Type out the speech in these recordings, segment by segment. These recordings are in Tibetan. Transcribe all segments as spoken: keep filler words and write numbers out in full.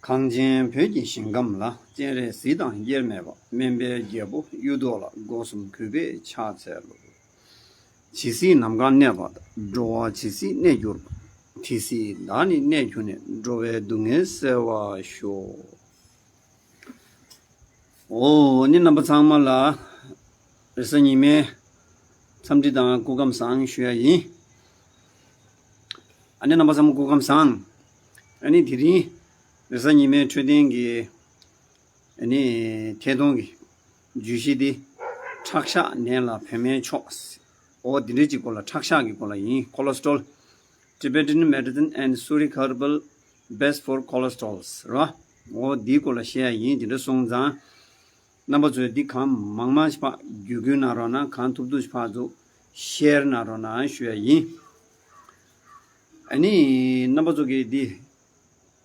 གངས་ཅན་བོད་ཀྱི་ཞིང་ཁམས་ལ། སྤྱན་རས་གཟིགས་དང་དབྱེར་མེད་པ། སྨན་པའི་རྒྱལ་པོ་གཡུ་ཐོག་ལ། སྒོ་གསུམ་གུས་པས་ཕྱག་འཚལ་ལོ། ཇི་སྲིད་ནམ་མཁའ་གནས་པ་དང་། འགྲོ་བ་ཇི་སྲིད་གནས་གྱུར་པ། དེ་སྲིད་བདག་ནི་གནས་གྱུར་ནས། འགྲོ་བའི་སྡུག་བསྔལ་སེལ་བར་ཤོག། ཨོ་ནི་རྣམ་པ་ཚང་མ་ལ་རེས་གཟའ་ཉི་མའི་འཚམས་འདྲི་དང་སྐུ་ཁམས་བཟང་ཞུ་ཡ་ཡིན། ཨ་ནི་རྣམ་པ་ཚང་མ་སྐུ་ཁམས་བཟང་། ཨ་ནི་དེ་རིང་རེས་གཟའ་ཉི་མའི་འཕྲོད་བསྟེན་གྱི་ཨ་ནི་ཐད་གཏོང་གི་བརྗོད་གཞི་འདི་ཁྲག་ཤ་ནད་ལ་བོད་སྨན་མཆོག། ཨོ་འདི་འདྲའི་ཅིག་སྐོར་ལ། ཁྲག་ཤ་གི་སྐོར་ལ་ཡིན། Cholesterol, Tibetan Medicine and Suric Herbal, Best for Cholesterols ར། ཨོ་འདིའི་སྐོར་ལ་བཤད་ཡ་ཡིན། དེ་འདྲ་སོང་ཙང་རྣམ་པ་ཚོས་འདི་གང་མང་མང་ཞིག་ཕར་བརྒྱུད་སྐུལ་གནང་རོགས་གནང་། གང་ཐུབ་ཐུབ་ཞིག་ཕར་ཚུར་ཤེར་གནང་རོགས་གནང་ཞུ་ཡ་ཡིན། ཨ་ནི་རྣམ་པ་ཚོ་གིས་འདི་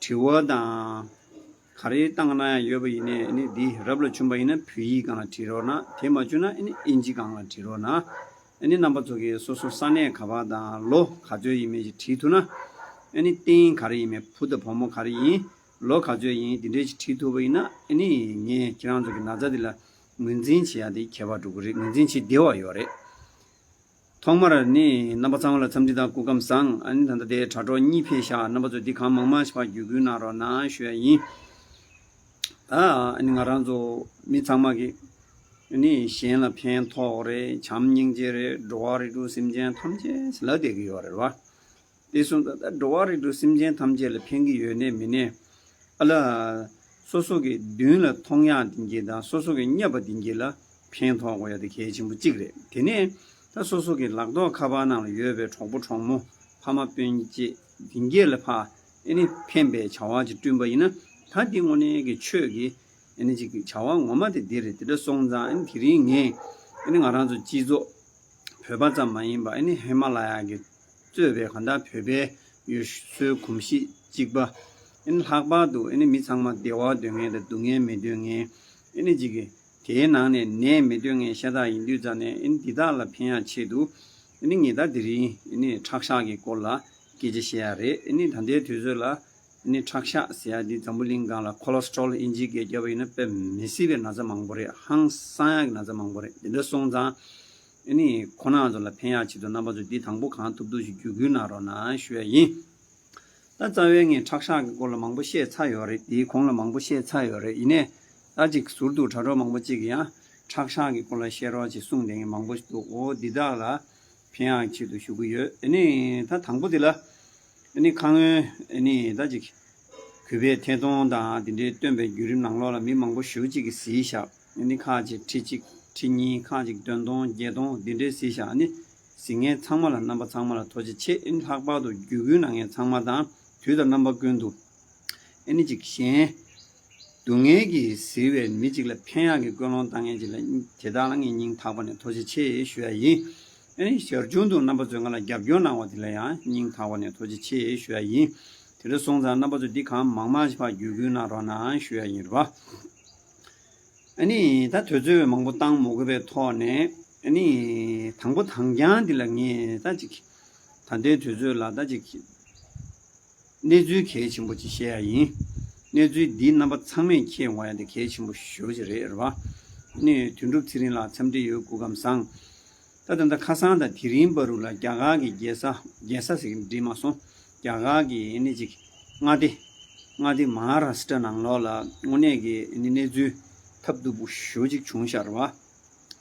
དྲི་བ་དང་ག་རེ་བཏང་གནང་ཡ་ཡོད་པ་ཡིན་ནའི། ཨ་ནི་འདི་རབ་ལ་བྱུང་པ་ཡིན་ན་བོད་ཡིག་སྒང་ལ་བྲིས་རོགས་གནང་། དེ་མ་བྱུང་ན་ཨ་ནི་ཨིན་ཇི་སྒང་ལ་བྲིས་རོགས་གནང་། ཨ་ནི་རྣམ་པ་ཚོ་གིས་སོ་སོ་ས་གནས་ག་པར་དང་ལོ་ག་ཚོད་ཡིན་མིན་ཞིག་བྲིས་ཐུབ་ན། ཨ་ནི་རྟེན་ག་རེ་ཡིན་མིན། བུ་དང་བུ་མོ་ག་རེ་ཡིན། ལོ་ག་ཚོད་ཡིན། དེ་འདྲས་ཞིག་བྲིས་ཐུབ་པ་ཡིན་ན། ཨ་ནི་ངས་ཁྱེད་རང་ཚོ་གི་ན་ཚ་འདི་ལ་ངོས་འཛིན་བྱེད་ཡ་དེ་ཁྱད་པར་འགྲོ་གི་རེད། ངོས་འཛིན་བྱེད་བདེ་བ་ཡོད་རེད། ཐོག་མར་ནི་རྣམ་པ་ཚང་མ་ལ་འཚམས་འདྲི་དང་སྐུ་ཁམས་བཟང་། ཨ་ནི་ད་ལྟ་དེ་དྲ་གྲོགས་གཉིས་ཕེབས་ཤག། རྣམ་པ་ཚོས་འདི་གང་མང་མང་ཞིག་ཕར་བརྒྱུད་སྐུལ་གནང་རོགས་གནང་ཞུ་ཡ་ཡིན། ད་ཨ་ནི་ང་རང་ཚོ་མི་ཚང་མ་གི་ཨ་ནི་གཞན་ལ་ཕན་ཐོགས་རེད། བྱམས་སྙིང་རྗེ་རེད། འགྲོ་བ་རིགས་དྲུག་སེམས་ཅན་ཐམས་ཅད་ལབ་བསྡད་ཀྱི་ཡོད་རེད་བ། དེ་སོང་ཙང་ད་འགྲོ་བ་རིགས་དྲུག་སེམས་ཅན་ཐམས་ཅད་ལ་ཕན་གྱི་ཡོད་ནའི་མིན་ནའི། ཨ་ལ། སོ་སོ་གི་མདུན་ལ་མཐོང་ཡག་དེ་གྱད་དང་སོ་སོ་གི་བསྙབ་པ་དེ་གྱད་ལ་ཕན་ཐོགས་དགོས་ཡ་དེ་གལ་ཆེན་པོ་གཅིག་རེད། དེ་ནས་ད་སོ་སོ་གི་ལག་ཐོགས་ཁ་པར་ནང་ལ་ཡོད་པའི་གྲོགས་པོ་གྲོགས་མོ་ཕ་མ་སྤུན་མཆེད་དེ་གྱད་ལ་ཕར་ཨ་ནི་ཕན་པའི་བྱ་བ་ཅིག་བསྐྲུན་པ་ཡིན་ན། ད་འདི་དངོས་གནས་ཀྱི་ཆོས་ཀྱི་ཨ་ནི་ཅིག་བྱ་བ་ངོ་མ་དེ་འདི་རེད། དེ་འདྲ་སོང་ཙང་ཨ་ནི་དེ་རིང་ངས་ཨ་ནི་ང་རང་ཚོ་སྤྱི་ཚོགས་བོད་པ་ཙམ་མ་ཡིན་པ། ཨ་ནི་ཧི་མ་ལ་ཡ་གི་གཙོས་པའི་གང་ལྟར་བོད་པའི་ཡུལ་སྲོལ་གོམས་གཤིས་གཅིག་པ། ཨ་ནི་ལྷག་པར་དུ་ཨ་ནི་མི་ཚང་མ་བདེ་བ་འདོད་མཁན་དང་སྡུག་བསྔལ་མི་འདོད་མཁན། ཨ་ནི་ཅིག་གི་དེའི་ནང་ནས་ནད་མི་འདོད་མཁན་ཤ་སྟག་ཡིན་དུས་ཙང་ནས། ཨ་ནི་འདི་དག་ལ་ཕན་ཡག་ཆེད་དུ་ཨ་ནི་ངས་ད་དེ་རིང་ཨ་ནི་ཁྲག་ཤ་གི་སྐོར་ལ་སྐད་ཆ་བཤད་ཡ་རེད། ཨ་ནི་ད་ལྟའི་དུས་ཚོད་ལ་ཨ་ནི་ཁྲག་ཤ་ཟེར་ཡ་འདི་འཛམ་བུ་གླིང་སྒང་ལ་cholesterol ཨིན་ཇིའི་སྐད་རྒྱབ་པ་ཡིན་ན་དཔེ་མི་སྲིད་པའི་ན་ཚ་མང་པོ་རེད། ཧང་སང་ཡག་གི་ན་ཚ་མང་པོ་རེད། དེ་འདྲ་སོང་ཙང་ཨ་ནི་ཁོང་རྣམ་ཚོ་ལ་ཕན་ཡག་ཆེད་དུ་རྣམ་པ་ཚོས་འདི་དང་པོ་གང་ཐུབ་ཐུབ་ཞིག་བརྒྱུད་སྐུལ་གནང་རོགས་གནང་ཞུ་ཡ་ཡིན། ད་རྩ་བའི་ངས་ཁྲག་ཤ་གི་སྐོར་ལ་མང་པོ་བཤད་ཚར་ཡོད་རེད། དེའི་གོང་ལ་མང་པོ་བཤད་ཚར་ཡོད་རེད། ཡིན་ནའི་ད་ཅིག་ཟུར་དུ་དྲ་གྲོགས་མང་པོ་ཅིག་གིས་ཡང་ཁྲག་ཤ་གི་སྐོར་ལ་བཤད་རོགས་ཅེས་གསུངས་བསྡད་མཁན་མང་པོ་ཞིག་འདུག། འོ་འདི་དག་ལ་ཕན་ཡག་ཆེད་དུ་ཞུ་གི་ཡོད། ཨ་ནི་ད་དང་པོ་དེ་ལ་ཨ་ནི་ཁ་སྔོན་ཨ་ནི་ད་ཅིག་གུས་པས་ཐད་གཏོང་དང་དེ་འདྲའི་བཏོན་པའི་བརྒྱུད་རིམ་ནང་ལོགས་ལ་མི་མང་པོ་ཞེ་པོ་ཅིག་གིས་གཟིགས་ཤག། ཨ་ནི་ཁག་ཅིག་ཁྲི་གཅིག་ཁྲི་གཉིས། ཁག་ཅིག་བདུན་སྟོང་བརྒྱད་སྟོང་འདི་འདྲའི་གཟིགས་ཤག། ཨ་ནི་གཟིགས་མཁན་ཚང་མ་ལ་རྣམ་པ་ཚང་མ་ལ་ཐུགས་རྗེ་ཆེ། ཨ་ནི་ལྷག་པར་དུ་བརྒྱུད་སྐུལ་གནང་མཁན་ཚང་མ་དང་དུས་དང་རྣམ་པ་ཀུན་ཏུ་ཨ་ནི་ཅིག་གཞན་སྡུག་བསྔལ་གྱིས་གཟིར་བའི་མི་ཅིག་ལ་ཕན་ཡག་གི་སྐུལ་སློང་བཏང་མཁན་ཅིག་ལ་དེ་དག་ལ་ངས་སྙིང་ཐག་པ་ནས་ཐུགས་རྗེ་ཆེ་ཞུ་ཡ་ཡིན། ཨ་ནི་ཞར་བྱུང་དུ་རྣམ་པ་ཚོས་ང་ལ་རྒྱབ་སྐྱོར་གནང་བ་དེ་ལ་ཡང་སྙིང་ཐག་པ་ནས་ཐུགས་རྗེ་ཆེ་ཞུ་ཡ་ཡིན། དེ་འདྲ་སོང་ཙང་རྣམ་པ་ཚོས་འདི་གང་མང་མང་ཞིག་ཕར་བརྒྱུད་སྐུལ་གནང་རོགས་གནང་ཞུ་ཡ་ཡིན་རེད་བ། ཨ་ནི་ད་དུས་ཚོད་མང་པོ་བཏང་མ་དགོས་པའི་ཐོག་ནས། ཨ་ནི་དང་པོ་དང་རྐྱང་འདི་ལ་ངས་ད་ཅིག་ད་ལྟའི་དུས་ཚོད་ལ་ད་ཅིག་གནས་ཚུལ་གལ་ཆེན་པོ་ཅིག་བཤད་ཡ་ཡིན། གནས་ཚུལ་འདི་རྣམ་པ་ཚང་མས་མཁྱེན་དགོས་ཡ་དེ་གལ་ཆེན་པོ་ཞེ་པོ་ཅིག་རེད་རེད་བ། ཨ་ནི་དོན་གྲུབ་ཚེ་རིང་ལགས་འཚམས་འདྲི་ཡོད། སྐུ་ཁམས་བཟང་། ད་ད་ལྟ་ཁ་སང་དང་དེ་རིང་བར་དུ་ལ་རྒྱ་གར་གྱི་རྒྱལ་ས། རྒྱལ་ས་ཟེར་གྱི་འགྲིག་མ་སོང་། རྒྱ་གར་གྱི་ཨ་ནི་ཅིག་མངའ་སྡེ། མངའ་སྡེ་མ་ཧཱ་རཱ་ཤི་ཏྲ་ནང་ལོགས་ལ་དངོས་གནས་ཀྱི་ཨ་ནི་གནས་ཚུལ་ཐབས་སྡུག་པོ་ཞེ་པོ་ཅིག་བྱུང་ཤག་རེད་བ།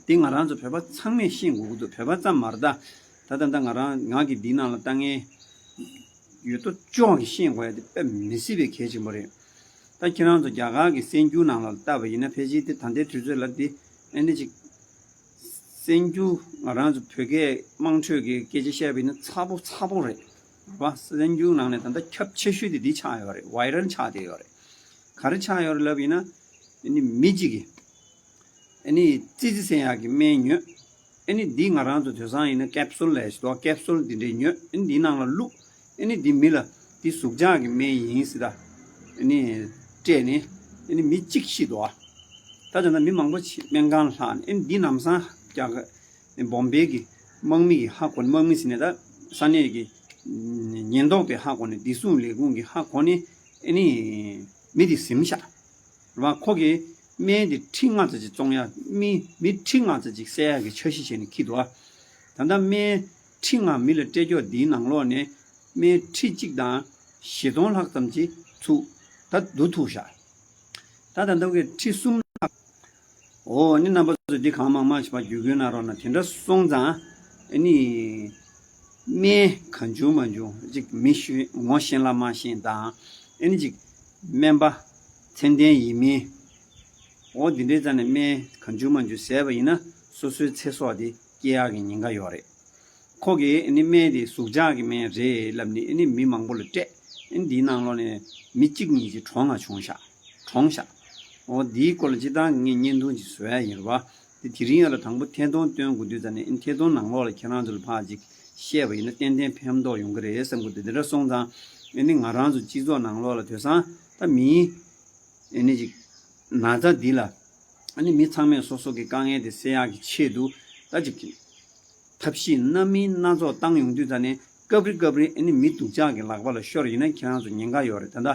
འདི་ང་རང་ཚོ་བོད་པ་ཚང་མས་ཤེས་དགོས་ཀྱི་འདུག། བོད་པ་ཙམ་མ་རེད་ད། ད་ད་ད་ང་རང་ང་གི་འདི་ནང་ལ་ལྟ་མཁན་ཡོད་དོ་ཅོག་གིས་ཤེས་དགོས་ཡ་དེ་དཔེ་མི་སྲིད་པའི་གལ་ཆེན་པོ་རེད། ད་ཁྱེད་རང་ཚོ་རྒྱ་གར་གྱི་གསར་འགྱུར་ནང་ལ་ལྟ་བ་ཡིན་ན། ཕལ་ཆེར་དེ་ད་ལྟའི་དུས་ཚོད་ལ་འདི་ཨ་ནི་ཅིག་གསར་འགྱུར་ང་རང་ཚོ་བོད་སྐད་དམངས་ཁྲོད་ཀྱི་སྐད་ཆ་བཤད་པ་ཡིན་ན་ཚ་པོ་ཚ་པོ་རེད་བ། གསར་འགྱུར་ནང་ནས་ད་ལྟ་ཁྱབ་ཆེ་ཤོས་དེ་འདི་ཆགས་ཡོད་རེད། ཝའི་རལ་ཆགས་བསྡད་ཡོད་རེད། ག་རེ་ཆགས་ཡོད་རེད་ལབ་ཡིན་ན། ཨ་ནི་མི་གཅིག་གིས་ཨ་ནི་ཙི་ཙི་ཟེར་ཡག་གི་སྨན་ཉོས། ཨ་ནི་འདི་ང་རང་ཚོ་དེང་སང་ཡིན་ན་ཀེབ་སུལ་ལབ་ཞིག་འདུག། ཀེབ་སུལ་འདི་འདྲས་ཉོས། ཨ་ནི་འདི་ནང་ལ་བླུགས། ཨ་ནི་འདི་མི་ལ་འདི་ཟུག་འཇགས་ཀྱི་སྨན་ཡིན་ཟེར་ད། ཨ་ནི་སྤྲད་ནས་ཨ་ནི་མི་གཅིག་ཤི་འདུག་ཨ། ད་ད་ལྟ་མི་མང་པོ་ཕྱི་སྨན་ཁང་ལྷག་ནས། ཨ་ནི་འདི་ལམ་སང་རྒྱ་གར་བོམ་བེ་གི་དམག་མི་གིས་ཧ་གོ་ནས། དམག་མི་ཟེར་ནས་ད་ས་གནས་ཀྱི་ཉེན་རྟོག་པས་ཧ་གོ་ནས། བདེ་སྲུང་ལས་ཁུངས་ཀྱིས་ཧ་གོ་ནས། ཨ་ནི་ མི་དེ་ཟིན་ཤག་རེད་བ། ཁོ་གིས་སྨན་དེ་ཁྲི་ལྔ་ཙམ་ཅིག་བཙོང་ཡ། མི་མི་ཁྲི་ལྔ་ཙམ་ཅིག་བསད་ཡ་གི་འཆར་གཞི་བྱས་ནས་འཁྱེར་འདུག་ཨ། ད་ལྟ་སྨན་ཁྲི་ལྔ་མི་ལ་སྤྲད་ཀྱོག་འདིའི་ནང་ལོགས་ནས་སྨན་ཁྲི་གཅིག་དང་བཞི་སྟོང་ལྷག་ཙམ་ཅིག་ཚུར་ད་བསྡུ་ཐུབ་ཤག་ད་ད་ལྟ་གི་ཁྲི་གསུམ་ལྷག་འོ་ནི་རྣམ་པ་ཚོ་འདི་གང་མང་མང་ཞིག་བརྒྱུད་སྐུལ་གནང་རོགས་གནང་། དེ་འདྲ་སོང་ཙང་ཨ་ནི་སྨན་གང་བྱུང་མང་བྱུང་ཅིག་མི་ཤེས་ངོ་ཤེས་ལ་མ་ཤེས་དང་ཨ་ནི་ཅིག་སྨན་པ་ཚད་ལྡན་ཡིན་མིན། འོ་འདི་འདྲའི་རྩ་ནས་སྨན་གང་བྱུང་མང་བྱུང་བཟས་པ་ཡིན་ན་སོ་སོའི་ཚེ་སྲོག་དེ་སྐྱེལ་ཡག་གི་ཉེན་ཁ་ཡོད་རེད། ཁོ་གིས་ནི་སྨན་དེ་ཟུག་འཇགས་ཀྱི་སྨན་རེད་ལབ་ནས་ནི་མི་མང་པོ་ལ་སྤྲད། འདིའི་ནང་ལོགས་ནས་མི་གཅིག་གཉིས་ཀྱིས་གྲོངས་ང་བྱུང་ཤག་གྲོངས་ཤག་འོ་འདིའི་སྐོར་ལ་སྤྱིར་བཏང་གི་ངས་བརྙན་ཐུང་ཅིག་བཟོ་ཡ་ཡིན་རེད་བ། དེ་དེ་རིང་ཡར་ལ་དང་པོ་ཐད་གཏོང་སྟོན་དགོས་དུས་ཙ་ནས་ཐད་གཏོང་ནང་ལོགས་ལ་ཁྱེད་རང་ཚོ་ལ་ཕར་ཅིག་བཤད་པ་ཡིན་ན་ཏན་ཏན་ཕན་ཐོགས་ཡོང་གི་རེད་བསམ་གི་འདུག་དེ་འདྲ་སོང་ཙང་ཨ་ནི་ང་རང་ཚོ་སྤྱི་ཚོགས་ནང་ལོགས་ལ་དེང་སང་ད་མིའི་ཨ་ནི་ཅིག་ན་ཚ་འདི་ལ་ཨ་ནི་མི་ཚང་མས་སོ་སོ་གི་དཀའ་ངལ་དེ་སེལ་ཡག་གི་ཆེད་དུ་ད་ཅིག་ཐབས་ཤེས་སྣ་མིན་སྣ་ཚོགས་བཏང་ཡོང་དུས་ད་ནི་སྐབས་རེ་སྐབས་རེ་ཨ་ནི་མི་སྡུག་ཅག་གི་ལག་པ་ལ་ཤོར་ཡིན་ན་ཁྱེད་རང་ཚོ་ཉེན་ཁ་ཡོད་རེད། ད་ལྟ་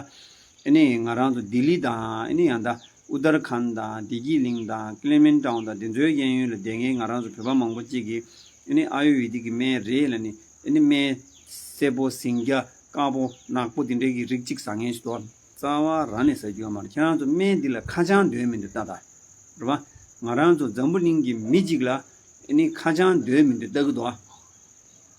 ཨ་ནི་ང་རང་ཚོ་ལྡི་ལི་དང་ཨ་ནི་ཡང་ད་ཨུ་ཏར་ཁན་དང་བདེ་སྐྱིད་གླིང་དང་ཀླེ་མེན་ཊའུན་དང་དེ་ཚོའི་གཡས་གཡོན་ལ་བསྡད་མཁན་ང་རང་ཚོ་བོད་པ་མང་པོ་གཅིག་གིས་ཨ་ནི་ཨ་ཡུར་ཝེ་དིག་གི་སྨན་རེད་ལབ་ནས་ཨ་ནི་སྨན་སེར་པོ་ཟིང་སྐྱ་དཀར་པོ་ནག་པོ་དེ་འདྲའི་གི་རིགས་གཅིག་ཟ་མཁན་ཞིག་འདུག་རྩ་བ་རང་ནས་ཟ་རྒྱུ་ཡོད་མ་རེད། ཁྱེད་རང་ཚོ་སྨན་འདི་ལ་ཁ་བྱང་འདོད་མི་འདུག་ལྟ་ད། རེད་བ། ང་རང་ཚོ་འཛམ་བུ་གླིང་གི་མི་གཅིག་ལ་ཨ་ནི་ཁ་བྱང་འདོད་མི་འདུག་ལྟ་གི་འདུག་ཨ།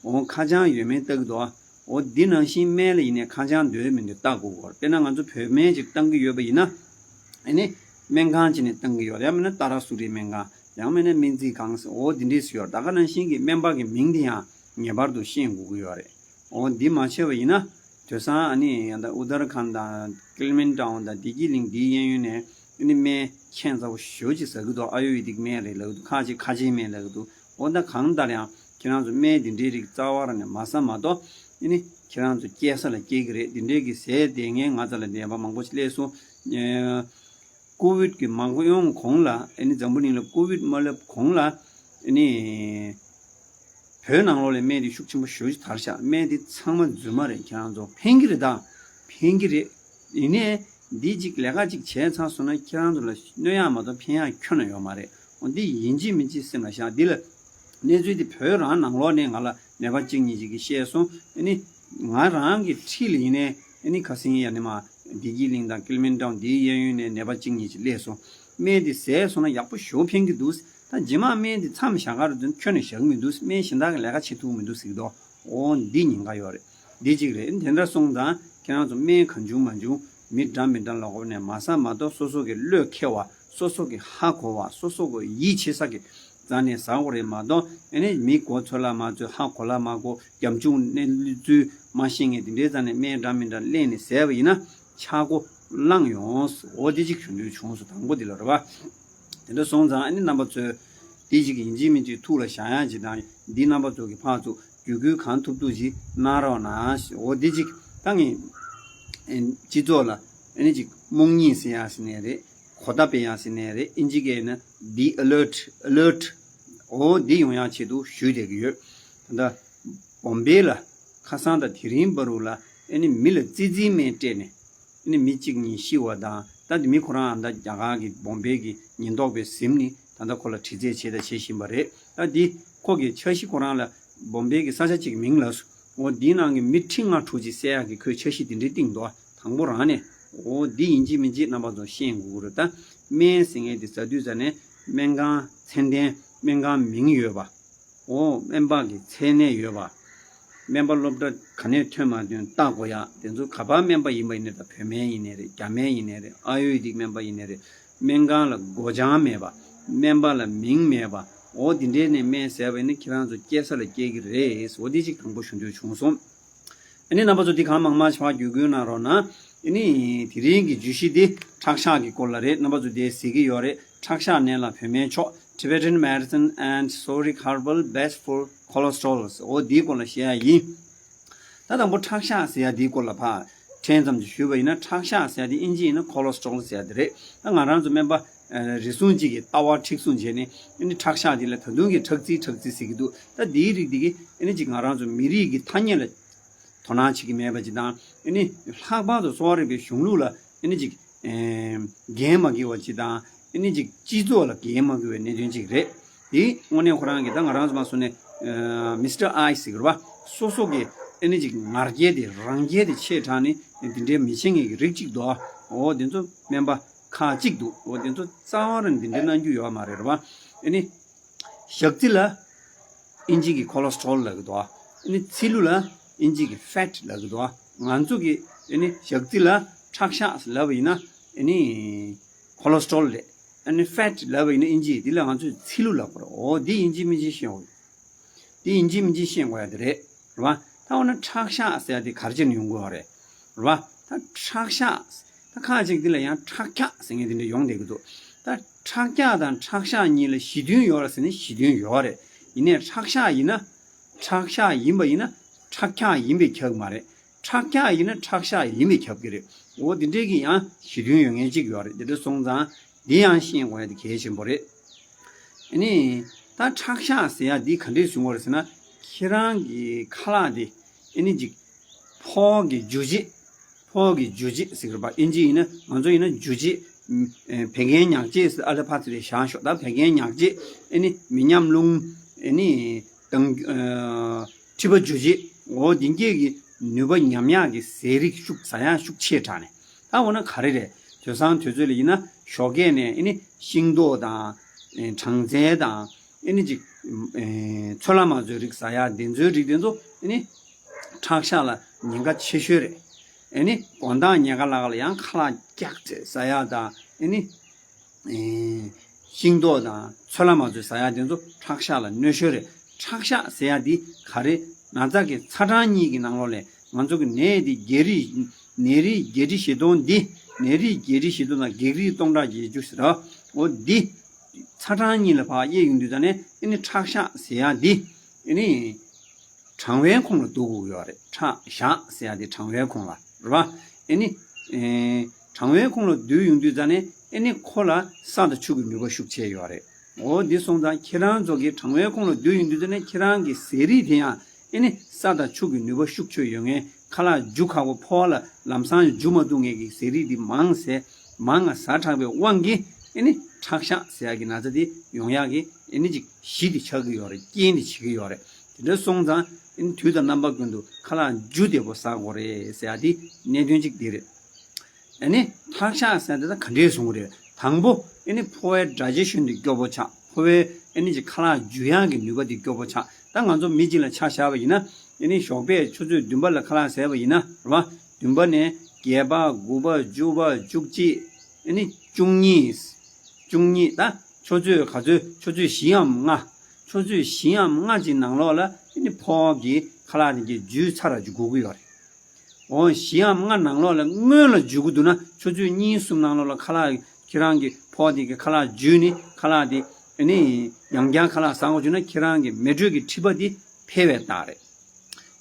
འོ་ཁ་བྱང་ཡོད་མེད་ལྟ་གི་འདུག་ཨ། འོ་འདི་ནང་བཞིན་སྨན་ལ་ཡིན་ནའི་ཁ་བྱང་འདོད་མི་འདུག་ལྟ་དགོས་གོ། དཔེར་ན་ང་ཚོ་བོད་སྨན་ཅིག་བཏང་གི་ཡོད་པ་ཡིན་ན་ཨ་ནི་སྨན་ཁང་ཅིག་ནས་བཏང་གི་ཡོད་རེད། ཡང་མིན་ན་ཏཱ་ར་སུ་རི་སྨན་ཁང་ཡང་མིན་ན་སྨན་རྩིས་ཁང་ཟེར་འོ་འདི་འདྲས་སུ་ཡོད་རེད། ད་ག་ནང་བཞིན་གྱི་སྨན་པ་གི་མིང་འདི་ཡང་ངེས་པར་དུ་ཤེས་དགོས་ཀྱི་ཡོད་རེད། འོ་འདི་མ་བྱས་པ་ཡིན་ན་དེང་སང་ཨ་ནི་ཡང་ད་ཨུ་ཏར་ཁན་དང་ཀླེ་མེན་ཊའུན་དང་བདེ་སྐྱིད་གླིང་འདིའི་གཡས་གཡོན་ནས་ཨ་ནི་སྨན་ཁྱད་མཚར་པོ་ཞེ་པོ་ཅིག་ཟ་གི་འདུག་ཨ་ཡུར་ཝེ་དིག་སྨན་རེད་ལབ་གི་འདུག་ཁ་ཅིག་ཁ་ཆེའི་སྨན་ལབ་གི་འདུག་འོ་ད་གང་ལྟར་ཡང་ཁྱེད་རང་ཚོ་སྨན་འདི་འདྲའི་རིགས་རྩ་བ་རང་ནས་མ་ཟ་མ་གཏོགས་ཨ་ནི་ཁྱེད་རང་ཚོ་སྐྱེལ་ས་ལ་སྐྱེལ་གི་རེད། འདི་འདྲའི་གི་ཟས་དེ་ངའི་ང་ཚོ་ལ་བསྡད་པ་མང་པོ་ཞིག་སླེབས་སོང་། ཀོ་ཝིད་ཀྱི་མ་འགོ་ཡོང་གོང་ལ་ཨ་ནི་འཛམ་བུ་གླིང་ལ་ཀོ་ཝིད་མ་སླེབས་གོང་ལ་ཨ་ནི་བོད་ནང་ལོགས་ལ་སྨན་དེ་ཤུགས་ཆེན་པོ་ཞེ་པོ་ཅིག་དར་ཤག་སྨན་དེ་ཚང་མ་རྫུན་མ་རེད། ཁྱེད་རང་ཚོ་ཕན་གི་རེད་ད། ཕན་གི་རེད། ཡིན་ནའི་འདི་གཅིག་ལས་ཀ་གཅིག་བྱས་ཚར་སོང་ན་ཁྱེད་རང་ཚོ་ལ་གནོད་ཡག་མ་གཏོགས་ཕན་ཡག་ཁྱོན་ནས་ཡོད་མ་རེད། འོ་འདི་ཡིན་གཅིག་མིན་གཅིག་སེམས་ལ་བཞག་འདི་ལ་གནས་ཚུལ་འདི་བོད་རང་ནང་ལོགས་ནས་ང་ལ་ནད་པ་གཅིག་གཉིས་ཅིག་གིས་བཤད་སོང་། ཨ་ནི་ང་རང་གི་འཁྲིས་ལ་ཡིན་ནའི་ཨ་ནི་ཁ་སང་ཡ་ནི་མ་བདེ་སྐྱིད་གླིང་དང་ཀིལ་མིན་ཊའུན་འདིའི་གཡས་གཡོན་ནས་ནད་པ་གཅིག་གཉིས་ཅིག་སླེབས་སོང་། སྨན་འདི་བཟས་སོང་ན་ཡག་པོ་ཞེ་པོ་ཕན་གི་འདུག་ད་རྗེས་མ་སྨན་འདི་མཚམས་བཞག་ག་རེ་འདུག་ཁྱོན་ནས་བཞག་གི་མི་འདུག་སྨན་གཞན་དག་གི་ལས་ཀ་བྱེད་ཐུབ་ཀྱི་མི་འདུག་ཟེར་གི་འདུག་འོ་འདི་ཉེན་ཁ་ཡོད་རེད། འདི་གཅིག་རེད། དེ་འདྲ་སོང་ཙང་ཁྱེད་རང་ཚོ་སྨན་གང་བྱུང་མང་བྱུང་མི་འདྲ་མི་འདྲ་ལ་གོ་ནས་མ་ཟ་མ་གཏོགས་སོ་སོ་གི་བློས་འཁེལ་བ་སོ་སོ་གི་ཧ་གོ་བ་སོ་སོ་གི་ཡིད་ཆེས་ས་གི་རྩ་ནས་ཟ་དགོས་རེད་མ་གཏོགས་ཨ་ནི་མི་མགོ་ཚོས་ལ་མ་ཚོས་ཧ་གོ་ལ་མ་གོ་རྒྱབ་ལྗོངས་གནས་ཚུལ་མ་ཤེས་མཁན་དེ་འདྲའི་རྩ་ནས་སྨན་འདྲ་མི་འདྲ་གླས་ནས་ཟས་པ་ཡིན་ན་ཆག་སྒོ་ལངས་ཡོང་། འོ་དེ་གཅིག་ཞུ་འདོད་བྱུང་སོང་། དང་པོ་འདི་ལ་རེད་པ། དེ་འདྲ་སོང་ཙང་ཨ་ནི་རྣམ་པ་ཚོས་དེ་གཅིག་ཡིན་གཅིག་མིན་གཅིག་ཐུགས་ལ་བཞག་ཡ་གཅིག་དང་འདི་རྣམ་པ་ཚོ་གི་ཕར་ཚུར་བརྒྱུད་སྐུལ་གང་ཐུབ་ཐུབ་ཅིག་གནང་རོགས་གནང་། འོ་དེ་གཅིག་ད་ངས་སྤྱི་ཚོགས་ལ་ཨ་ནི་གཅིག་རྨོངས་གཉིད་སེལ་ཡ་ཟེར་ནའི་རེད། གོ་བརྡ་སྤེལ་ཡ་ཟེར་ནའི་རེད། ཨིན་ཇི་སྐད་ན་be alert, alert. འོ་འདི་ཡོང་ཡ་ཆེད་དུ་ཞུས་བསྡད་ཀྱི་ཡོད། ད་ལྟ་བོམ་བེ་ལ་ཁ་སང་དང་དེ་རིང་བར་དུ་ལ་ཨ་ནི་མི་ལ་ཙི་ཙིའི་སྨན་སྤྲད་ནས་ཨ་ནི་མི་གཅིག་གཉིས་ཤི་བ་དང་ད་དེ་མི་ཁོ་རང་ད་རྒྱ་གར་གྱི་བོམ་བེ་གི་ཉེན་རྟོག་པས་ཟིན་ནི་ད་ལྟ་ཁོ་ལ་དྲི་རྩད་བྱས་དང་བྱེད་བཞིན་པ་རེད། ད་འདི་ཁོ་གི་འཆར་གཞི་ཁོ་རང་ལ་བོམ་བེ་གི་ས་ཆ་གཅིག་མིང་ལ་སོ། འོ་འདིའི་ནང་གི་མི་ཁྲི་ལྔ་དྲུག་ཅིག་བསད་ཡག་གི་ཁོས་འཆར་གཞི་དེ་འདྲའི་བཏིང་འདུག་དང་པོ་རང་ནས། འོ་འདི་ཡིན་གཅིག་མིན་གཅིག་རྣམ་པ་ཚོ་ཤེས་དགོས་ཀྱི་རེད། ད་སྨན་ཟེར་མཁན་དེ་ཟ་དུས་ཟ་ནས་སྨན་ཁང་ཚད་ལྡན་སྨན་ཁང་མིང་ཡོད་པ། འོ་སྨན་པ་གི་མཚན་གནས་ཡོད་པ། སྨན་པ་སློབ་གྲྭ་ག་ནས་ཐོན་མ་ཐོན་ལྟ་དགོས་ཡ། དེ་ཚོ་ག་པར་སྨན་པ་ཡིན་པ་ཡིན་ནའི་ད་བོད་སྨན་ཡིན་ནའི་རེད། རྒྱ་སྨན་ཡིན་ནའི་རེད། ཨ་ཡུར་ཝེ་དིག་སྨན་པ་ཡིན་ནའི་རེད། སྨན་ཁང་ལ་སྒོ་བྱང་མེད་པ། སྨན་པ་ལ་མིང་མེད་པ། འོ་འདི་འདྲའི་ནས་སྨན་བཟས་པ་ཡིན་ན་ཁྱེད་རང་ཚོ་སྐྱེལ་ས་ལ་སྐྱེལ་གི་རེད། འོ་འདི་གཅིག་དང་པོ་ཞུ་འདོད་བྱུང་སོང་། ཨ་ནི་རྣམ་པ་ཚོ་འདི་གང་མང་མང་ཞིག་ཕར་བརྒྱུད་སྐུལ་གནང་རོགས་གནང་། ཨ་ནི་དེ་རིང་གི་བརྗོད་གཞི་འདི་ཁྲག་ཤ་གི་སྐོར་ལ་རེད། རྣམ་པ་ཚོ་དེ་གཟིགས་ཀྱི་ཡོད་རེད། ཁྲག་ཤ་ནད་ལ་བོད་སྨན་མཆོག Tibetan medicine and Sorik herbal best for cholesterol. འོ་འདིའི་སྐོར་ལ་བཤད་ཡ་ཡིན། ད་དང་པོ་ཁྲག་ཤ་ཟེར་ཡ་འདིའི་སྐོར་ལ་ཕར་ཕྲན་ཙམ་ཅིག་ཞུས་པ་ཡིན་ན། ཁྲག་ཤ་ཟེར་ཡ་འདི་ཨིན་ཇི་ཡིན་ན་cholesterol ཟེར་ཡ་འདི་རེད། ད་ང་རང་ཚོ་སྨན་པ་ཨ་རེ་ཟུང་གཅིག་གིས་ལྟ་བ་མཁྲེགས་བཟུང་བྱས་ནས་ཨ་ནི་ཁྲག་ཤ་འདི་ལ་ད་དུང་གི་ཁྲག་རྩི་ཁྲག་རྩི་ཟེར་གྱི་འདུག་ད་འདིའི་རིགས་འདི་གིས་ཨ་ནི་ཅིག་ང་རང་ཚོ་མི་རིགས་ཀྱི་ཐ་སྙད་ལ་དོ་སྣང་བྱེད་ཀྱི་མེད་པ་ཅིག་དང་། ཨ་ནི་ལྷག་པར་དུ་གསོ་བ་རིག་པའི་གཞུང་ལུགས་ལ་ཨ་ནི་ཅིག་ ཨེ་འགན་མ་འཁྱེར་བ་ཅིག་དང་། ཨེ་ནི་ཅིག་སྤྱི་ཚོགས་ལ་འགན་མ་འཁྱེར་བའི་གནད་དོན་ཅིག་རེད། དེ་དངོས་གནས་ཁོ་རང་གིས་ད་ང་རང་ཚོ་མ་སོང་ནས་མི་སི་ཊར་ཨའི་ཟེར་གི་རེད་པ། སོ་སོ་གི་ཨེ་ནི་ཅིག་ང་རྒྱལ་དེ་རང་རྒྱལ་དེ་ཆེ་དྲགས་ནས་འདི་འདྲའི་མི་བྱེད་མཁན་གྱི་རིགས་ཅིག་འདུག། འོ་དེ་ཚོ་སྨན་པ་ཁག་ཅིག་འདུག། འོ་དེ་ཚོ་རྩ་བ་རང་འདི་འདྲའི་གནང་རྒྱུ་ཡོད་མ་རེད་རེད་པ། ཨེ་ནི་ཞག་རྩི་ལ་ཨིན་ཇི་གི་ཁོ་ལེ་སི་ཊོ་རོལ་ལབ་གི་འདུག། ཨེ་ནི་ཚིལ་ལུ་ལ་ཨིན་ཇི་གི་ཕེ་ཊི་ལབ་གི་འདུག། ང་ཚོ་གི་ཨེ་ནི་ཞག་རྩི་ལ་ཁྲག་ཤ་ལབ་པ་ཡིན་ན་ཨེ་ནི་ཁོ་ལེ་སི་ཊོ་རོལ་རེད། ཨེ་ནི་ཕེ་ཊི་ལབ་པ་ཡིན་ན་ཨིན་ཇི། འདི་ལ་ང་ཚོས་ཚིལ་ལུ་ལབ་དགོས་རེད། འོ་འདི་ཡིན་གཅིག་མིན་གཅིག་ཤེས་དགོས། འདི་ཡིན་གཅིག་མིན་གཅིག་ཤེས་དགོས་ཡ་དེ་རེད། རེད་བ། ད་འོ་ན་ཁྲག་ཤ་ཟེར་ཡ་དེ་ག་རེ་བྱས་ནས་ཡོང་གི་ཡོད་རེད། རེད་བ། ད་ཁྲག་ཤ། ད་ཁ་ཅིག་འདི་ལ་ཡང་ཁྲག་འཁྱག་ཟེར་མཁན་དེ་འདྲ་ཡོང་བསྡད་ཀྱི་འདུག། ད་ཁྲག་འཁྱག་དང་ཁྲག་ཤ་གཉིས་ལ་གཞི་མཐུན་ཡོད་རེད་ཟེར་ན་གཞི་མཐུན་ཡོད་རེད། ཡིན་ནའི་ཁྲག་ཤ་ཡིན་ན། ཁྲག་ཤ་ཡིན་པ་ཡིན་ན་ཁྲག་འཁྱག་ཡིན་པས་ཁྱབ་ཀྱི་མ་རེད། ཁྲག་འཁྱག་ཡིན་ན་ཁྲག་ཤ་ཡིན་པས་ཁྱབ་ཀྱི་རེད། འོ་དེ་འདྲའི་གི་ཡང་གཞི་མཐུན་ཡོད་མཁན་གཅིག་ཡོད་རེད། དེ་འདྲ་སོང་ཙང་འདི་ཡང་ཤེས་དགོས་ཡ་དེ་གལ་ཆེན་པོ་རེད། ཨ་ནི། ད་ཁྲག་ཤ་ཟེར་ཡ་འདི་ག་འདྲས་བཟོ་དགོས་རེད་ཟེར་ན། ཁྱེད་རང་གི་ཁ་ལག་འདི་ཨ་ནི་ཅིག་ཕོ་བ་གི་འཇུ་བྱེད། ཕོ་བ་གི་འཇུ་བྱེད་ཟེར་གི་རེད་པ། ཨིན་ཇི་ཡིན་ན་ང་ཚོ་ཡིན་ན་འཇུ་བྱེད། ཨེ་བད་ཀན་མྱག་བྱེད་ཟེར། ཨ་ལེ་ཕར་ཚུར་རེ་བཞག་ཤོག། ད་བད་ཀན་མྱག་བྱེད་ཨ་ནི་མེ་མཉམ་རླུང་ཨ་ནི་དང་ཨ་མཁྲིས་པ་འཇུ་བྱེད། འོ་འདི་གས་ཀྱི་ནུས་པ་ཉམས་ཡག་གི་ཟས་རིགས་ཤུགས་ཟ་ཡག་ཤུགས་ཆེ་དྲགས་ནས། ད་འོ་ན་ག་རེ་རེད། དུས་སང་དུས་ཚོད་ལ་ཡིན་ན་ཞོགས་ཀས་ནས་ཨ་ནི་ཤིང་ཏོག་དང་། ཨེ་སྦྲང་རྩི་དང་། ཨ་ནི་ཅིག་ཨེ་ཚོད་ལ་མ་ཚོད་རིགས་ཟ་ཡག་འདི་ཚོའི་རིགས་དེ་ཚོ་ཨ་ནི་ཁྲག་ཤ་ལ་ཉེན་ཁ་ཆེ་ཤོས་རེད། ཨ་ནི་དགོང་དག་ཉལ་ཁ་ལ་ཁ་ལ་ཡང་ཁ་ལག་རྒྱགས་ཚད་ཟ་ཡག་དང་། ཨ་ནི་ཨེ་ཤིང་ཏོག་དང་ཚོད་ལ་མ་ཚོད་ཟ་ཡག་དེ་ཚོ་ཁྲག་ཤ་ལ་གནོད་ཤོས་རེད། ཁྲག་ཤ་ཟེར་ཡག་འདི་ག་རེ། ན་ཚ་གི་ཚ་གྲང་གཉིས་ཀྱི་ནང་ལོགས་ལས་ང་ཚོ་གི་ནད་འདི་བརྒྱད་རིགས། ནད་རིགས་བརྒྱད་ཁྲི་བཞི་སྟོང་འདི། ནད་རིགས་བརྒྱད་ཁྲི་བཞི་སྟོང་དང་བགེགས་རིགས་སྟོང་ཕྲག་བརྒྱད་ཅུ་ཟེར་རོ། འོ་འདི་ཚ་གྲང་གཉིས་ལ་ཕར་དབྱེ་ཡོང་དུས་ཙ་ནས་ཨ་ནི་ཁྲག་ཤ་ཟེར་ཡག་འདི་ཨ་ནི་གྲང་བའི་ཁོངས་ལ་བསྡུ་དགོས་ཡོད་རེད། ཁྲག་ཤ་ཟེར་ཡག་འདི་གྲང་བའི་ཁོངས་ལ་རེད་བ། ཨ་ནི་ཨེ་གྲང་བའི་ཁོངས་ལ་བསྡུ་ཡོང་དུས་ཙ་ནས་ཨ་ནི་ཁོ་ལ་ས་དང་ཆུ་གི་ནུས་པ་ཤུགས་ཆེ་ཡོད་རེད། འོ་འདི་སོང་ཙང་ཁྱེད་རང་ཚོ་གི་གྲང་བའི་ཁོངས་ལ་བསྡུ་ཡོང་དུས་ཙ་ནས་ཁྱེད་རང་གི་ཟས་རིགས་དེ་ཡང་ཨེ་ནི་ས་དང་ཆུ་གི་ནུས་པ་ཤུགས་ཆེ་ཡོད་མཁན། ཁ་ལག་འཇུ་ཁག་པོ། ཕོ་བ་ལ་ལམ་སང་འཇུ་མ་ཐུབ་མཁན་གྱི་ཟས་རིགས་འདི་མང་ཟས་མང་ང་ཟ་དྲགས་པའི་དབང་གིས་ཨེ་ནི་ཁྲག་ཤ་ཟེར་ཡག་གི་ན་ཚ་དེ་ཡོང་ཡག་གི་ཨེ་ནི་ཅིག་གཞི་དེ་ཆགས་ཀྱི་ཡོད་རེད། རྐྱེན་དེ་བྱེད་ཀྱི་ཡོད་རེད། དེ་འདྲ་སོང་ཙང་ཨེ་ནི་དུས་དང་རྣམ་པ་ཀུན་ཏུ་ཁ་ལག་འཇུ་བདེ་པོ་ཟ་དགོས་རེད་ཟེར་ཡག་དེ་གནད་དོན་གཅིག་དེ་རེད། ཨ་ནི་ཁྲག་ཤ་ཟེར་དེ་ད་ག་འདྲས་བཟུང་གི་རེད། དང་པོ་ཨ་ནི་ཕོ་བའི་སྒྲ་ཇེ་ཤུན་དེ་སྐྱོ་པོ་ཆགས། ཕོ་བའི་ཨ་ནི་ཅིག་ཁ་ལག་འཇུ་ཡག་གི་ནུས་པ་དེ་སྐྱོ་པོ་ཆགས། ད་ང་ཚོ་མི་གཅིག་ལ་ཆ་བཞག་པ་ཡིན་ན། ཨ་ནི་ཞོགས་པའི་ཆུ་ཚོད་བདུན་པ་ལ་ཁ་ལག་ཟས་པ་ཡིན་ན་རེད་བ། བདུན་པ་ནས་བརྒྱད་པ། དགུ་པ། བཅུ་པ། བཅུ་གཅིག་ཨ་ནི་བཅུ་གཉིས། བཅུ་གཉིས། ད་ཆུ་ཚོད་ག་ཚོད། ཆུ་ཚོད་བཞི་འམ་ལྔ། ཆུ་ཚོད་བཞི་འམ་ལྔ་ཅིག་ནང་ལོགས་ལ་ཨ་ནི་ཕོ་བ་གི་ཁ་ལག་དེ་གི་འཇུ་ཚར་ར་འཇུ་དགོས་ཀྱི་ཡོད་རེད། འོ་བཞི་འམ་ལྔ་ནང་ལོགས་ལ་སྔོན་ལ་འཇུ་གི་འདུག་ན། ཆུ་ཚོད་གཉིས་གསུམ་ནང་ལོགས་ལ་ཁ་ལག་ཁྱེད་རང་གི་ཕོ་བ་དེ་གི་ཁ་ལག་འཇུས་ནས་ཁ་ལག་དེ་ཨ་ནི་ཡང་བསྐྱར་ཁ་ལག་ཟ་དགོས་བྱུང་ན་ཁྱེད་རང་གི་མེ་དྲོད་ཀྱི་མཁྲིས་པ་དེ་འཕེལ་བའི་རྟགས་རེད།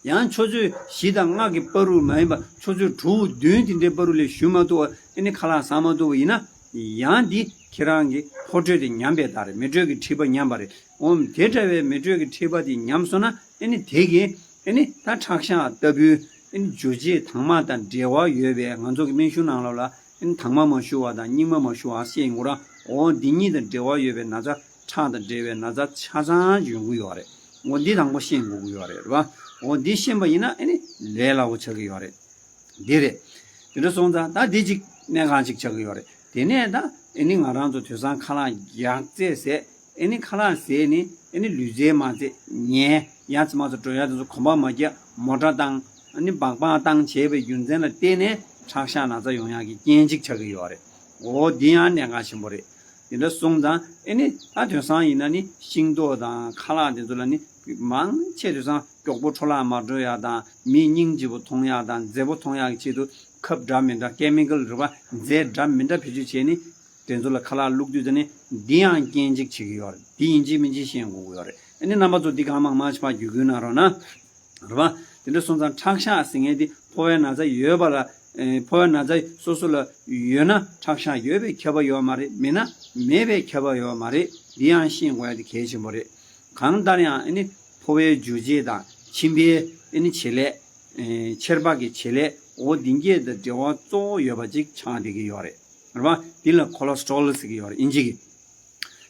ཡང་ཆུ་ཚོད་བཞི་དང་ལྔ་གི་བར་དུ་མ་ཡིན་པ་ཆུ་ཚོད་དྲུག་བདུན་དེ་འདྲའི་བར་དུ་ལས་བཞུགས་མ་ཐུབ་པ་ཨ་ནི་ཁ་ལག་ཟ་མ་ཐུབ་པ་ཡིན་ན། ཡང་འདི་ཁྱེད་རང་གི་ཕོ་དྲོད་དེ་ཉམས་པའི་རྟགས་རེད། མེ་དྲོད་ཀྱི་མཁྲིས་པ་ཉམས་པ་རེད། འོ་དེ་འདྲ་བའི་མེ་དྲོད་ཀྱི་མཁྲིས་པ་དེ་ཉམས་སོང་ན་ཨ་ནི་དེ་གིས་ཨ་ནི་ད་ཁྲག་ཤ་ལྟ་བུའི་ཨ་ནི་འཇུ་བྱེད་དྭངས་མ་དང་འབྲེལ་བ་ཡོད་པའི་ང་ཚོ་གི་སྨན་གཞུང་ནང་ལོགས་ལ་ཨ་ནི་དྭངས་མ་མ་ཞུ་བ་དང་སྙིགས་མ་མ་ཞུ་བ་བཤད་ཡོང་གི་རེད། འོ་འདི་གཉིས་དང་འབྲེལ་བ་ཡོད་པའི་ན་ཚ། ཁྲག་དང་འབྲེལ་བའི་ན་ཚ་ཆ་ཚང་ཡོང་གི་ཡོད་རེད། འོ་འདི་དང་པོ་ཤེས་དགོས་ཀྱི་ཡོད་རེད། རེད་བ། འོ་འདི་ཤེས་པ་ཡིན་ན་ཨ་ནི་ལས་སླ་པོ་ཆགས་ཀྱི་ཡོད་རེད། འདི་རེད། དེ་འདྲ་སོང་ཙང་ད་འདི་གཅིག་གནད་འགག་ཅིག་ཆགས་ཀྱི་ཡོད་རེད། དེ་ནས་ད་ཨ་ནི་ང་རང་ཚོ་དུས་སང་ཁ་ལག་རྒྱགས་ཚད་ཟས། ཨ་ནི་ཁ་ལག་ཟས་ནི་ཨ་ནི་ལུས་རྩལ་མ་རྩེ། ཉལ་ཡ་ཙི་མ་ཙི་འགྲོ་ཡ་དེ་ཚོ་གོམ་པ་མ་རྒྱག། མོ་ཊ་བཏང་། ཨ་ནི་སྦག་སྦག་བཏང་བྱས་པའི་རྒྱུ་མཚན་ལ་བརྟེན་ནས་ཁྲག་ཤ་ན་ཚ་ཡོང་ཡག་གི་རྐྱེན་གཅིག་ཆགས་ཀྱི་ཡོད་རེད། འོ་འདི་ཡང་གནད་འགག་ཆེན་པོ་རེད། དེ་འདྲ་སོང་ཙང་ཨ་ནི་ད་དེང་སང་ཡིན་ན་ནི་ཤིང་ཏོག་དང་ཁ་ལག་དེ་ཚོ་ལ་ནི་མང་ཆེ་དེང་སང་མགྱོགས་པོ་འཕྲོ་བརླག་མ་འགྲོ་ཡག་དང་། མིའི་སྙིང་རྗེ་པོ་མཐོང་ཡག་དང་། མཛེས་པོ་མཐོང་ཡག་གི་ཆེད་དུ་ཁབ་འདྲ་མི་འདྲ། ཀེ་མི་ཀལ་རེད་བ། རྫས་འདྲ་མི་འདྲ་བེད་སྤྱོད་བྱས་ནི་དེ་ཚོ་ལ་ཁ་ལག་བླུགས་དུས་ཙ་ནི་འདི་ཡང་རྐྱེན་གཅིག་བྱེད་ཀྱི་ཡོད་རེད། འདི་ཡིན་གཅིག་མིན་གཅིག་ཤེས་དགོས་ཀྱི་ཡོད་རེད། ཨ་ནི་རྣམ་པ་ཚོ་འདི་གང་མང་མང་ཞིག་ཕར་བརྒྱུད་སྐུལ་གནང་རོགས་གནང་། རེད་བ། དེ་འདྲ་སོང་ཙང་ཁྲག་ཤ་ཟེར་མཁན་དེ་ཕོ་བའི་ན་ཚ་ཡོད་པ་ལ། ཨེ་ཕོ་བའི་ན་ཚ་སོ་སོ་ལ་ཡོད་ན་ཁྲག་ཤ་ཡོད་པས་ཁྱབ་པ་ཡོད་མ་རེད། མེད་ན་མེད་པས་ཁྱབ་པ་ཡོད་མ་རེད། འདི་ཡང་ཤེས་དགོས་ཡ་དེ་གལ་ཆེན་པོ་རེད། གང་ལྟར་ཡང་ཨ་ནི་ཕོ་བའི་འཇུ་བྱེད་དང་མཆིན་པའི་ཨ་ནི་བྱེད་ལས། ཨེ་མཆེར་པ་གི་བྱེད་ལས། འོ་འདི་གས་དང་འབྲེལ་བ་གཙོ་བོ་ཡོད་པ་ཅིག་ཆགས་བསྡད་ཀྱི་ཡོད་རེད། རེད་བ། འདི་ལ་ཁོ་ལེ་སི་ཊོ་རོལ་ཟེར་གྱི་ཡོད་རེད་དབྱིན་ཇི་གི།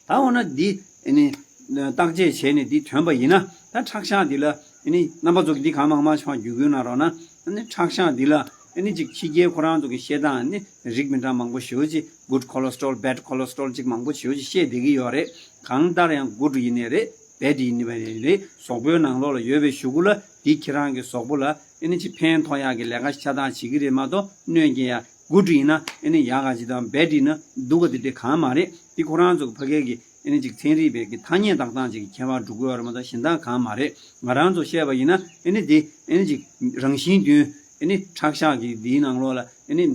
ད་འོ་ན་འདི་ཨ་ནི་བརྟག་དཔྱད་བྱས་ནས་འདི་ཐོན་པ་ཡིན་ན། ད་ཁྲག་ཤ་འདི་ལ་ཨ་ནི་རྣམ་པ་ཚོ་གི་འདི་གང་མང་མང་ཞིག་བརྒྱུད་སྐུལ་གནང་རོགས་གནང་། ཨ་ནི་ཁྲག་ཤ་འདི་ལ་ཨ་ནི་ཅིག་ཕྱི་རྒྱལ་ཁོ་རང་ཚོ་གི་བཤད་སྟངས་ཨ་ནི་རིགས་མི་འདྲ་མང་པོ་ཞེ་པོ་ཅིག good cholesterol bad cholesterol ཅིག་མང་པོ་ཞེ་པོ་ཅིག་བཤད་བསྡད་ཀྱི་ཡོད་རེད། གང་ལྟར་ཡང་good ཡིན་ནི་རེད། bad ཡིན་ནི་རེད། གཟུགས་པོའི་ནང་ལོགས་ལ་ཡོད་པའི་གཞུག་གུ་ལ་འདི་ཁྱེད་རང་གི་གཟུགས་པོ་ལ་ཨ་ནི་ཅིག་ཕན་ཐོགས་ཡག་གི་ལས་ཀ་ཆ་ཚང་བྱེད་ཀྱི་རེད་མ་གཏོགས། གནོད་སྐྱེལ་ཡག good ཡིན་ན་ཨ་ནི་ཡག་ག་ཅིག་དང་bad ཡིན་ན་སྡུག་ག་དེ་འདྲ་གང་མ་རེད། འདི་ཁོ་རང་ཚོ་གི་ཕ་གི་གི་ཨ་ནི་ཅིག་ཚན་རིག་པའི་གི་ཐ་སྙད་བཏགས་སྟངས་ཅིག་གི་ཁྱད་པར་འགྲོ་གི་ཡོད་རེད་མ་གཏོགས་གཞན་དག་གང་མ་རེད། ང་རང་ཚོ་བཤད་པ་ཡིན་ན་ཨ་ནི་འདི་ཨ་ནི་ཅིག་རང་བཞིན་བདུན། ཨ་ནི་ཁྲག་ཤ་གི་འདིའི་ནང་ལོགས་ལ་ཨ་ནི་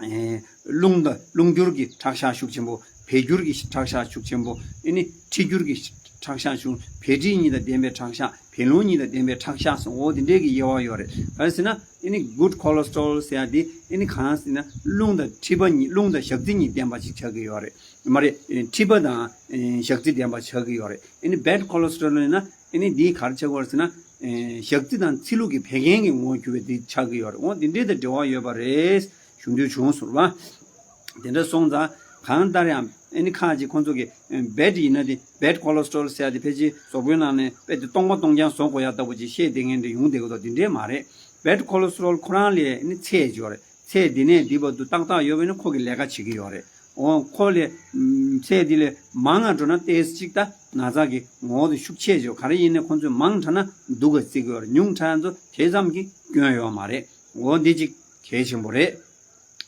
ཨེ་རླུང་དང་རླུང་འགྱུར་གྱི་ཁྲག་ཤ་ཤུགས་ཆེན་པོ། བད་འགྱུར་གྱི་ཁྲག་ཤ་ཤུགས་ཆེན་པོ། ཨ་ནི་མཁྲིས་འགྱུར་གྱི་ཁྲག་ཤ་ཤུགས། བད་མཁྲིས་གཉིས་དང་ལྡན་པའི་ཁྲག་ཤ། བད་རླུང་གཉིས་དང་ལྡན་པའི་ཁྲག་ཤ་སོགས། འོ་དེ་འདྲའི་གི་དབྱེ་བ་ཡོད་རེད། ག་རེ་ཟེར་ན་ཨ་ནི་good cholesterol ཟེར་ཡ་དེ་ཨ་ནི་གང་ཟེར་ན་རླུང་དང་མཁྲིས་པ་གཉིས། རླུང་དང་ཞག་རྩི་གཉིས་ལྡན་པ་ཞིག་ཆགས་ཀྱི་ཡོད་རེད། མ་རེད། མཁྲིས་པ་དང་ཞག་རྩི་ལྡན་པ་ཆགས་ཀྱི་ཡོད་རེད། ཨ་ནི་bad cholesterol ཡིན་ན་ཨ་ནི་འདི་ག་རེ་ཆགས་ཀྱི་ཡོད་རེད་ཟེར་ན། ཞག་རྩི་དང་ཚིལ་ལུ་གི་བད་ཀན་གྱི་ངོ་བོར་གྱུར་པའི་འདི་ཆགས་ཀྱི་ཡོད་རེད། འོ་འདི་འདྲའི་དང་འབྲེལ་བ་ཡོད་པ་རེད། ཞུ་འདོད་བྱུང་སོང་བ། དེ་འདྲ་སོང་ཙང་གང་ལྟར་ཡང་ཨ་ནི་ཁ་ཅིག་ཁོང་ཚོ་གི་bad ཡིན་ན་དེ་bad cholesterol ཟེར་ཡ་དེ་ཕལ་ཆེར་གཟུགས་པོའི་ནང་ནས་དཔེ་དེ་སྟོང་པ་སྟོང་རྐྱང་བཟོ་དགོས་ཡ་ལྟ་བུ་ཅིག་བཤད་བསྡད་མཁན་དེ་ཡོང་བསྡད་ཀྱི་འདུག་དེ་འདྲས་མ་རེད། bad cholesterol ཁོ་རང་ལ་ཨ་ནི་ཚད་ཅིག་ཡོད་རེད། ཚད་འདི་ནས་འདི་བར་དུ་ཏག་ཏག་ཡོད་པ་ཡིན་ན་ཁོ་གི་ལས་ཀ་བྱེད་ཀྱི་ཡོད་རེད། འོ་ཁོ་ལས་ཚད་འདི་ལས་མང་ང་འགྲོ་ན་ཏོག་ཙམ་ཅིག་ད་ན་ཚ་གི་ངོ་བོ་དེ་ཤུགས་ཆེ་ཅིག་ག་རེ་ཡིན་ནའི་ཁོང་ཚོས་མང་དྲགས་ན་སྡུག་ག་བརྩི་གི་ཡོད་རེད། ཉུང་དྲགས་ཡ་ཚོ་དེ་ཙམ་གྱི་སྐྱོན་ཡོད་མ་རེད། འོ་འདི་ཅིག་གལ་ཆེན་པོ་རེད།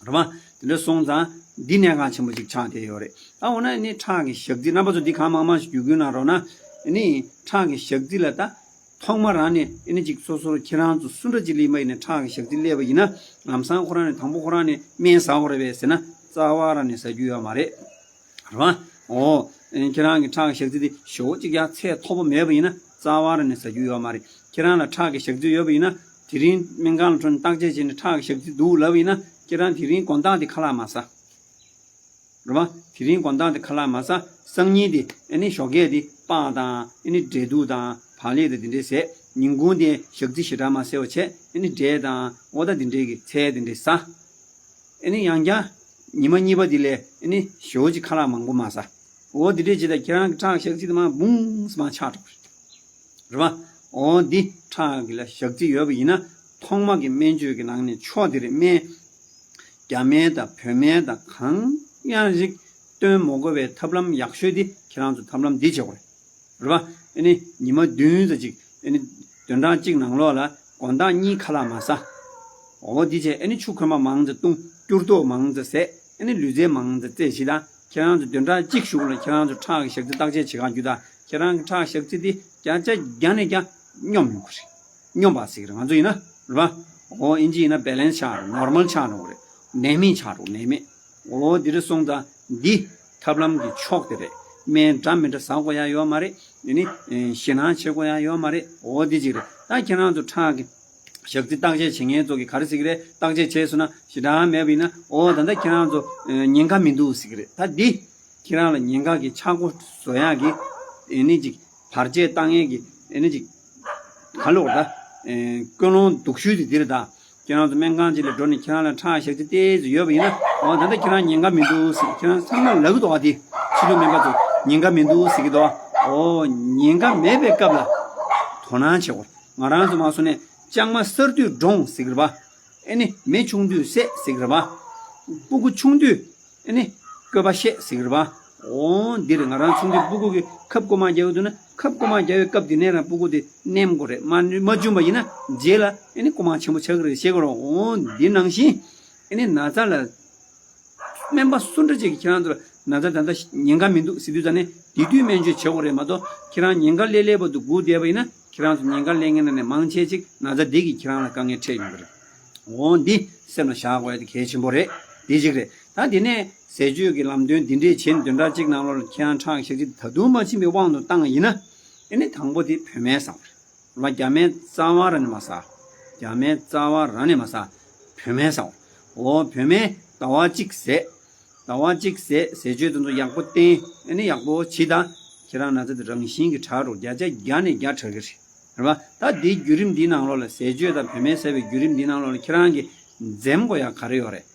རེད་བ། དེ་འདྲ་སོང་ཙང་འདི་གནད་འགག་ཆེན་པོ་ཅིག་ཆགས་བསྡད་ཡོད་རེད། ད་འོ་ན་ནི་ཁྲག་གི་ཞག་རྩི་རྣམ་པ་ཚོ་འདི་གང་མང་མང་ཞིག་བརྒྱུད་སྐུལ་གནང་རོགས་གནང་། ནི་ཁྲག་གི་ཞག་རྩི་ལ་ད་ཐོག་མ་རང་ནས་ཨ་ནི་ཅིག་སོ་སོར་ཁྱེད་རང་ཚོ་སུ་འདྲ་ཅིག་སླེབས་པ་ཡིན་ན་ཁྲག་གི་ཞག་རྩི་སླེབས་པ་ཡིན་ན་ལམ་སང་ཁོ་རང་ནས་དང་པོ་ཁོ་རང་ནས་སྨན་ཟ་དགོས་རེད་པས་ཟེར་ན་རྩ་བ་རང་ནས་ཟ་རྒྱུ་ཡོད་མ་རེད། རེད་བ། འོ། ཁྱེད་རང་གི་ཁྲག་གི་ཞག་རྩི་དེ་ཞེ་པོ་ཅིག་ཡང་ཚད་མཐོ་པོ་མེད་པ་ཡིན་ན་རྩ་བ་རང་ནས་ཟ་རྒྱུ་ཡོད་མ་རེད། ཁྱེད་རང་ལ་ཁྲག་གི་ཞག་རྩི་ཡོད་པ་ཡིན་ན་དེ་རིང་སྨན་ཁང་ལ་འགྲོ་ནས་བརྟག་དཔྱད་བྱས་ནས་ཁྲག་གི་ཞག་རྩི་འདུག་ལབ་པ་ཡིན་ན་ཁྱེད་རང་དེ་རིང་དགོང་དག་དེ་ཁ་ལག་མ་ཟ། རེད་བ། དེ་རིང་དགོང་དག་དེ་ཁ་ལག་མ་ཟ། སང་ཉིན་དེ་ཨ་ནི་ཞོགས་ཀས་དེ་སྤགས་དང་ཨ་ནི་འབྲས་ཐུག་དང་བག་ལེབ་དང་དེ་འདྲས་ཟས། ཉིན་གུང་དེ་ཞག་རྩི་ཞེ་དྲག་མ་ཟས་པ་བྱས་ཨ་ནི་འབྲས་དང་འོ་ད་དེ་འདྲས་ཀྱི་ཚལ་དེ་འདྲས་ཟ། ཨ་ནི་ཡང་བསྐྱར་ཉི་མ་གཉིས་པ་དེ་ལས་ཨ་ནི་ཞེ་པོ་ཅིག་ཁ་ལག་མང་པོ་མ་ཟ། འོ་དེ་འདྲས་བྱས་ད་ཁྱེད་རང་གི་ཁྲག་ཞག་རྩི་དེ་མར་བུང་སེ་མར་ཆག་འགྲོ་གི་རེད། རེད་བ། འོ་འདི་ཁྲག་གི་ལ་ཞག་རྩི་ཡོད་པ་ཡིན་ན་ཐོག་མ་གི་སྨན་བཅོས་ཀྱི་ནང་ནས་མཆོག་དེ་རེད། སྨན་རྒྱ་སྨན་དང་བོད་སྨན་དང་གང་ཡང་ཞིག་བསྟེན་མ་དགོས་པའི་ཐབས་ལམ་ཡག་ཤོས་འདི་ཁྱེད་རང་ཚོ་ཐབས་ལམ་འདི་བྱེད་དགོས་རེད། རེད་བ། ཨ་ནི་ཉི་མ་བདུན་ཙམ་ཅིག་ཨ་ནི་བདུན་ཕྲག་གཅིག་ནང་ལོགས་ལ་དགོང་དག་གཉིས་ཁ་ལག་མ་ཟ། འོ་འདི་བྱས་ཨ་ནི་ཆུ་ཁོལ་མ་མང་ཙམ་བཏུང་། སྐྱུར་ཏོག་མང་ཙམ་ཟས། ཨ་ནི་ལུས་རྩལ་མང་ཙམ་རྩེད་བྱེད་དང་། ཁྱེད་རང་ཚོ་བདུན་ཕྲག་གཅིག་གཞུག་ལ་ཁྱེད་རང་ཚོ་ཁྲག་གི་ཞག་རྩི་བརྟག་དཔྱད་བྱེད་ག་རྒྱུ་དང་། ཁྱེད་རང་གི་ཁྲག་ཞག་རྩི་འདི་བརྒྱ་ཆ་བརྒྱ་ནས་བརྒྱ་སྙོམས་ཡོང་གི་རེད། སྙོམས་པ་ཟེར་གི་རེད། ང་ཚོ་ཡིན་ན་རེད་པ། འོ་དབྱིན་ཇི་ཡིན་ན་balance ཆགས་རེད། normal ཆགས་འགྲོ་གི་རེད། ནད་མེད་ཆགས་འགྲོ་ནད་མེད། འོ་འདི་འདྲ་སོང་ཙང་འདི་ཐབས་ལམ་གྱི་མཆོག་དེ་རེད། སྨན་འདྲ་མི་འདྲ་ཟ་དགོས་ཡ་ཡོད་མ་རེད། ཨ་ནི་ཞེད་སྣང་བྱེད་དགོས་ཡ་ཡོད་མ་རེད། འོ་འདི་ཅིག་རེད། ད་ཁྱེད་རང་ཚོ་ཁྲག་གི་ཞག་རྩི་བརྟག་དཔྱད་བྱེད་མཁན་ཚོ་གིས་ག་རེ་ཟེར་གི་རེད། བརྟག་དཔྱད་བྱས་སོང་ན་ཞེ་དྲག་མེད་པ་ཡིན་ན། འོ་ད་ལྟ་ཁྱེད་རང་ཚོ་ཉེན་ཁ་མི་འདུག་ཟེར་གི་རེད། ད་འདི་ཁྱེད་རང་ལ་ཉེན་ཁ་གི་ཆག་སྒོ་བཟོ་ཡག་གི་ཨེ་ནི་ཅིག་བར་ཆད་བཏང་ཡས་ཀྱི་ཨེ་ནི་ཅིག་ག་ལོག་ད་ཀུན་སློང་སྡུག་ཤོས་དེ་འདི་རེད་ད། ཁྱེད་རང་ཚོ་སྨན་ཁང་ཅིག་ལ་འགྲོ་ནས་ཁྱེད་རང་ལ་ཁྲག་ཞག་རྩི་ཏོག་ཙམ་ཡོད་པ་ཡིན་ན། འོ་ད་ལྟ་ཁྱེད་རང་ཉེན་ཁ་མི་འདུག་ཟེར། ཁྱེད་རང་ཚང་མ་ལབ་ཀྱི་འདུག་བ། དེ་ཕྱི་ལུགས་སྨན་པ་ཚོ་ཉེན་ཁ་མི་འདུག་ཟེར་གྱི་འདུག་བ། འོ་ཉེན་ཁ་མེད་པའི་སྐབས་ལ་དོ་སྣང་བྱེད་དགོས། ང་རང་ཚོ་མ་སོང་ནས་ལྕང་མ་གསར་དུས་འབྲོང་ཟེར་གྱི་རེད་པ། ཨེ་ནི་མེ་ཆུང་དུས་བསད་ཟེར་གྱི་རེད་པ། སྤུ་གུ་ཆུང་དུས་ཨེ་ནི་བཀོད་པ་བཤད་ཟེར་གྱི་རེད་པ། འོ་འདིར་ང་རང་ཆུང་དུས་སྤུ་གུ་གི་ཁབ་རྐུ་མ་རྒྱག་གི་འདུག་ན་ཁབ་རྐུ་མ་རྒྱག་པའི་སྐབས་དེ་ནས་རང་སྤུ་གུ་དེ་མནན་དགོས་རེད། མ་མ་བཅུམ་པ་ཡིན་ན་རྗེས་ལ་ཨེ་ནི་རྐུ་མ་ཆེན་པོ་ཆགས་ཀྱི་རེད་ཤེས་དགོས་རེད། འོ་འདི་ནང་བཞིན་ཨེ་ནི་ན་ཚ་ལ་སྨན་པ་སུ་འདྲ་ཅིག་གིས་ཁྱེད་རང་ཚོ་ལ་ན་ཚ་ད་ལྟ་ཉེན་ཁ་མི་འདུག་ཟེར་དུས་ཙ་ནས་དེ་དུས་སྨན་བཅོས་བྱེད་དགོས་རེད་མ་གཏོགས། ཁྱེད་རང་ཉེན་ཁ་སླེབས་སླེབས་བར་དུ་སྒུག་བསྡད་པ་ཡིན་ན་ཁྱེད་རང་ཚོ་ཉེན་ཁ་སླེབས་མཁན་ནང་ནས་མང་ཆེ་ཅིག་ན་ཚ་འདི་གིས་ཁྱེད་རང་ལ་དཀའ་ངལ་འཕྲད་ཡོང་གི་རེད། འོ་འདི་སེམས་ལ་བཞག་དགོས་ཡ་དེ་གལ་ཆེན་པོ་རེད། འདི་གཅིག་རེད། ད་འདི་ནས་ཟས་སྤྱོད་ཀྱི་ལམ་སྟོན་འདི་འདྲས་བྱས་ནས་བདུན་ཕྲག་གཅིག་ནང་ལོགས་ལ་ཁྱེད་རང་ཁྲག་ཞག་གཅིག་ད་དུང་མ་ཕྱིན་པའི་དབང་དུ་བཏང་བ་ཡིན་ན། ཨེ་ནི་དང་པོ་དེ་བོད་སྨན་ཟ་དགོས་རེད། རེད་བ། རྒྱ་སྨན་རྩ་བ་རང་ནས་མ་ཟ། རྒྱ་སྨན་རྩ་བ་རང་ནས་མ་ཟ། བོད་སྨན་ཟ་དགོས། འོ་བོད་སྨན་ཟླ་བ་གཅིག་ཟས། ཟླ་བ་གཅིག་ཟས་ཟས་སྤྱོད་དེ་ཚོ་ཡག་པོ་བསྟེན། ཨེ་ནི་ཡག་པོ་བྱེད་དང་། ཁྱེད་རང་ན་ཚ་དེ་རང་བཞིན་གྱིས་དྲག་འགྲོ། བརྒྱ་ཆ་བརྒྱ་ནས་བརྒྱ་དྲག་གི་རེད། རེད་བ། ད་འདིའི་བརྒྱུད་རིམ་འདིའི་ནང་ལོགས་ལ་ཟས་སྤྱོད་དང་བོད་སྨན་ཟས་པའི་བརྒྱུད་རིམ་འདིའི་ནང་ལོགས་ལ་ཁྱེད་རང་གིས་འཛེམ་དགོས་ཡག་ག་རེ་ཡོད་རེད།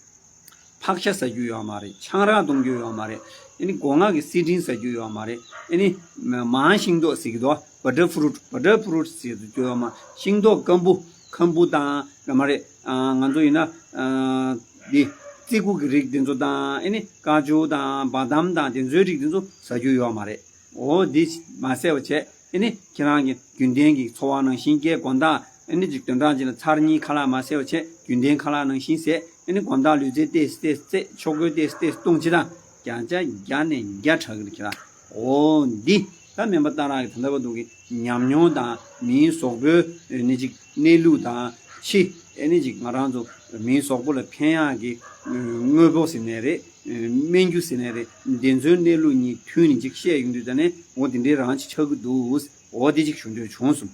ཕག་ཤ་ཟ་རྒྱུ་ཡོད་མ་རེད། ཆང་རག་འཐུང་རྒྱུ་ཡོད་མ་རེད། ཨ་ནི་སྒོ་ང་གི་སི་ཏྲིན་ཟ་རྒྱུ་ཡོད་མ་རེད། ཨ་ནི་མ་མང་ཤིང་ཏོག་ཟེར་གྱི་འདུག butter fruit, butter fruit ཟེར་རྒྱུ་ཡོད་མ། ཤིང་ཏོག་སྐམ་པོ་ཁམ་བུ་དང་ཡོད་མ་རེད། ཨ་ང་ཚོ་ཡིན་ན་ཨ་འདི་ཙི་གུ་གི་རིགས་དེ་ཚོ་དང་ཨ་ནི་ཀ་ཅུ་དང་བ་དམ་དང་དེ་ཚོའི་རིགས་དེ་ཚོ་ཟ་རྒྱུ་ཡོད་མ་རེད། འོ་འདི་མ་ཟས་པ་བྱས། ཨ་ནི་ཁྱེད་རང་གི་རྒྱུན་ལྡན་གྱི་འཚོ་བ་ནང་བཞིན་སྐྱེལ་དགོང་དག་ཨ་ནི་ཅིག་དོན་དག་ཅིག་ལ་ཚར་གཉིས་ཁ་ལག་མ་ཟས་པ་བྱས། རྒྱུན་ལྡན་ཁ་ལག་ནང་བཞིན་ཟས། ཨ་ནི་དགོང་དག་ལུས་རྩལ་ཏོག་ཙམ་ཏོག་ཙམ་རྩེ། ཆོ་ག་ཏོག་ཙམ་ཏོག་ཙམ་བཏང་བྱས་དང་བརྒྱ་ཆ་བརྒྱ་ནས་བརྒྱ་དྲག་གི་རེད་ཁྱེད་རང་། འོ་འདི་ད་སྨན་པ་གཏང་རག་གི་ད་ལྟ་བར་དུ་གི་ཉམས་མྱོང་དང་མིའི་གཟུགས་པོའི་ནི་ཅིག་གནས་ལུགས་དང་། ཕྱི་ཨ་ནི་ཅིག་ང་རང་ཚོ་མིའི་གཟུགས་པོ་ལ་ཕན་ཡག་གི་དངོས་པོ་ཟེར་ནའི་རེད། སྨན་རྒྱུ་ཟེར་ནའི་རེད། དེ་ཚོའི་གནས་ལུགས་གཉིས་མཐུན་ནས་ཅིག་བཤད་ཡོང་དུས་ད་ནི་འོ་དེ་འདྲའི་རང་ཅིག་ཆགས་ཀྱི་འདུག་འོ་དེ་ཅིག་ཞུ་འདོད་བྱུང་སོང་།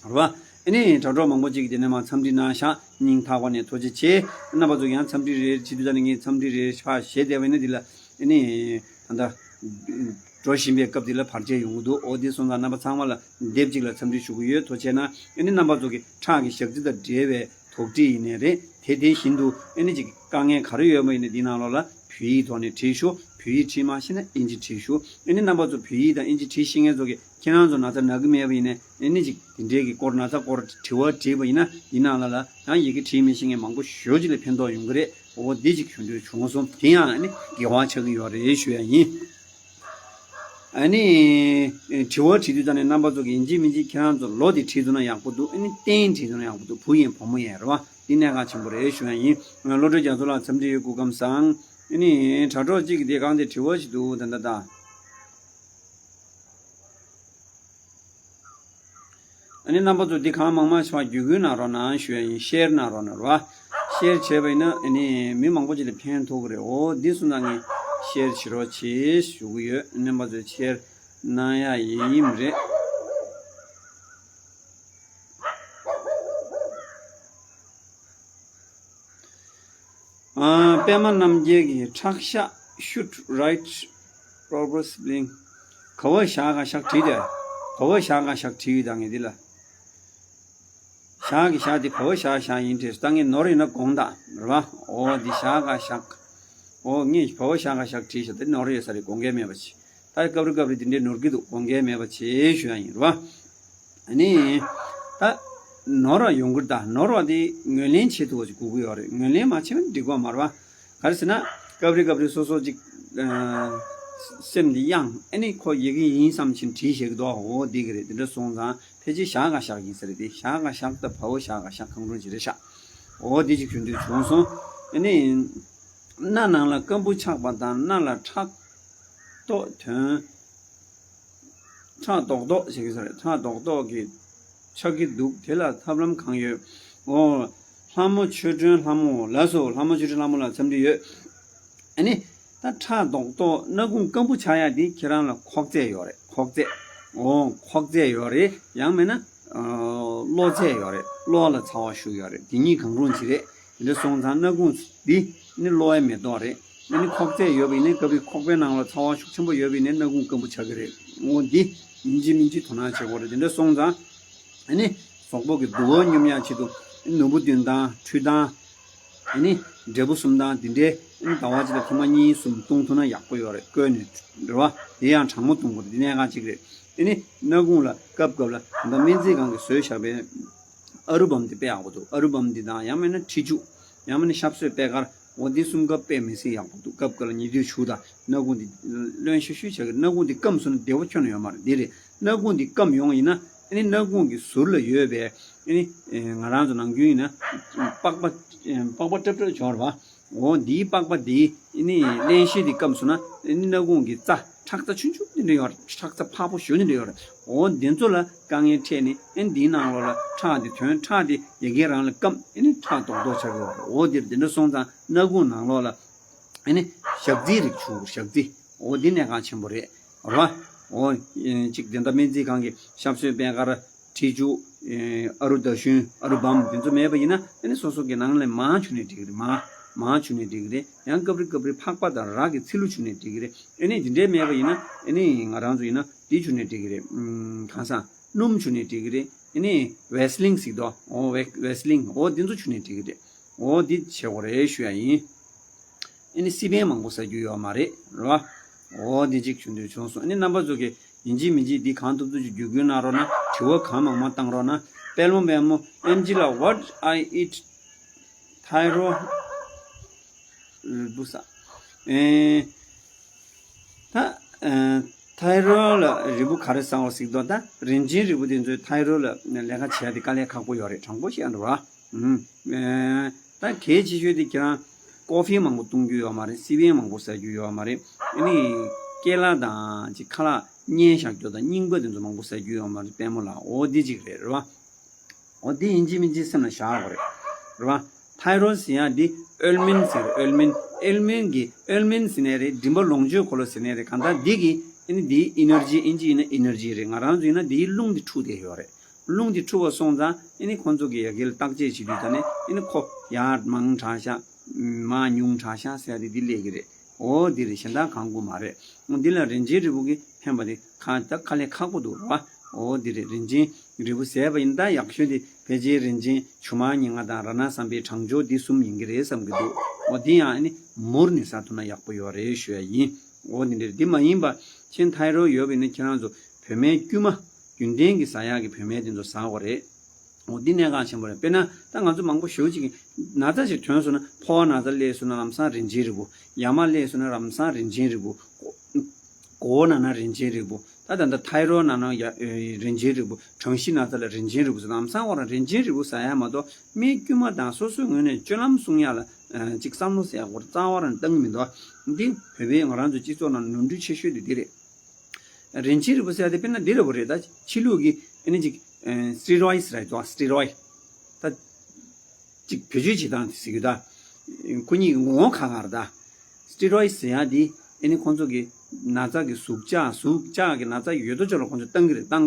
རེད་བ། ཨ་ནི་དྲ་གྲོགས་མང་པོ་ཅིག་གིས་དེ་ནས་མར་འཚམས་འདྲི་གནང་ཤག་སྙིང་ཐག་པ་ནས་ཐུགས་རྗེ་ཆེ། རྣམ་པ་ཚོ་ཡང་འཚམས་འདྲི་རེ་བྱེད་དུས་ད་ནི་ངས་འཚམས་འདྲི་རེ་ཕར་བྱས་བསྡད་པ་ཡིན་ན། འདི་ལ་ཨ་ནི་ད་ལྟ་འགྲོ་བཞིན་པའི་སྐབས་འདི་ལ་བར་ཆད་ཡོང་གི་འདུག་འོ་དེ་སོང་ཙང་རྣམ་པ་ཚང་མ་ལ་སྡེབ་གཅིག་ལ་འཚམས་འདྲི་ཞུ་གི་ཡོད། ཐུགས་རྗེ་གནང་། ཨ་ནི་རྣམ་པ་ཚོ་གི་ཁྲག་གི་ཞག་རྩི་དང་འབྲེལ་བའི་དོགས་འདྲི་ཡིན་ནའི་རེད། དེ་དེ་བཞིན་དུ་ཨ་ནི་ཅིག་དཀའ་ངལ་ག་རེ་ཡོད་པ་ཡིན་ནའི་འདི་ནང་ལོགས་ལ་བོད་ཡིག་ཐོག་ནས་བྲིས་ཤོག་བོད་ཡིག་བྲིས་མ་ཤེས་ན་ཨིན་ཇི་བྲིས་ཤོག་ཨ་ནི་རྣམ་པ་ཚོ་བོད་ཡིག་དང་ཨིན་ཇི་བྲིས་ཤེས་མཁན་ཚོ་གིས་ཁྱེད་རང་ཚོ་ན་ཚ་ན་གི་མེད་པ་ཡིན་ན་ཨ་ནི་ཅིག་དེ་འདྲའི་གི་སྐོར་ན་ཚ་སྐོར་དྲི་བ་དྲིས་པ་ཡིན་ན་འདི་ནང་ལ་ལ་ཡང་ཡི་གེ་བྲིས་མི་ཤེས་མཁན་མང་པོ་ཞེ་པོ་ཅིག་ལ་ཕན་ཐོགས་ཡོང་གི་རེད། འོ་འདི་ཅིག་ཞུ་འདོད་བྱུང་སོང་། དེ་ཡང་ཨ་ནི་དགེ་བ་ཆགས་ཀྱི་ཡོད་རེད་ཞུ་ཡ་ཡིན། ཨ་ནི། དྲི་བ་དྲི་དུས་ཙམ་ནས་རྣམ་པ་ཚོ་གིས་ཡིན་གཅིག་མིན་གཅིག་ཁྱེད་རང་ཚོ་ལོ་དེ་བྲིས་ཐུབ་ན་ཡག་པོ་འདུག་ཨ་ནི་རྟེན་བྲིས་ཐུབ་ན་ཡག་པོ་འདུག་བུ་ཡིན་བུ་མོ་ཡིན་རེད་བ། འདི་གནད་འགག་ཆེན་པོ་རེད་ཞུ་ཡ་ཡིན། བློ་གྲོས་རྒྱ་མཚོ་ལགས་འཚམས་འདྲི་ཡོད། སྐུ་ཁམས་བཟང་། ཨ་ནི་དྲ་གྲོགས་གཅིག་གིས་དེ་གང་དེ་དྲི་བ་ཞིག་འདུག་ད་ལྟ་ད། ཨ་ནི་རྣམ་པ་ཚོ་འདི་གང་མང་མང་ཞིག་བརྒྱུད་སྐུལ་གནང་རོགས་གནང་ཞུ་ཡ་ཡིན། ཤེར་གནང་རོགས་གནང་རོགས། ཤེར་བྱས་པ་ཡིན་ན་ཨ་ནི་མི་མང་པོ་ཅིག་ལ་ཕན་ཐོགས་ཀྱི་རེད། འོ་འདི་སོང་ཙང་ངས་ཤེར་བྱེད་རོགས་བྱེད་ཞུ་གི་ཡོད། རྣམ་པ་ཚོས་ཤེར་གནང་ཡ་ཡིན་རེད། ཨ། པད་མ་རྣམ་རྒྱལ་གྱིས་ཁྲག་ཤ་should write proper spelling. ག་བ་ཞག་ག་ཞག་བྲིས་ཏེ། ག་བ་ཞག་ག་ཞག་བྲིས་ཡོད་ད་ངས་འདི་ལ། ཞག་གི་ཞག་དེ་ག་བ་ཞག་ཞག་ཡིན་བྲིས་སོང་། ད་ངས་ནོར་ཡོད་ན་དགོངས་དག་རེད་བ། འོ་འདི་ཞག་ག་ཞག་འོ་ངས་ག་བ་ཞག་ག་ཞག་བྲིས་ཤག་དེ་ནོར་ཡོད་ས་རེད། དགོངས་འགལ་མེད་པ་བྱེད། ད་སྐབས་རེ་སྐབས་རེ་འདི་འདྲའི་ནོར་གྱི་འདུག་དགོངས་འགལ་མེད་པ་བྱེད་ཞུ་ཡ་ཡིན་རེད་བ། ཨ་ནི། ད། ནོར་བ་ཡོང་གི་རེད། ད་ནོར་བ་དེ་ངོས་ལེན་བྱེད་ཐུབ་པ་ཅིག་དགོས་ཀྱི་ཡོད་རེད། ངོས་ལེན་མ་བྱས་ན་འགྲིག་གི་མ་རེད་བ། ག་རེ་ཟེར་ན། སྐབས་རེ་སྐབས་རེ་སོ་སོ་ཅིག་ཨ། སེམས་འདི་གཡེང་། ཨ་ནི་ཁོ་ཡི་གེ་ཡིན་བསམ་བཞིན་བྲིས་བཞག་གི་འདུག་འོ་འདི་གི་རེད། དེ་འདྲ་སོང་ཙང་ཕལ་ཆེར་ཞག་ག་ཞག་ཡིན་ས་རེད། དེ་ཞག་ག་ཞག་དང་བ་བ་ཞག་ག་ཞག་གང་རུང་ཅིག་རེད་ཤག་འོ་འདི་ཅིག་ཞུ་འདོད་བྱུང་སོང་། ཨ་ནི། སྣ་ནང་ལ་སྐམ་པོ་ཆགས་པ་དང་སྣ་ལ་ཁྲག་མདོག་ཐོན། ཁྲག་མདོག་མདོག་བྱེད་ཀྱི་ས་རེད། ཁྲག་མདོག་མདོག་གི་ཆགས་ཀྱི་འདུག་དེ་ལ་ཐབས་ལམ་གང་ཡོད། འོ། ལྷ་མོ་ཆོས་སྒྲོན་ལྷ་མོ་ལགས་སོ། ལྷ་མོ་ཆོས་སྒྲོན་ལྷ་མོ་ལ་འཚམས་འདྲི་ཡོད། ཨ་ནི། ད་ཁྲག་མདོག་མདོག་སྣ་ཁུང་སྐམ་པོ་ཆགས་ཡ་དེ་ཁྱེད་རང་ལ་ཁོག་རྩེད་ཡོད་རེད། ཁོག་རྩེད། འོ་ཁོག་རྩེད་ཡོད་རེད། ཡང་མིན་ན། གློ་རྩེད་ཡོད་རེད། གློ་ལ་ཚ་བ་ཞུགས་ཡོད་རེད། དེ་གཉིས་གང་རུང་ཅིག་རེད། དེ་འདྲ་སོང་ཙང་སྣ་ཁུང་འདི་ནི་གློ་བའི་མེ་ཏོག་རེད། ཨ་ནི་ཁོག་རྩེད་ཡོད་པ་ཡིན་ན་སྐབས་རེ་ཁོག་པའི་ནང་ལ་ཚ་བ་ཤུགས་ཆེན་པོ་ཡོད་པ་ཡིན་ན་སྣ་ཁུང་སྐམ་པོ་ཆགས་ཀྱི་རེད། འོ་འདི་ཡིན་གཅིག་མིན་གཅིག་དོ་སྣང་བྱེད་དགོས་རེད། དེ་འདྲ་སོང་ཙང་ཨ་ནི་གཟུགས་པོ་གི་དུ་བ་སྙོམས་ཡག་ཆེད་དུ་ནོར་བུ་བདུན་དང་ཁྲུས་དང་ཨ་ནི་འབྲས་བུ་གསུམ་དང་དེ་འདྲའི་ཨ་ནི་ཟླ་བ་གཅིག་ལ་ཐེངས་མ་གཉིས་གསུམ་བཏུང་ཐུབ་ན་ཡག་པོ་ཡོད་རེད། བསྐོལ་ནས་རེད་བ། དེ་ཡང་གྲང་མོ་བཏུང་དགོས་རེད། དེ་གནད་འགག་གཅིག་རེད། ཨ་ནི་སྣ་ཁུང་ལ་སྐབས་སྐབས་ལ་ད་ལྟ་སྨན་རྩིས་ཁང་གིས་བཟོས་བཞག་པའི་ཨ་རུ་བམ་དེ་དཔེ་ཡག་པོ་འདུག་ཨ་རུ་བམ་འདི་དང་ཡང་མིན་ན་ཁྲི་ཆུ། ཡང་མིན་ན་ཤབ་སོས་པད་དཀར། འོ་འདི་གསུམ་ཀ་དཔེ་མི་སྲིད་ཡག་པོ་འདུག་སྐབས་འགའ་ལ་ཉེ་དུས་ཞུ་དང་སྣ་ཁུང་འདི་རློན་ཤུ་ཤུ་བྱ་གི། སྣ་ཁུང་འདི་སྐམ་སོང་ན་བདེ་པོ་ཁྱོན་ནས་ཡོད་མ་རེད། འདི་རེད། སྣ་ཁུང་འདི་སྐམ་ཡོང་བ་ཡིན་ན་ཨ་ནི་སྣ་ཁུང་གི་ཟུར་ལ་ཡོད་པའི་ཨ་ནི་ང་རང་ཚོ་ནམ་རྒྱུན་ཡིན་ན་པགས་པ་པགས་པ་ཏྲབ་ཏྲབ་བྱུང་བ་རེད་བ། འོ་འདིའི་པགས་པ་འདི་ཨ་ནི་རློན་ཤེད་འདི་སྐམ་སོང་ན་ཨ་ནི་སྣ་ཁུང་གི་རྩ་ཁྲག་རྩ་ཆུང་ཆུང་འདི་འདྲ་ཡོད་རེད། ཁྲག་རྩ་ཕག་པོ་ཞོ་འདི་འདྲ་ཡོད་རེད། འོ་འདི་ཚོ་ལ་དཀའ་ངལ་འཕྲད་ནས་ཨ་ནི་འདིའི་ནང་ལོགས་ལ་ཁྲག་འདི་ཐོན། ཁྲག་འདི་ཡ་གིའི་རང་ལ་སྐམ། ཨ་ནི་ཁྲག་རྡོག་རྡོག་ཆགས་ཀྱི་ཡོད་རེད། འོ་འདིར་འདི་འདྲ་སོང་ཙང་སྣ་ཁུང་ནང་ལོགས་ལ་ཨ་ནི་ཞག་རྩིའི་རིགས་བྱུག་ཞག་རྩི། འོ་འདི་གནད་འགག་ཆེན་པོ་རེད་རེད་བ། འོ་གཅིག་དེ་འདྲ་སྨན་རྩིས་ཁང་གི་ཤབ་སོས་པད་དཀར། ཁྲི་ཆུ། ཨ་རུ་ཟླ་གཞོན། ཨ་རུ་བམ་འདི་ཚོ་མེད་པ་ཡིན་ན་ཨ་ནི་སོ་སོ་གི་ནང་ལ་མར་བྱུགས་ནས་འགྲིག་གི་རེད། མར་མར་བྱུགས་ནས་འགྲིག་གི་རེད། ཡང་སྐབས་རེ་སྐབས་རེ་ཕག་པ་དང་རག་གི་ཚིལ་ལུ་བྱུགས་ནས་འགྲིག་གི་རེད། ཨ་ནི་འདི་འདྲའི་མེད་པ་ཡིན་ན་ཨ་ནི་ང་རང་ཚོ་ཡིན་ན་འདི་བྱུགས་ནས་འགྲིག་གི་རེད། ཨམ་གང་ཟག་སྣུམ་བྱུགས་ནས་འགྲིག་གི་རེད། ཨ་ནི་བེ་སི་ལིན་ཟེར་གི་འདུག་འོ་བེ་བེ་སི་ལིན། འོ་འདི་ཚོ་བྱུགས་ནས་འགྲིག་གི་རེད། འོ་འདི་བྱེད་དགོས་རེད་ཞུ་ཡ་ཡིན། ཨ་ནི་སི་པན་མང་པོ་ཟ་རྒྱུ་ཡོད་མ་རེད་རེད་བ། འོ་འདི་གཅིག་བྱུང་དུས་བྱུང་སོང་། ཨ་ནི་རྣམ་པ་ཚོ་གིས་ཡིན་གཅིག་མིན་གཅིག་འདི་གང་ཐུབ་ཐུབ་ཀྱིས་བརྒྱུད་སྐུལ་གནང་རོགས་གནང་། དྲི་བ་གང་མང་མང་བཏང་རོགས་གནང་། དཔལ་མོ་དཔལ་མོ་ཨེམ་ཆི་ལགས། What I eat taro རིལ་བུ་ཟ། ཨེ། ད། ཨེ། ཐའི་རོ་ལ་རིལ་བུ་ག་རེ་ཟ་བ་ཟིག་དོ། ད་རིན་ཆེན་རིལ་བུ་དེ་ཚོའི་ཐའི་རོ་ལ་ལས་ཀ་བྱས་ཏེ་དཀའ་ལས་ཁག་པོ་ཡོད་རེད། དྲང་པོ་བཤད་འགྲོ་བ། ཨུམ། ཨེ། ད་གལ་ཆེ་ཤོས་དེ་ཁྱེད་རང་ཀོ་ཧྥི་མང་པོ་བཏུང་རྒྱུ་ཡོད་མ་རེད། སི་པན་མང་པོ་ཟ་རྒྱུ་ཡོད་མ་རེད། ཨ་ནི་ཀེ་ལ་དང་ཅིག་ཁ་ལག་བསྙལ་བཞག་རྒྱུ་དང་རྙིང་པ་དེ་ཚོ་མང་པོ་ཟ་རྒྱུ་ཡོད་མ་རེད། དཔལ་མོ་ལགས། འོ་འདི་གཅིག་རེད་རེད་བ། འོ་འདི་ཡིན་གཅིག་མིན་གཅིག་སེམས་ལ་བཞག་དགོས་རེད། རེད་བ། ཐའི་རོ་ཟེར་ཡ་འདི་ཨོལ་མན་ཟེར། ཨོལ་མན། ཨོལ་མན་གྱི་ཨོལ་མན་ཟེར་ནའི་རེད། མགྲིན་པ་ལོངས་སྤྱོད་འཁོར་ལོ་ཟེར་ནའི་རེད། གང་ལྟར་འདི་གི་ཨ་ནི་འདིའི་ཨེ་ནར་ཇི། ཨིན་ཇི་ཡིན་ན་ཨེ་ནར་ཇི་རེད། ང་རང་ཚོ་ཡིན་ན་འདིའི་རླུང་འདི་འཁྲུགས་བསྡད་ཡོད་རེད། རླུང་འདི་འཁྲུགས་པ་སོང་ཙང་ཨ་ནི་ཁོང་ཚོ་གི་ཡ་གིར་བརྟག་དཔྱད་བྱེད་དུས་ད་ནི་ཨ་ནི་ཁོ་ཡར་མང་དྲགས་ཤག་མར་ཉུང་དྲགས་ཤག་ཟེར་ཡ་དེ་འདི་སླེབས་ཀྱི་རེད། འོ་འདི་རེད། གཞན་དག་གང་དགོས་མ་རེད། འོ་འདི་ལ་རིན་ཆེན་རིལ་བུ་གིས་ཕན་པ་དེ་ཁ་ད་དཀའ་ལས་ཁག་པོ་འདུག་ར་བ། འོ་འདི་རེད། རིན་ཆེན་རིལ་བུ་ཟས་པ་ཡིན་ད་ཡག་ཤོས་དེ་ཕལ་ཆེར་རིན་ཆེན་ཆུ་དམར་ཉི་ལྔ་དང་རཏྣ་བསམ་འཕེལ་གྲང་སྦྱོར་འདི་གསུམ་ཡིན་གྱི་རེད་བསམ་གྱི་འདུག་འོ་འདི་ཡང་ཨ་ནི་མུར་ནས་ཟ་ཐུབ་ན་ཡག་པོ་ཡོད་རེད་ཞུ་ཡ་ཡིན། འོ་འདི་འདྲ་རེད། འདི་མ་ཡིན་པ་ཕྱིན་ཐའི་རོ་ཡོད་པ་ཡིན་ན་ཁྱེད་རང་ཚོ་བོད་སྨན་དཀྱུས་མ་རྒྱུན་ལྡན་གྱི་ཟ་ཡག་གི་བོད་སྨན་དེ་ཚོ་ཟ་དགོས་རེད། འོ་འདི་གནད་འགག་ཆེན་པོ་རེད། དཔེར་ན་ད་ང་ཚོ་མང་པོ་ཞེ་པོ་ཅིག་གིས་ན་ཚ་ཞིག་ཐོན་སོང་ན། ཕོ་བ་ན་ཚ་སླེབས་སོང་ན་ལམ་སང་རིན་ཆེན་རིལ་བུ། ཡ་མ་སླེབས་སོང་ན་ལམ་སང་རིན་ཆེན་རིལ་བུ། མགོ་བོ་ན་ན་རིན་ཆེན་རིལ་བུ། ད་ད་ལྟ་ཐའི་རོ་ན་ན་ཡ་རིན་ཆེན་རིལ་བུ། གྲང་གཤིས་ན་ཚ་ལ་རིན་ཆེན་རིལ་བུ་ཟེར། ལམ་སང་ཁོ་རང་རིན་ཆེན་རིལ་བུ་ཟ་ཡ་མ་གཏོགས་སྨན་དཀྱུས་མ་དང་སོ་སོའི་ངོས་ནས་སྤྱོད་ལམ་སྲུང་ཡ་ལ་ཅིག་བསམ་བློ་ཟེར་ཡ་སྐོར་རྩ་བ་རང་བཏང་གི་མི་འདུག་འདི་བོད་པའི་ང་རང་ཚོའི་སྤྱི་ཚོགས་ནང་ནོར་འཁྲུལ་ཆེ་ཤོས་དེ་འདི་རེད། རིན་ཆེན་རིལ་བུ་ཟེར་ཡ་དེ་དཔེར་ན་འདི་འདྲ་བོ་རེད། ད་ཕྱི་ལུགས་ཀྱི་ཨ་ནི་ཅིག་སི་ཊི་རོ་ཡིཌ་རེད་དོ། སི་ཊི་རོ་ཡིཌ། ད་ཅིག་བེད་སྤྱོད་བྱེད་སྟངས་དེ་ཟེར་གྱི་ད། ཁོ་གཉིས་ཀྱི་ངོ་བོ་ཁ་ཁ་རེད་ད། སི་ཊི་རོ་ཡིཌ་ཟེར་ཡ་དེ་ཨ་ནི་ཁོང་ཚོ་གི་ན་ཚ་གི་ཟུག་བཅག་ཟུག་བཅག་གི་ན་ཚ་ཡོད་དོ་ཅོག་ལ་ཁོང་ཚོ་བཏང་གི་རེད། བཏང་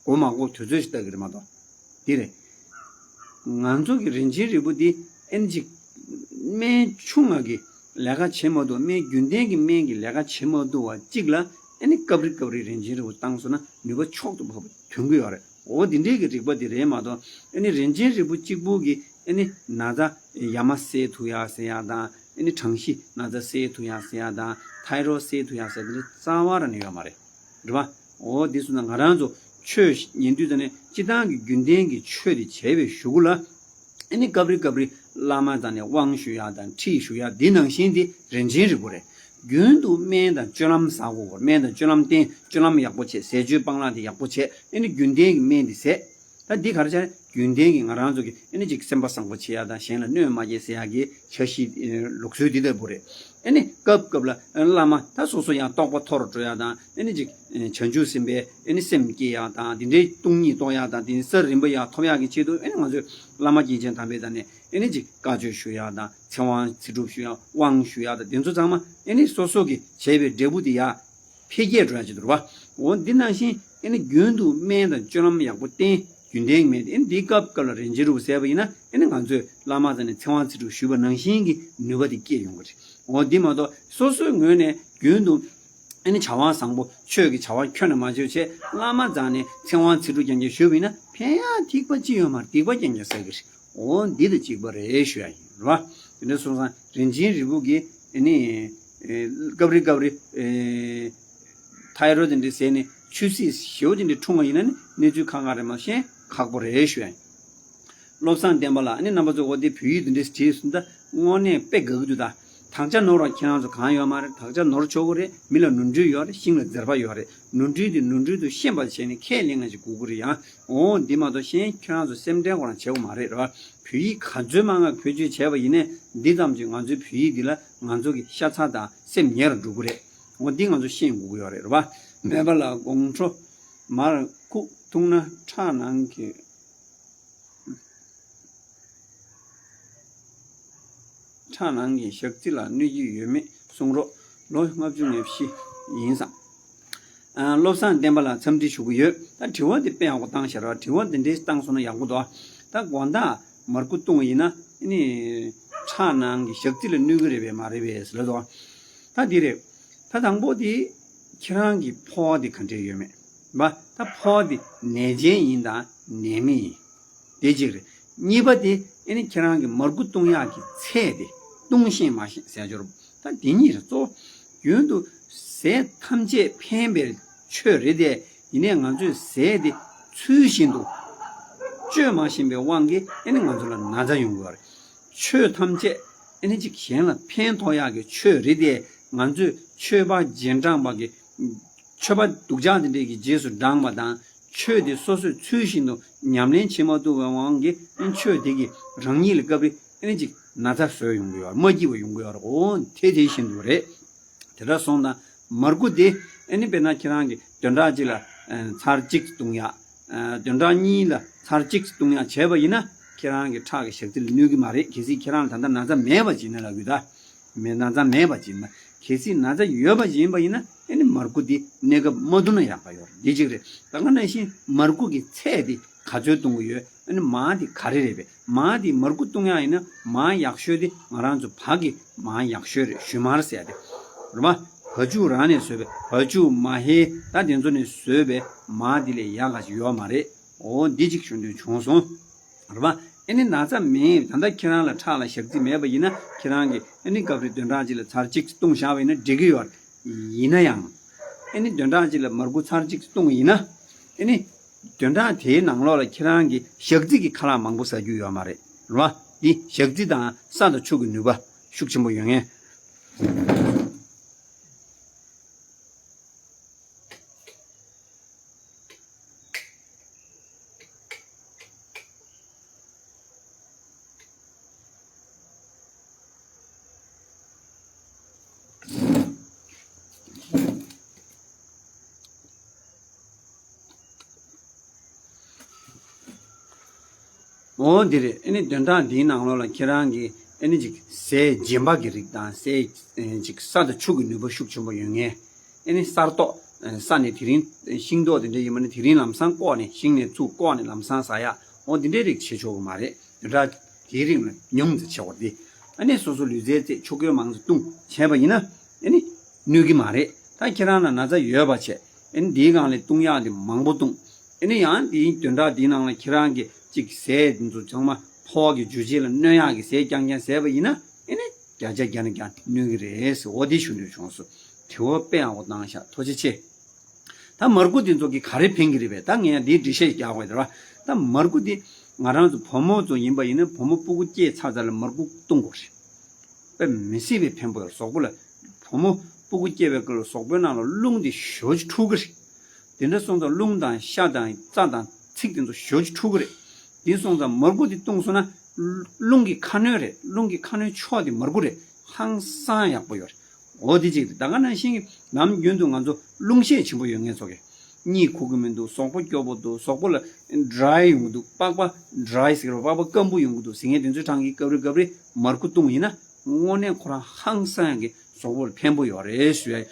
དགོས་མ་དགོས་དུས་ཚོད་ཞིག་བཏང་གི་རེད་མ་གཏོགས། འདི་རེད། ང་ཚོ་གི་རིན་ཆེན་རིལ་བུ་འདི་ཨེ་ནི་ཅིག་སྨན་ཆུང་ང་གི་ལས་ཀ་བྱེད་མ་ཐུབ། སྨན་རྒྱུན་ལྡན་གྱི་སྨན་གྱི་ལས་ཀ་བྱེད་མ་ཐུབ་པ་གཅིག་ལ་ཨེ་ནི་སྐབས་རེ་སྐབས་རེ་རིན་ཆེན་རིལ་བུ་བཏང་སོང་ན་ནུས་པ་མཆོག་ཏུ་འཕགས་པ་ཐོན་གྱི་ཡོད་རེད། འོ་འདི་འདྲའི་གི་རིག་པ་འདི་རེད་མ་གཏོགས། ཨེ་ནི་རིན་ཆེན་རིལ་བུ་གཅིག་པུ་གིས་ཨེ་ནི་ན་ཚ་ཡ་མ་སེལ་ཐུབ་ཡ་ཟེར་ཡ་དང་། ཨེ་ནི་གྲང་གཤིས་ན་ཚ་སེལ་ཐུབ་ཡ་ཟེར་ཡ་དང་། ཐའི་རོ་སེལ་ཐུབ་ཡ་ཟེར་ཡ་འདི་རྩ་བ་རང་ནས་ཡོད་མ་རེད། རེད་བ། འོ་འདི་སོང་ཙང་ང་རང་ཚོ་ཆོས་ཉན་དུས་ད་ནས་སྤྱི་བཏང་གི་རྒྱུན་ལྡན་གྱི་ཆོས་དེ་བྱས་པའི་གཞུག་གུ་ལ། ཨ་ནི་སྐབས་རེ་སྐབས་རེ་བླ་མ་རྩ་ནས་དབང་ཞུ་ཡག་དང་ཁྲིད་ཞུ་ཡག་འདི་ནང་བཞིན་དེ་རིན་ཆེན་རིལ་བུ་རེད། རྒྱུན་དུ་སྨན་དང་སྤྱོད་ལམ་བཟང་པོ་དགོས། སྨན་དང་སྤྱོད་ལམ་བསྟེན། སྤྱོད་ལམ་ཡག་པོ་བྱེད། ཟས་སྤྱོད་སྤང་བླང་དེ་ཡག་པོ་བྱེད། ཨ་ནི་རྒྱུན་ལྡན་གྱི་སྨན་དེ་ཟས། ད་འདི་ག་རེ་བྱས་ན་རྒྱུན་ལྡན་གྱི་ང་རང་ཚོ་གི་ཨ་ནི་ཅིག་སེམས་པ་བཟང་པོ་བྱེད་ཡག་དང་། གཞན་ལ་གནོད་མ་སྐྱེལ་ཟེར་ཡག་གི་འཆར་གཞི་ལུགས་སྲོལ་འདི་ལྟ་བུ་རེད། ཨ་ནི་སྐབས་སྐབས་ལ་བླ་མ་ད་སོ་སོ་ཡང་རྟོགས་པ་མཐོ་རུ་འགྲོ་ཡག་དང་། ཨ་ནི་ཅིག་བྱང་ཆུབ་སེམས་དཔའི་ཨ་ནི་སེམས་བསྐྱེད་ཡག་དང་། དེ་འདྲའི་སྟོང་ཉིད་རྟོགས་ཡག་དང་། དེ་ནི་ས་རིམ་པ་ཡག་ཐོབ་ཡག་གི་ཆེད་དུ་ཨ་ནི་ང་ཚོས་བླ་མ་དཀྱིལ་ཆེན་དམ་པའི་རྩ་ནས་ཨ་ནི་ཅིག་བཀའ་ཆོས་ཞུ་ཡག་དང་། ཚེ་དབང་ཚེ་སྒྲུབ་ཞུ་ཡག་དབང་ཞུ་ཡག་དང་། དེ་ཚོ་ཚང་མ་ཨ་ནི་སོ་སོ་གི་བྱས་པའི་འབྲས་བུ་དེ་ཡག་འཕེལ་རྒྱས་འགྲོ་ཡག་ཅིག་འདུག་ར་བ། འོ་འདི་ནང་བཞིན་ཨ་ནི་རྒྱུན་དུ་སྨན་དང་སྤྱོད་ལམ་ཡག་པོ་བསྟེན། རྒྱུན་ལྡན་གྱི་སྨན་དེ་ཨ་ནི་འདིའི་སྐབས་སྐབས་ལ་རིན་ཆེན་རིལ་བུ་ཟས་པ་ཡིན་ན། ཨ་ནི་ང་ཚོས་བླ་མ་རྩ་ནས་ཚེ་དབང་ཚེ་སྒྲུབ་ཞུས་པ་ནང་བཞིན་གྱི་ནུས་པ་དེ་སྐྱེས་ཡོང་གི་རེད། འོ་འདི་མ་གཏོགས་སོ་སོའི་ངོས་ནས་རྒྱུན་དུ་ཨ་ནི་བྱ་བ་བཟང་པོ་ཆོས་ཀྱི་བྱ་བ་ཁྱོན་ནས་མ་བྱས་བྱས། བླ་མ་རྩ་ནས་ཚེ་དབང་ཚེ་སྒྲུབ་རྐྱང་རྐྱང་ཞུས་པ་ཡིན་ན་ཕན་ཡག་ཐིགས་པ་ཅི་ཡོད་མ་རེད། སྡིག་པ་རྐྱང་རྐྱང་བསགས་ཀྱི་རེད། འོ་འདི་དང་གཅིག་པ་རེད་ཞུ་ཡ་ཡིན་ར་བ། དེ་འདྲ་སོང་ཙང་རིན་ཆེན་རིལ་བུ་གིས་ཨ་ནི་ཨེ་སྐབས་རེ་སྐབས་རེ་ཨེ་ཐའི་རོ་དེ་འདྲ་ཟས་ནས་ཆུ་སྲིད་ཞེ་པོ་དེ་འདྲ་འཐུང་བ་ཡིན་ན་ནི་གནས་ཚུལ་ཁག་ཁག་རེད་མ་གཏོགས་གཞན་ཁག་པོ་རེད་ཞུ་ཡ་ཡིན། བློ་བཟང་བསྟན་པ་ལགས། ཨ་ནི་རྣམ་པ་ཚོ་འོ་དེ་བོད་ཡིག་དེ་འདྲ་བྲིས་སོང་ད་དངོས་གནས་དཔེ་དགའ་གི་འདུག་ད་དག་ཆ་ནོར་བ་ཁྱེད་རང་ཚོ་གང་ཡོད་མ་རེད། དག་ཆ་ནོར་ཆོག་གི་རེད། མི་ལ་ནོར་འཁྲུལ་ཡོད་རེད། ཤིང་ལ་འཛེར་བ་ཡོད་རེད། ནོར་འཁྲུལ་དེ་ནོར་འཁྲུལ་དུ་ཤེས་པ་བྱས་ནས་ཁས་ལེན་ང་ཅིག་དགོས་ཀྱི་རེད། ཡང་འོ་འདི་མ་གཏོགས་གཞན་ཁྱེད་རང་ཚོ་སེམས་ཁྲལ་ཁོ་རང་བྱེད་དགོས་མ་རེད་རེད་བ། བོད་ཡིག་ག་ཚོད་མང་ང་བེད་སྤྱོད་བྱས་པ་ཡིན་ནའི་འདི་ཙམ་གྱིས་ང་ཚོའི་བོད་ཡིག་འདི་ལ་ང་ཚོ་གི་ཤ་ཚ་དང་སེམས་ཉེ་རུ་འགྲོ་གི་རེད། འོ་འདི་ང་ཚོ་ཤེས་དགོས་ཀྱི་ཡོད་རེད་རེད་བ། མེད་པ་ལ་དགོང་དྲོ་མར་ཁུག་འཐུང་ན་ཁྲག་ནང་གི་ཁྲག་ནང་གི་ཞག་རྩི་ལ་གནོད་ཀྱི་ཡོད་མེད་གསུང་རོགས། ལོ་ལྔ་བཅུ་ང་བཞི་ཡིན་ཙང་། ཨ། བློ་བཟང་བསྟན་པ་ལགས་འཚམས་འདྲི་ཞུ་གི་ཡོད། ད་དྲི་བ་འདི་དཔེ་ཡག་པོ་བཏང་ཤག་ར། དྲི་བ་འདི་འདྲའི་བཏང་སོང་ན་ཡག་པོ་འདུག་ད་དགོང་དག་མར་ཁུ་བཏུང་བ་ཡིན་ན་ནི་ཁྲག་ནང་གི་ཞག་རྩི་ལ་གནོད་གི་རེད་པས་མ་རེད་པས་ཟེར་ལབ་འདུག་ད་འདི་རེད། ད་དང་པོ་དེ་ཁྱེད་རང་གི་ཕོ་བ་དེ་ག་འདྲས་ཡོད་མེད་པ། ད་ཕོ་བ་དེ་ནད་ཅན་ཡིན་དང་ནད་མེད་ཡིན། དེ་གཅིག་རེད། གཉིས་པ་དེ་ཨ་ནི་ཁྱེད་རང་གི་མར་ཁུ་བཏུང་ཡག་གི་ཚད་དེ་བཏུང་ཤེས་མ་ཤེས་ཟེར་ཡ་ཅིག་ཡོད་རེད། ད་དེ་གཉིས་རེད་གཙོ། རྒྱུན་དུ་ཟས་ཐམས་ཅད་ཕན་པའི་ཆོས་རེད་དེ། ཡིན་ནའི་ང་ཚོས་ཟས་དེ་ཚུལ་བཞིན་དུ་སྤྱོད་མ་བཞིན་པའི་དབང་གིས་ཨེ་ནི་ང་ཚོ་ལ་ན་ཚ་ཡོང་གི་ཡོད་རེད། ཆོས་ཐམས་ཅད་ཨེ་ནི་ཅིག་གཞན་ལ་ཕན་ཐོགས་ཡག་གི་ཆོས་རེད་དེ། ང་ཚོས་ཆོས་པ་རྗེས་འབྲང་པ་གི་ཆོས་པ་སྡུག་ཅག་དེ་འདྲས་ཀྱི་རྗེས་སུ་འབྲངས་པ་དང་། ཆོས་དེ་སོ་སོས་ཚུལ་བཞིན་དུ་ཉམས་ལེན་བྱེད་མ་ཐུབ་པའི་དབང་གིས་ཨེ་ཆོས་དེ་གིས་རང་ཉིད་ལ་སྐབས་རེ་ཨེ་ནི་ཅིག་ན་ཚ་བཟོས་ཡོང་གི་ཡོད་རེད། མ་སྐྱིད་པ་ཡོང་གི་ཡོད་རེད། འོ་དེ་དེ་བཞིན་དུ་རེད། དེ་འདྲ་སོང་ཙང་མར་ཁུ་དེ་ཨེ་ནི་དཔེར་ན་ཁྱེད་རང་གིས་བདུན་ཕྲག་གཅིག་ལ་ཨ་ཚར་གཅིག་བཏུང་ཡག་ཨ་བདུན་ཕྲག་གཉིས་ལ་ཚར་གཅིག་བཏུང་ཡག་བྱས་པ་ཡིན་ན་ཁྱེད་རང་གི་ཁྲག་གི་ཞག་ཚི་ལ་གནོད་ཀྱི་མ་རེད། གལ་སྲིད་ཁྱེད་རང་ལ་ད་ལྟ་ན་ཚ་མེད་པ་ཅིག་ཡིན་ན་ལབ་ཡོད་ད། མེད་ན་ཚ་མེད་པ་ཅིག་ཡིན་ན། གལ་སྲིད་ན་ཚ་ཡོད་པ་ཅིག་ཡིན་པ་ཡིན་ན་ཨེ་ནི་མར་ཁུ་འདི་གནས་སྐབས་མ་བཏུང་ན་ཡག་པ་ཡོད་རེད། འདི་གཅིག་རེད། ད་ག་ནང་བཞིན་མར་ཁུ་གི་ཚད་འདི་ག་ཚོད་བཏུང་གི་ཡོད། ཨ་ནི་མར་འདི་ག་རེ་རེད་པས། མར་འདི་མར་ཁུ་བཏུང་ཡག་ཡིན་ན་མར་ཡག་ཤོས་འདི་ང་རང་ཚོ་བག་གི་མར་ཡག་ཤོས་རེད། ཞུན་མར་ཟེར་ཡག་དེ་རེད་པ། བ་ཕྱུགས་རང་ནས་བཟོས་པའི་བ་ཕྱུགས་མ་ཧེ་ད་དེ་ཚོ་ནས་བཟོས་པའི་མར་འདི་ལས་ཡག་ག་ཞིག་ཡོད་མ་རེད། འོ་འདི་གཅིག་ཞུ་འདོད་བྱུང་སོང་། རེད་པ། ཨེ་ནི་ན་ཚ་མེད། ད་ལྟ་ཁྱེད་རང་ལ་ཁྲག་ལ་ཞག་རྩི་མེད་པ་ཡིན་ན་ཁྱེད་རང་གིས་ཨེ་ནི་སྐབས་རེ་བདུན་ཕྲག་གཅིག་ལ་ཚར་གཅིག་བཏུང་བཞག་པ་ཡིན་ན་འགྲིག་གི་ཡོད་རེད། ཡིན་ན་ཡང་ཨེ་ནི་བདུན་ཕྲག་གཅིག་ལ་མར་ཁུ་ཚར་གཅིག་བཏུང་བ་ཡིན་ན་ཨེ་ནི་བདུན་ཕྲག་དེའི་ནང་ལོགས་ལ་ཁྱེད་རང་གིས་ཞག་རྩི་གི་ཁ་ལག་མང་པོ་ཟ་རྒྱུ་ཡོད་མ་རེད། རེད་པ། འདི་ཞག་རྩི་དང་ས་དང་ཆུ་གི་ནུས་པ་ཤུགས་ཆེན་པོ་ཡོད་ངེས། འོ་འདི་རེད། ཨེ་ནི་བདུན་ཕྲག་འདིའི་ནང་ལོགས་ལ་ཁྱེད་རང་གིས་ཨེ་ནི་ཅིག་ཟས་རྗེན་པ་གི་རིགས་དང་ཟས་ཅིག་ས་དང་ཆུ་གི་ནུས་པ་ཤུགས་ཆེན་པོ་ཡོད་ངེས། ཨེ་ནི་གསར་ཏོག་ས་ནས་དེ་རིང་ཤིང་ཏོག་དེ་འདྲ་ཡིན་པ་ནི་དེ་རིང་ལམ་སང་བཀོག་ནས་ཤིང་ནས་ཚུར་བཀོག་ནས་ལམ་སང་ཟ་ཡག་འོ་འདི་འདྲའི་རིགས་བྱེད་ཆོག་གི་མ་རེད། བདུན་ཕྲག་དེའི་རིང་ལ་ཉུང་ཙམ་བྱེད་དགོས་ཏེ། ཨ་ནི་སོ་སོ་ལུས་རྩལ་རྩེད་ཆོ་ག་མང་ཙམ་བཏུང་བྱས་པ་ཡིན་ན་ཨ་ནི་གནོད་ཀྱི་མ་རེད། ད་ཁྱེད་རང་ལ་ན་ཚ་ཡོད་པ་བྱས་ཨ་ནི་འདིའི་སྒང་ལ་བཏུང་ཡག་དེ་མང་པོ་བཏུང་། ཨ་ནི་ཡང་དེའི་བདུན་ཕྲག་འདིའི་ནང་ལ་ཁྱེད་རང་གིས་གཅིག་ཟས་འདི་ཚོ་ཚང་མ་ཕོ་བ་གི་འཇུ་བྱེད་ལ་གནོད་ཡག་གི་ཟས་རྐྱང་རྐྱང་ཟས་པ་ཡིན་ན་ཨ་ནི་བརྒྱ་ཆ་བརྒྱ་ནས་བརྒྱ་གནོད་ཀྱི་རེད་ཟེར། འོ་དེ་ཞུ་འདོད་བྱུང་སོང་། དྲི་བ་དཔེ་ཡག་པོ་བཏང་ཤག་ཐུགས་རྗེ་ཆེ། ད་མར་ཁུ་དེ་ཚོ་གིས་ག་རེ་ཕན་གྱི་རེད་པས། ད་ངས་འདིའི་འགྲེལ་བཤད་རྒྱག་དགོས་རེད་པ། ད་མར་ཁུ་དེ་ང་རང་ཚོ་བུ་མོ་ཚོ་ཡིན་པ་ཡིན་ན་བུ་མོ་སྤུ་གུ་སྐྱེས་ཚར་ཚར་ལ་མར་ཁུ་བཏུང་དགོས་རེད། དཔེ་མི་སྲིད་པའི་ཕན་པོ་ཡོད་གཟུགས་པོ་ལ། བུ་མོ་སྤུ་གུ་སྐྱེས་པའི་སྐབས་ལ་གཟུགས་པོའི་ནང་ལ་རླུང་དེ་ཞེ་པོ་ཅིག་འཁྲུག་གི་རེད། དེ་འདྲ་སོང་ཙང་རླུང་དང་ཤ་དང་རྩ་དང་ཚིགས་དེ་ཚོ་ཞེ་པོ་ཅིག་འཁྲུག་གི་རེད། དེ་སོང་ཙང་མར་ཁུ་དེ་བཏུང་སོང་ན་རླུང་གི་ཁ་སྣོན་རེད། རླུང་གི་ཁ་སྣོན་མཆོག་དེ་མར་ཁུ་རེད། ཧང་སང་ཡག་པོ་ཡོད་རེད། འོ་དེ་གཅིག་རེད། ད་ག་ནང་བཞིན་གྱི་ནམ་རྒྱུན་དུ་ང་ཚོ་རླུང་ཤས་ཆེན་པོ་ཡོད་མཁན་ཚོ་གི་གཉིད་ཁུག་གི་མི་འདུག་གཟུགས་པོ་སྐྱོ་པོ་འདུག་གཟུགས་པོ་ལ་ཌ་རའི་ཡོང་གི་འདུག་པགས་པ་ཌ་རའི་ཟེར་བ་པགས་པ་སྐམ་པོ་ཡོང་གི་འདུག་ཟེར་མཁན་དེ་ཚོའི་གྲས་ཀྱིས་སྐབས་རེ་སྐབས་རེ་མར་ཁུ་བཏུང་ཡིན་ན་དངོས་གནས་ཁོ་རང་ཧང་སང་ཡག་གི་གཟུགས་པོ་ལ་ཕན་པོ་ཡོད་རེད་ཞུ་ཡ།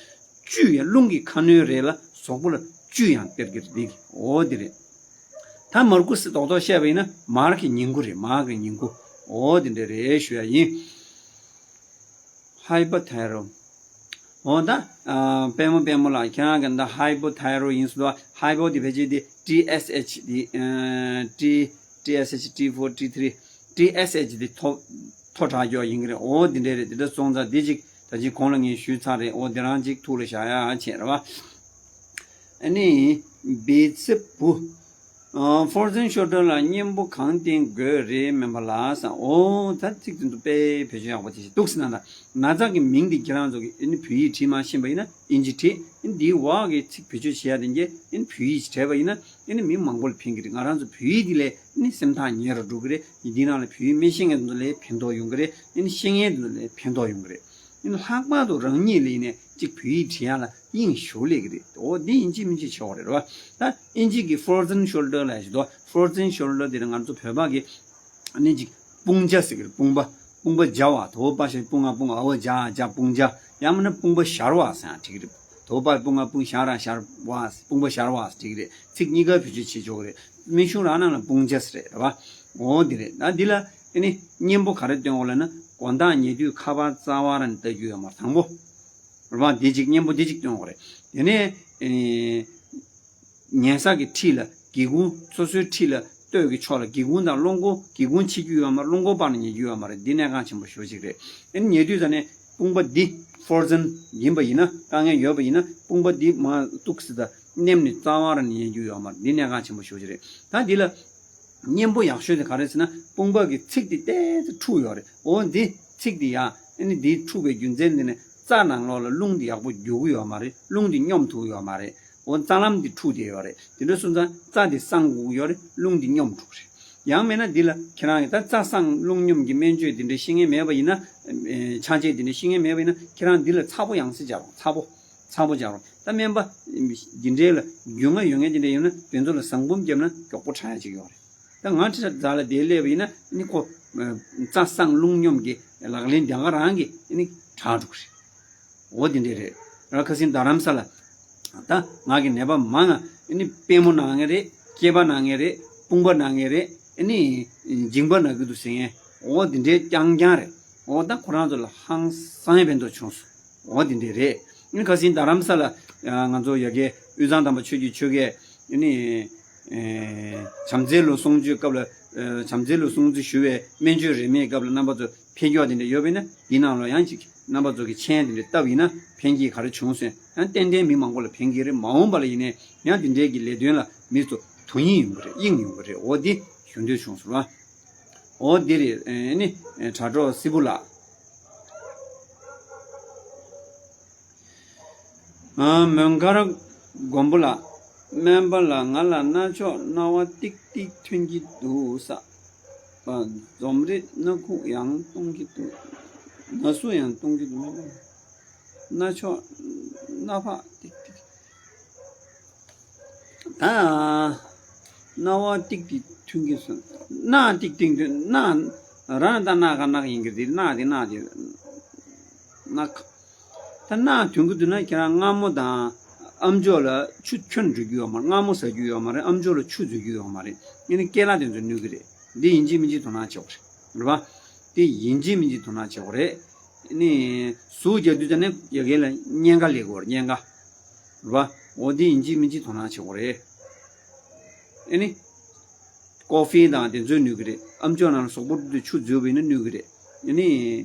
བཅུད་ཡང་རླུང་གི་ཁ་སྣོན་རེད་ལ་གཟུགས་པོ་ལ་བཅུད་ཡང་སྟེར་གི་རེད། འོ་དེ་རེད། ད་མར་ཁུ་ཟེར་རྡོག་རྡོག་བཤད་པ་ཡིན་ན་མར་གྱི་ཉིང་ཁུ་རེད། མར་གྱི་ཉིང་ཁུ། འོ་དེ་འདྲ་རེད་ཞུ་ཡ་ཡིན། ཧའི་པོ་ཐའི་རོ། འོ་ད། ཨ། པད་མོ་པད་མོ་ལགས་ཁྱེད་རང་གི་ད་ཧའི་པོ་ཐའི་རོ་ཡིན་སོང་། ཧའི་པོ་དེ་ཕལ་ཆེར་དེ་ཊི་ཨེས་ཨེཆ་དེ། ཨ། ཊི། ཊི་ཨེས་ཨེཆ་ཊི་ཕོར་ཊི་ཐི་རི། ཊི་ཨེས་ཨེཆ་དེ་མཐོ། མཐོ་དྲགས་ཀྱོག་ཡིན་གི་རེད། འོ་དེ་འདྲ་རེད། དེ་འདྲ་སོང་ཙང་དེ་གཅིག་ད་གཅིག་གོང་ལ་ངས་ཞུས་ཚར་རེད། འོ་དེ་རང་གཅིག་ཐུགས་ལ་བཞག་ཡ་བྱས་རེད་པ། ཨ་ནི། བི་ཚི་བུ། ཨ། ཕོར་ཛན་ཤོལ་ཌར་ལ་གཉེན་པོ་གང་བསྟེན་དགོས་རེད་སྨན་པ་ལགས་ཟེར། འོ་ད་ཚིག་དེ་ཚོ་དཔེ་བེད་སྤྱོད་ཡག་པོ་དེ་ཞིག་འདུག་ཟེར་ན། ད་ན་ཚ་གི་མིང་དེ་ཁྱེད་རང་ཚོ་གིས་ཨ་ནི་བོད་ཡིག་བྲིས་མ་ཤེས་པ་ཡིན་ན་ཨིན་ཇི་བྲིས། ཨ་ནི་འདིའི་འོག་གི་ཚིག་བེད་སྤྱོད་བྱེད་ཡ་དེ་གས་ཨ་ནི་བོད་ཡིག་ཅིག་བྲིས་པ་ཡིན་ན་ཨ་ནི་མི་མང་པོ་ལ་ཕན་གི་རེད། ང་རང་ཚོ་བོད་ཡིག་དེ་ལས་ཨ་ནི་སེམས་ཐག་ཉེ་རུ་འགྲོ་གི་རེད། འདི་ནང་ལ་བོད་ཡིག་མི་ཤེས་མཁན་ཚོ་ལ་ཕན་ཐོགས་ཡོང་གི་རེད། ཨ་ནི་ཤེས་མཁན་ཚོ་ལ་ཕན་ཐོགས་ཡོང་གི་རེད། ཨ་ནི་ལྷག་པར་དུ་རང་ཉིད་ལ་ཡིན་ནའི་གཅིག་བོད་ཡིག་བྲིས་ཡ་ལ་དབྱིངས་ཞུགས་ལས་ཀྱི་རེད། འོ་འདི་ཡིན་གཅིག་མིན་གཅིག་བྱེད་དགོས་རེད་པ། ད་ཨིན་ཇི་གི་ཕོར་ཛན་ཤོལ་ཌར་ལབ་ཡ་ཞིག་འདུག་ཕོར་ཛན་ཤོལ་ཌར་དེ་ནི་ང་ཚོ་བོད་པ་གི་ཨ་ནི་གཅིག་དཔུང་བརྒྱ་ཟེར་གི་རེད། དཔུང་པ། དཔུང་པ་བརྒྱ་པ། དོ་པ་ཞབས་དཔུང་ང་དཔུང་ཨ་བ་བརྒྱ་བརྒྱ་དཔུང་བརྒྱ། ཡང་མིན་ན་དཔུང་པ་ཞར་བ་ཟེར་ཡང་འགྲིག་གི་རེད། དོ་པ་དཔུང་ང་དཔུང་ཞར་ར་ཞར་བ། དཔུང་པ་ཞར་བ་ཟེར་འགྲིག་གི་རེད། ཚིག་གཉིས་ཀ་བེད་སྤྱོད་བྱེད་ཆོག་གི་རེད། སྨན་གཞུང་རང་ནང་ལ་དཔུང་བརྒྱ་ཟེར་རེད་རེད་པ། འོ་འདི་རེད། ད་འདི་ལ་ཨ་ནི་གཉེན་པོ་ག་རེ་སྟོན་དགོས་ལབ་ན་དགོང་དག་ཉལ་དུས་ཁ་པར་རྩ་བ་རང་ལྟ་རྒྱུ་ཡོད་མ་རེད། དང་པོ། རེད་པ། འདི་གཅིག་གཉེན་པོ་འདི་གཅིག་སྟོན་དགོས་རེད། དེ་ནས་ཨེ། ཉལ་ས་གི་འཁྲིས་ལ་སྒེའུ་ཁུང་། སོ་སོའི་འཁྲིས་ལ་སྟོད་ཀྱི་ཕྱོགས་ལ་སྒེའུ་ཁུང་དང་རླུང་སྒོ། སྒེའུ་ཁུང་ཕྱེ་རྒྱུ་ཡོད་མ་རེད། རླུང་སྒོ་སྤར་ནས་ཉལ་རྒྱུ་ཡོད་མ་རེད། འདི་གནད་འགག་ཆེན་པོ་ཞེ་པོ་ཅིག་རེད། ཨེ་ཉལ་དུས་ཙ་ནས་ དཔུང་པ་འདི་ཧྥོར་ཛན་ཡིན་པ་ཡིན་ན། དཀའ་ངལ་ཡོད་པ་ཡིན་ན། དཔུང་པ་འདི་མར་གཏུགས་ཟེར་ད་མནན་ནས་རྩ་བ་རང་ནས་ཉན་རྒྱུ་ཡོད་མ་རེད། འདི་གནད་འགག་ཆེན་པོ་ཞེ་པོ་ཅིག་རེད། ད་འདི་ལ་གཉེན་པོ་ཡག་ཤོས་དེ་ག་རེ་ཟེར་ན། དཔུང་པ་གི་ཚིགས་དེ་ཏོག་ཙམ་འཁྲུགས་ཡོད་རེད། འོ་འདི་ཚིགས་དེ་ཡ། ཨ་ནི་འདི་འཁྲུགས་པའི་རྒྱུ་མཚན་འདི་ནི་རྩ་ནང་ལོགས་ལ་རླུང་འདི་ཡག་པོ་རྒྱུག་གི་ཡོད་མ་རེད། རླུང་འདི་སྙོམས་ཐུབ་ཡོད་མ་རེད། འོ་རྩ་ལམ་འདི་འཁྲུགས་བསྡད་ཡོད་རེད། དེ་འདྲ་སོང་ཙང་རྩ་འདི་སངས་དགོས་ཀྱི་ཡོད་རེད། རླུང་འདི་སྙོམས་འགྲོ་གི་རེད། ཡང་མིན་ན་འདི་ལ་ཁྱེད་རང་གིས་ད་རྩ་སངས་རླུང་སྙོམས་ཀྱི་སྨན་བཅོས་འདི་འདྲ་ཤེས་མཁན་མེད་པ་ཡིན་ན། ཨེ། ཕྱག་འཆལ་འདི་འདྲ་ཤེས་མཁན་མེད་པ་ཡིན་ན། ཁྱེད་རང་འདི་ལ་ཚ་པོ་ཡང་སེ་སྦྱར་རོགས། ཚ་པོ། ཚ་པོ་སྦྱར་རོགས། ད་སྨན་པ་འདི་འདྲའི་ལ་རྒྱུས་མངའ་ཡོད་མཁན་འདི་འདྲ་ཡོད་ན། དེ་ཚོ་ལ་ཟངས་བུམ་བརྒྱབ་ན་མགྱོགས་པོ་དྲག་ཡ་ཅིག་ཡོད་རེད། ད་ང་ཁྲི་ཟ་ལ་དེ་སླེབས་པ་ཡིན་ན་ནི་ཁོ། ཨ། རྩ་སངས་རླུང་སྙོམས་ཀྱི་ལག་ལེན་དེ་ག་རང་གིས་ནི་དྲག་འགྲོ་གི་རེད། འོ་དེ་འདྲས་རེད། ར་ཁ་སང་རྡ་རམ་ས་ལ། ད་ང་གི་ནད་པ་མང་ང་ནི་པུས་མོ་ན་མཁན་རེད། སྐེད་པ་ན་མཁན་རེད། དཔུང་པ་ན་མཁན་རེད། ནི་མཇིང་པ་ན་གི་འདུག་ཟེར་མཁན། འོ་དེ་འདྲས་རྐྱང་རྐྱང་རེད། འོ་ད་ཁོ་རང་ཚོ་ལ་ཧང་སང་ཡ་ཕན་ཐོགས་བྱུང་སོང་། འོ་དེ་འདྲས་རེད། ནི་ཁ་སང་རྡ་རམ་ས་ལ་ང་ཚོ་ཡ་གི་དབུས་གཙང་དམ་པ་ཆོས་ཀྱི་ཆོལ་ཁའི་ནི། ཨེ། བྱམས་བརྩེ་ལོ་གསུང་ཆོས་སྐབས་ལ། ཨེ། བྱམས་བརྩེ་ལོ་གསུང་ཆོས་ཞུ་བའི་སྨན་བཅོས་རིན་མེད་སྐབས་ལ་རྣམ་པ་ཚོ་ཕེབས་རྒྱུ་དེ་འདྲ་ཡོད་པས་ན། འདི་ནང་ལ་ཡང་ཅིག་རྣམ་པ་ཚོ་གི་མཆན་དེ་འདྲ་བཏབ་ཡིན་ན་ཕན་གྱི་ག་རེ་བྱུང་སོང་། ཡང་ཏན་ཏན་མི་མང་པོ་ལ་ཕན་གྱི་རེད། མ་འོངས་པ་ལ་ཡིན་ནའི་ཡང་འདི་འདྲའི་གི་ལས་དོན་ལ་མི་ཚོ་དོ་སྣང་ཡོང་གི་རེད། དབྱིངས་ཡོང་གི་རེད། འོ་འདི་ཞུ་འདོད་བྱུང་སོང་ལ། འོ་འདི་རེད། ཨེ་ནི་དྲ་གྲོགས་སིལ་བུ་ལགས། ཨ། མོན་མཁར་མགོན་པོ་ལགས། སྨན་པ་ལགས། ང་ལ་རྣ་ཅོག་རྣ་བ་ཏིག་ཏིག་ཐོན་གྱི་འདུག་ས། ཨ། འཛོམས་རིགས་སྣ་ཁུག་ཡང་གཏོང་གི་འདུག། ན་ཟུག་ཡང་གཏོང་གི་འདུག། རྣ་ཅོག་སྣ་ཕག་ཏིག་ཏིག། ད་རྣ་བ་ཏིག་ཏིག་ཐོན་གྱི་སོང་། རྣ་ཏིག་ཏིག་ཐོན། རྣ། རང་ད་རྣ་ཁ་རྣ་ཡིན་གྱི་རེད། རྣ་དེ་རྣ་དེ་རྣ་ཁ། ད་རྣ་ཐོན་གྱི་འདུག་ན་ཁྱེད་རང་མངར་མོ་དང་ཨམ་ཅོག་ལ་ཆུ་ཁྱོན་འགྲོ་རྒྱུ་ཡོད་མ་རེད། མངར་མོ་ཟ་རྒྱུ་ཡོད་མ་རེད། ཨམ་ཅོག་ལ་ཆུ་འཛུལ་རྒྱུ་ཡོད་མ་རེད། ཨ་ནི་སྐེ་ལ་དེ་ཚོ་གནོད་ཀྱི་རེད། འདི་ཡིན་གཅིག་མིན་གཅིག་དོ་སྣང་བྱེད་དགོས་རེད། རེད་པ། འདི་ཡིན་གཅིག་མིན་གཅིག་དོ་སྣང་བྱེད་དགོས་རེད། ཨ་ནི་ཟུག་རྒྱག་དུས་ཙམ་ནས་ཡ་གི་ལ་གཉན་ཁ་སླེབས་ཀྱི་ཡོད་རེད། གཉན་ཁ། རེད་པ། འོ་འདི་ཡིན་གཅིག་མིན་གཅིག་དོ་སྣང་བྱེད་དགོས་རེད། ཨ་ནི། ཀོ་ཧྥི་དང་དེ་ཚོས་གནོད་ཀྱི་རེད། ཨམ་ཅོག་ནང་ལ་ཟོག་པོ་འདི་ཆུ་འཛུལ་བ་ཡིན་ན་གནོད་ཀྱི་རེད། ཨ་ནི།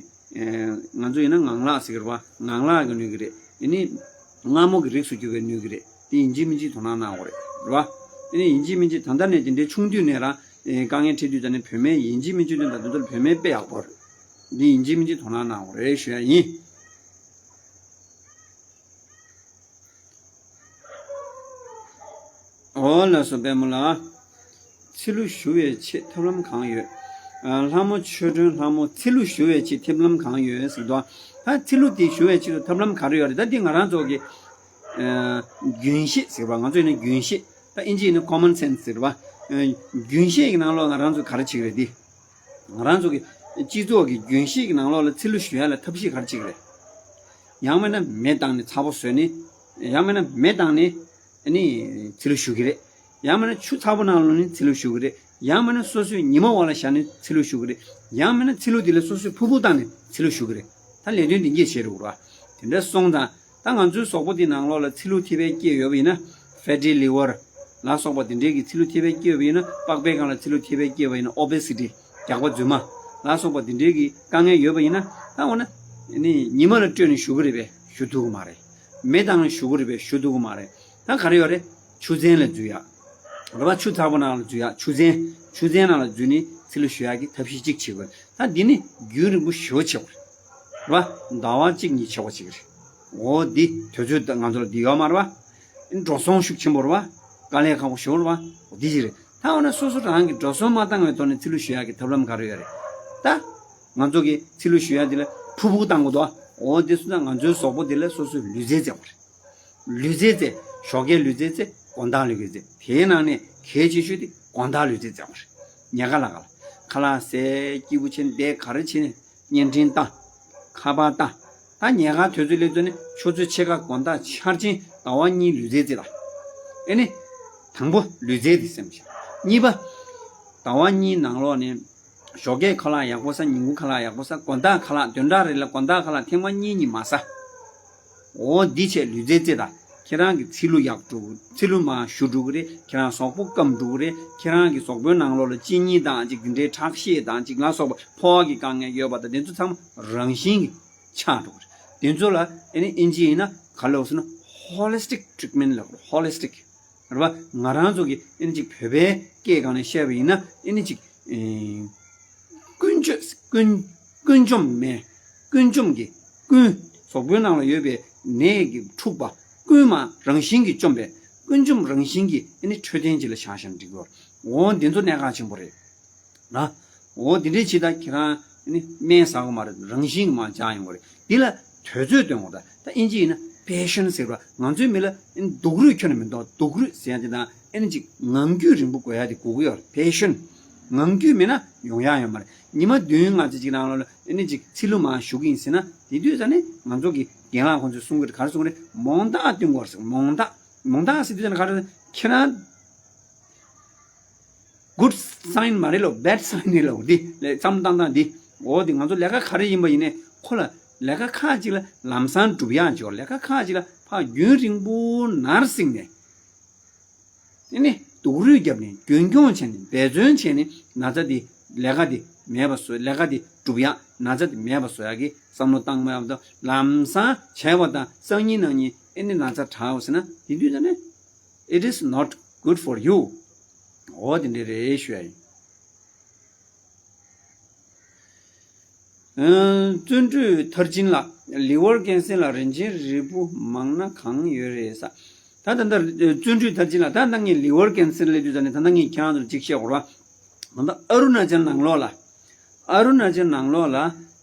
ཨེ། ང་ཚོ་ཡིན་ན་ངང་ལག་ཟེར་གྱི་རེད་པ། ངང་ལག་གིས་གནོད་ཀྱི་རེད། ཨ་ནི། མངར་མོ་གི་རིགས་སུ་གྱུར་པས་གནོད་ཀྱི་རེད། དེ་ཡིན་གཅིག་མིན་གཅིག་དོ་སྣང་གནང་དགོས་རེད། རེད་པ། ཨ་ནི་ཡིན་གཅིག་མིན་གཅིག་ད་ལྟ་ནས་དེ་འདྲའི་ཆུང་དུས་ནས་རང་། ཨེ། དཀའ་ངལ་འཕྲད་དུས་ད་ནི་བོད་སྨན་ཡིན་གཅིག་མིན་གཅིག་དོན་དང་དེ་ཚོར་བོད་སྨན་དཔེ་ཡག་པོ་རེད། འདི་ཡིན་གཅིག་མིན་གཅིག་དོ་སྣང་གནང་དགོས་རེད་ཞུ་ཡ་ཡིན། འོ་ལགས་སོ། པད་མོ་ལགས། ཚེ་ལུ་ཞུ་བའི་ཆེད་ཐབས་ལམ་གང་ཡོད། ཨ། ལྷ་མོ་ཆོས་སྒྲོན་ལྷ་མོ། ཚེ་ལུ་ཞུ་བའི་ཆེད་ཐབས་ལམ་གང་ཡོད་ཟེར་དོ། ད་ཚེ་ལུ་དེ་ཞུ་བའི་ཆེད་དུ་ཐབས་ལམ་ག་རེ་ཡོད་རེད། ད་འདི་ང་རང་ཚོ་གི། ཨ། རྒྱུན་ཤེས་ཟེར་བ། ང་ཚོ་ཡིན་ན་རྒྱུན་ཤེས། ད་ཨིན་ཇི་ཡིན་ན་ཁོ་མོན་སེན་སི་ཟེར་བ། ཨ། རྒྱུན་ཤེས་ཀྱི་ནང་ལོགས་ང་རང་ཚོ་ག་རེ་བྱེད་ཀྱི་རེད་འདི། ང་རང་ཚོ་གི་སྤྱི་ཚོགས་ཀྱི་རྒྱུན་ཤེས་ཀྱི་ནང་ལོགས་ལ་ཚེ་ལུ་ཞུ་ཡ་ལ་ཐབས་ཤེས་ག་རེ་བྱེད་ཀྱི་རེད། ཡང་མིན་ན་མེ་བཏང་ནས་ཚ་པོ་བཟོས་ནས། ཡང་མིན་ན་མེ་བཏང་ནས་ཨ་ནི་ཚེ་ལུ་ཞུ་གི་རེད། ཡང་མིན་ན་ཆུ་ཚ་པོ་ནང་ལོགས་ནས་ཚེ་ལུ་ཞུ་གི་རེད། ཡང་མིན་ན་སོ་སོའི་ཉི་མ་འོག་ལ་བཞག་ནས་ཚེ་ལུ་ཞུ་གི་རེད། ཡང་མིན་ན་ཚེ་ལུ་དེ་ལ་སོ་སོའི་ཕུར་བུ་བཏང་ནས་ཚེ་ལུ་ཞུ་གི་རེད། ད་ལས་དོན་དེ་འགྱེད་བྱེད་རུ་ར། དེ་འདྲ་སོང་ཙང་། ད་ང་ཚོའི་གཟུགས་པོ་འདི་ནང་ལོགས་ལ་ཚིལ་ལུ་ཐེབས་པའི་སྐྱེས་ཡོད་པ་ཡིན་ན། ཕེ་ཊི་ལི་ཝར་ལ་སོགས་པ་དེ་འདྲའི་གི་ཚིལ་ལུ་ཐེབས་པའི་སྐྱེས་ཡོད་པ་ཡིན་ན། པགས་པའི་སྒང་ལ་ཚིལ་ལུ་ཐེབས་པའི་སྐྱེས་པ་ཡིན་ན། ཨོ་བེ་སི་ཊི། རྒྱགས་པ་རྫུན་མ་ལ་སོགས་པ་དེ་འདྲའི་གི་དཀའ་ངལ་ཡོད་པ་ཡིན་ན། ད་འོ་ན་ནི་ཉི་མ་ལ་སྤྲོད་ནས་བཞུགས་ཀྱི་རེད་པས། བཞུགས་ཐུབ་ཀྱི་མ་རེད། མེ་བཏང་ནས་བཞུགས་ཀྱི་རེད་པས། བཞུགས་ཐུབ་ཀྱི་མ་རེད། ད་ག་རེ་ཡོད་རེད། ཆུ་ཚན་ལ་འཛུལ་ཡག་རེད་པ། ཆུ་ཚ་པོ་ནང་ལ་འཛུལ་ཡག་ཆུ་ཚན། ཆུ་ཚན་ནང་ལ་འཛུལ་ནས་ཚིལ་ལུ་ཞུ་ཡག་གི་ཐབས་ཤེས་གཅིག་བྱེད་དགོས། ད་འདི་ནི་རྒྱུན་རིང་པོ་ཞེ་པོ་བྱེད་དགོས་རེད་པ། ཟླ་བ་གཅིག་གཉིས་བྱེད་དགོས་བྱེད་ཀྱི་རེད། འོ་འདི་དུས་ཚོད་ད་ང་ཚོ་ལ་འདི་ཡོད་མ་རེད་པ། འགྲོ་སོང་ཤུགས་ཆེན་པོ་རེད་པ། དཀའ་ལས་ཁག་པོ་ཞེ་པོ་རེད་པ། འོ་འདི་ཅིག་རེད། ད་འོ་ན་སོ་སོ་རང་གིས་འགྲོ་སོང་མ་བཏང་བའི་ཐོག་ནས་ཚིལ་ལུ་ཞུ་ཡག་གི་ཐབས་ལམ་ག་རེ་ཡོད་རེད། ད་ང་ཚོ་གིས་ཚིལ་ལུ་ཞུ་ཡག་འདི་ལ་ཕུར་བུ་བཏང་དགོས་འདུག་འོ་འདི་སོང་ཙང་ང་ཚོའི་གཟུགས་པོ་འདི་ལ་སོ་སོས་ལུས་རྩལ་རྩེ་དགོས་རེད། ལུས་རྩལ་རྩེ། ཞོགས་ཀས་ལུས་རྩལ་རྩེ། དགོང་དག་ལུས་རྩལ་རྩེ། དེའི་ནང་ནས་གལ་ཆེ་ཤོས་དེ་དགོང་དག་ལུས་རྩལ་རྩེ་བ་རེད། ཉལ་ཁ་ལ་ཁ་ལ། ཁ་ལག་ཟས། སྐྱིད་པོ་བྱས་ནས་བསྡད། ག་རེ་བྱས་ནས་བརྙན་འཕྲིན་ལྟ། ཁ་པར་ལྟ། ད་ཉལ་ཁ་དུས་ཚོད་སླེབས་དུས་ནས་ཆུ་ཚོད་ཕྱེད་ཀ་དགོང་དག་འཆར་ཅན་ཟླ་བ་གཉིས་ལུས་རྩལ་རྩེ་ལ། ཨེ་ནི། དང་པོ་ལུས་རྩལ་དེ་སེམས་ཤར། གཉིས་པ། ཟླ་བ་གཉིས་ནང་ལོགས་ནས། ཞོགས་ཀས་ཁ་ལག་ཡག་པོ་ཟ། ཉིན་གུང་ཁ་ལག་ཡག་པོ་ཟ། དགོང་དག་ཁ་ལག་བདུན་ཕྲག་རེ་ལ་དགོང་དག་ཁ་ལག་ཐེངས་མ་གཉིས་གཉིས་མ་ཟ། འོ་འདི་བྱས་ལུས་རྩལ་རྩེ་དང་། ཁྱེད་རང་གི་ཚིལ་ལུ་ཡག་འགྲོ་གི། ཚིལ་ལུ་མར་ཞུ་འགྲོ་གི་རེད། ཁྱེད་རང་གཟུགས་པོ་སྐམ་འགྲོ་གི་རེད། ཁྱེད་རང་གི་གཟུགས་པོའི་ནང་ལོགས་ལ་གཅིན་སྙི་དང་ཅིག་དེ་འདྲའི་ཁྲག་ཤེད་དང་ཅིག་ལ་སོགས་པ་ཕོ་བ་གི་དཀའ་ངལ་ཡོད་པ་དང་དེ་ཚོ་ཚང་མ་རང་བཞིན་གྱིས་ཆག་འགྲོ་གི་རེད། དེ་ཚོ་ལ་ཨེ་ནི་ཨིན་ཇི་ཡིན་ན་ག་ལབ་ཟེར་ན་ཧོ་ལི་སི་ཊིག་ཊི་རི་ཊི་མེན་ཊི་ལབ་དགོས། ཧོ་ལི་སི་ཊིག་རེད་པ། ང་རང་ཚོ་གི་ཨེ་ནི་ཅིག་བོད་པའི་སྐད་སྒང་ནས་བཤད་པ་ཡིན་ན་ཨེ་ནི་ཅིག་ཨེ་ཀུན་སྤྱོད་ཀུན་ཀུན་འཇོམས་མེ་ཀུན་འཇོམས་ཀྱི་ཀུན་གཟུགས་པོའི་ནང་ལ་ཡོད་པའི་ནད་ཀྱི་འཁྲུགས་པ་ཀུན་མ་རང་བཞིན་གྱིས་བཅོམ་པའི་ཀུན་འཇོམས་རང་བཞིན་གྱི་ཨེ་ནི་འཕྲོད་བསྟེན་ཅིག་ལ་བཞག་བཞག་འགྲིག་གི་ཡོད། འོ་འདི་ཚོ་གནད་འགག་ཆེན་པོ་རེད། ན། འོ་འདི་འདྲའི་ཕྱི་ད་ཁྱེད་རང་ནི་སྨན་ཟ་དགོས་མ་རེད། རང་བཞིན་གྱིས་མར་སྦྱངས་ཡོང་གི་རེད། འདི་ལ་དུས་ཚོད་སྟོན་དགོས། ད་ད་ཨིན་ཇི་ཡིན་ན་པེ་ཤན་ཟེར་བ། ང་ཚོའི་མི་ལ་ཨེ་ནི་སྡུག་རུས་ཁྱོན་ནས་མི་འདུག་སྡུག་རུས་ཟེར་ཡ་དེ་དང་ཨེ་ནི་ཅིག་ངང་རྒྱུད་རིང་པོ་དགོས་ཡ་དེ་དགོས་ཀྱི་ཡོད་རེད། པེ་ཤན། ངང་རྒྱུད་མེད་ན་ཡོང་ཡ་ཡོད་མ་རེད། ཉི་མ་བདུན་ལྔ་ཙམ་ཅིག་ནང་ལོགས་ལ་ཨེ་ནི་ཅིག་ཚིལ་ལུ་མར་ཞུགས་ཀྱི་ཡིན་ཟེར་ན་དེ་དུས་ཙ་ནས་ང་ཚོ་གི་རྒན་ལགས་ཁོང་ཚོས་གསུང་གི་རེད། ག་རེ་གསུང་གི་རེད། མོང་རྟགས་སྟོན་དགོས་རེད་ཟེར། མོང་རྟགས། མོང་རྟགས་ཟེར་དུས་ཙ་ན་ག་རེ་རེད། ཁྱེད་རང་good sign མ་རེད་ལོ། bad sign རེད་ལོ། འདི་ལས་བསམ་བློ་བཏང་སྟངས་འདི། འོ་འདི་ང་ཚོ་ལས་ཀ་ག་རེ་ཡིན་པ་ཡིན་ནའི་ཁོ་ལ་ལས་ཀ་ཁག་ཅིག་ལ་ལམ་སང་འགྲུབ་ཡག་ཅིག་ཡོད། ལས་ཀ་ཁག་ཅིག་ལ་ཕར་རྒྱུན་རིང་པོ་ནར་སིང་ནས་ཨེ་ནི་སྡུག་རུས་བརྒྱབ་ནས་རྒྱུན་འཁྱོངས་བྱས་ནས་འབད་བརྩོན་བྱས་ནས་ན་ཚ་འདི་ལས་ཀ་འདི་མེད་པ་བཟོ། ལས་ཀ་འདི་འགྲུབ་ཡག་ན་ཚ་འདི་མེད་པ་བཟོ་ཡག་གི་བསམ་བློ་བཏང་མ་ཡག་ད་ལམ་སང་བྱས་པ་དང་སང་ཉིན་གནངས་ཉིན་ཨེ་ནི་ན་ཚ་དྲག་ཟེར་ན་དེ་དུས་ད་ནི། It is not good for you. འོ་དེ་འདྲ་རེད་ཞུ་ཡ་ཡིན། ཨ། བརྩོན་འགྲུས་མཐར་ཕྱིན་ལགས། ལི་ཝར་ཀན་སར་ལ་རིན་ཆེན་རིལ་བུ་མང་ན་གང་ཡོད་རེད་ས། ད་ད་ལྟ་བརྩོན་འགྲུས་མཐར་ཕྱིན་ལགས། ད་ལྟ་ངས་ལི་ཝར་ཀན་སར་སླེབས་དུས་ད་ནི་ད་ལྟ་ངས་ཁྱེད་རང་ཚོར་ཅིག་བཤད་དགོས་ར། ད་ལྟ་ཨ་རུ་ན་ཅལ་ནང་ལོགས་ལ། ཨ་རུ་ན་ཅལ་ནང་ལོགས་ལ།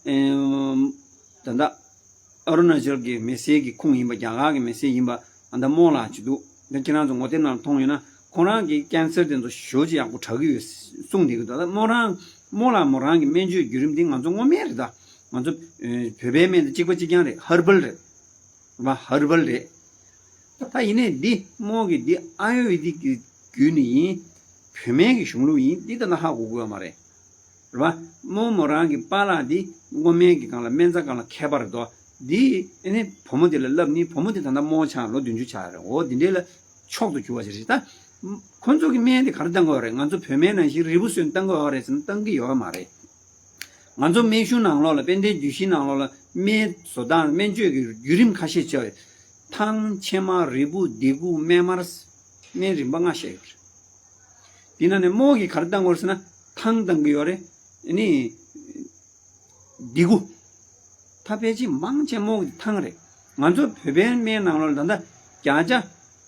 ཨེམ། ད་ལྟ་ཨ་རུ་ན་ཅལ་གྱི་མི་སེར་གྱི་ཁུངས་ཡིན་པ། རྒྱ་གར་གྱི་མི་སེར་ཡིན་པ། ཨ་ད་རྨོ་ལགས་ཅིག་འདུག་ད་ཁྱེད་རང་ཚོ་ངོ་དེབ་ནང་མཐོང་ཡོད་ན་ཁོང་རང་གི་ཀན་སར་དེ་ཚོ་ཞེ་པོ་ཅིག་ཡག་པོ་དྲག་གི་ཡོད་གསུངས་བསྡད་ཀྱི་འདུག་ད་རྨོ་རང་རྨོ་ལགས་མོ་རང་གི་སྨན་བཅོས་བརྒྱུད་རིམ་འདི་ང་ཚོ་སྔོན་མའི་རེད། ད་ང་ཚོ་ཨེ་བོད་པའི་སྨན་དང་གཅིག་པ་གཅིག་རྐྱང་རེད། ཧར་བལ་རེད། རེད་པ། ཧར་བལ་རེད། ད་ཡིན་ནའི་འདི་རྨོ་གི་འདི་ཨ་ཡུར་ཝེ་དིག་གི་བརྒྱུད་ནས་ཡིན། བོད་སྨན་གྱི་གཞུང་ལུགས་ཡིན། འདི་ད་ལྟ་ཧ་གོ་དགོས་ཡ་མ་རེད། རེད་པ། རྨོ་མོ་རང་གི་པཱ་ལགས་འདི་སྔོ་སྨན་གྱི་སྒང་ལ་སྨན་རྩྭ་སྒང་ལ་མཁས་པ་རེད་དོ། འདི་ཨེ་ནི་བུ་མོ་དེ་ལ་བསླབས་ནི་བུ་མོ་དེ་ད་ལྟ་རྨོ་ཆགས་ལོ་བདུན་ཅུ་ཆགས་རེད། འོ་འདི་འདྲའི་ལ་མཆོག་ཏུ་གྱུར་བ་ཞིག་རེད། ད་ཁོ་ཚོ་གི་སྨན་དེ་ག་རེ་བཏང་གི་ཡོད་རེད། ང་ཚོ་བོད་སྨན་ནང་བཞིན་རིལ་བུ་བཟོས་ནས་བཏང་གི་ཡོད་རེད་ཟེར་ན་བཏང་གི་ཡོད་མ་རེད། ང་ཚོ་སྨན་གཞུང་ནང་ལོགས་ལ་དཔལ་ལྡན་རྒྱུད་བཞི་ནང་ལོགས་ལ་སྨན་བཟོ་སྟངས་སྨན་བཅོས་ཀྱི་བརྒྱུད་རིམ་ཁ་ཤས་བྱས། ཐང་། ཕྱེ་མ། རིལ་བུ། ལྡེ་གུ། སྨན་མར། སྨན་རིམ་པ་ལྔ་བཤད་ཡོད་རེད། དེ་ནང་ནས་རྨོ་གིས་ག་རེ་བཏང་གི་ཡོད་རེད་ཟེར་ན་ཐང་བཏང་གི་ཡོད་རེད། ཨ་ནི་ལྡེ་གུ། ད་ཕལ་ཆེར་མང་ཆེ་རྨོ་གི་ཐང་རེད། ང་ཚོ་བོད་པའི་སྨན་ནང་ལོགས་ལ་ད་ལྟ་བརྒྱ་ཆ་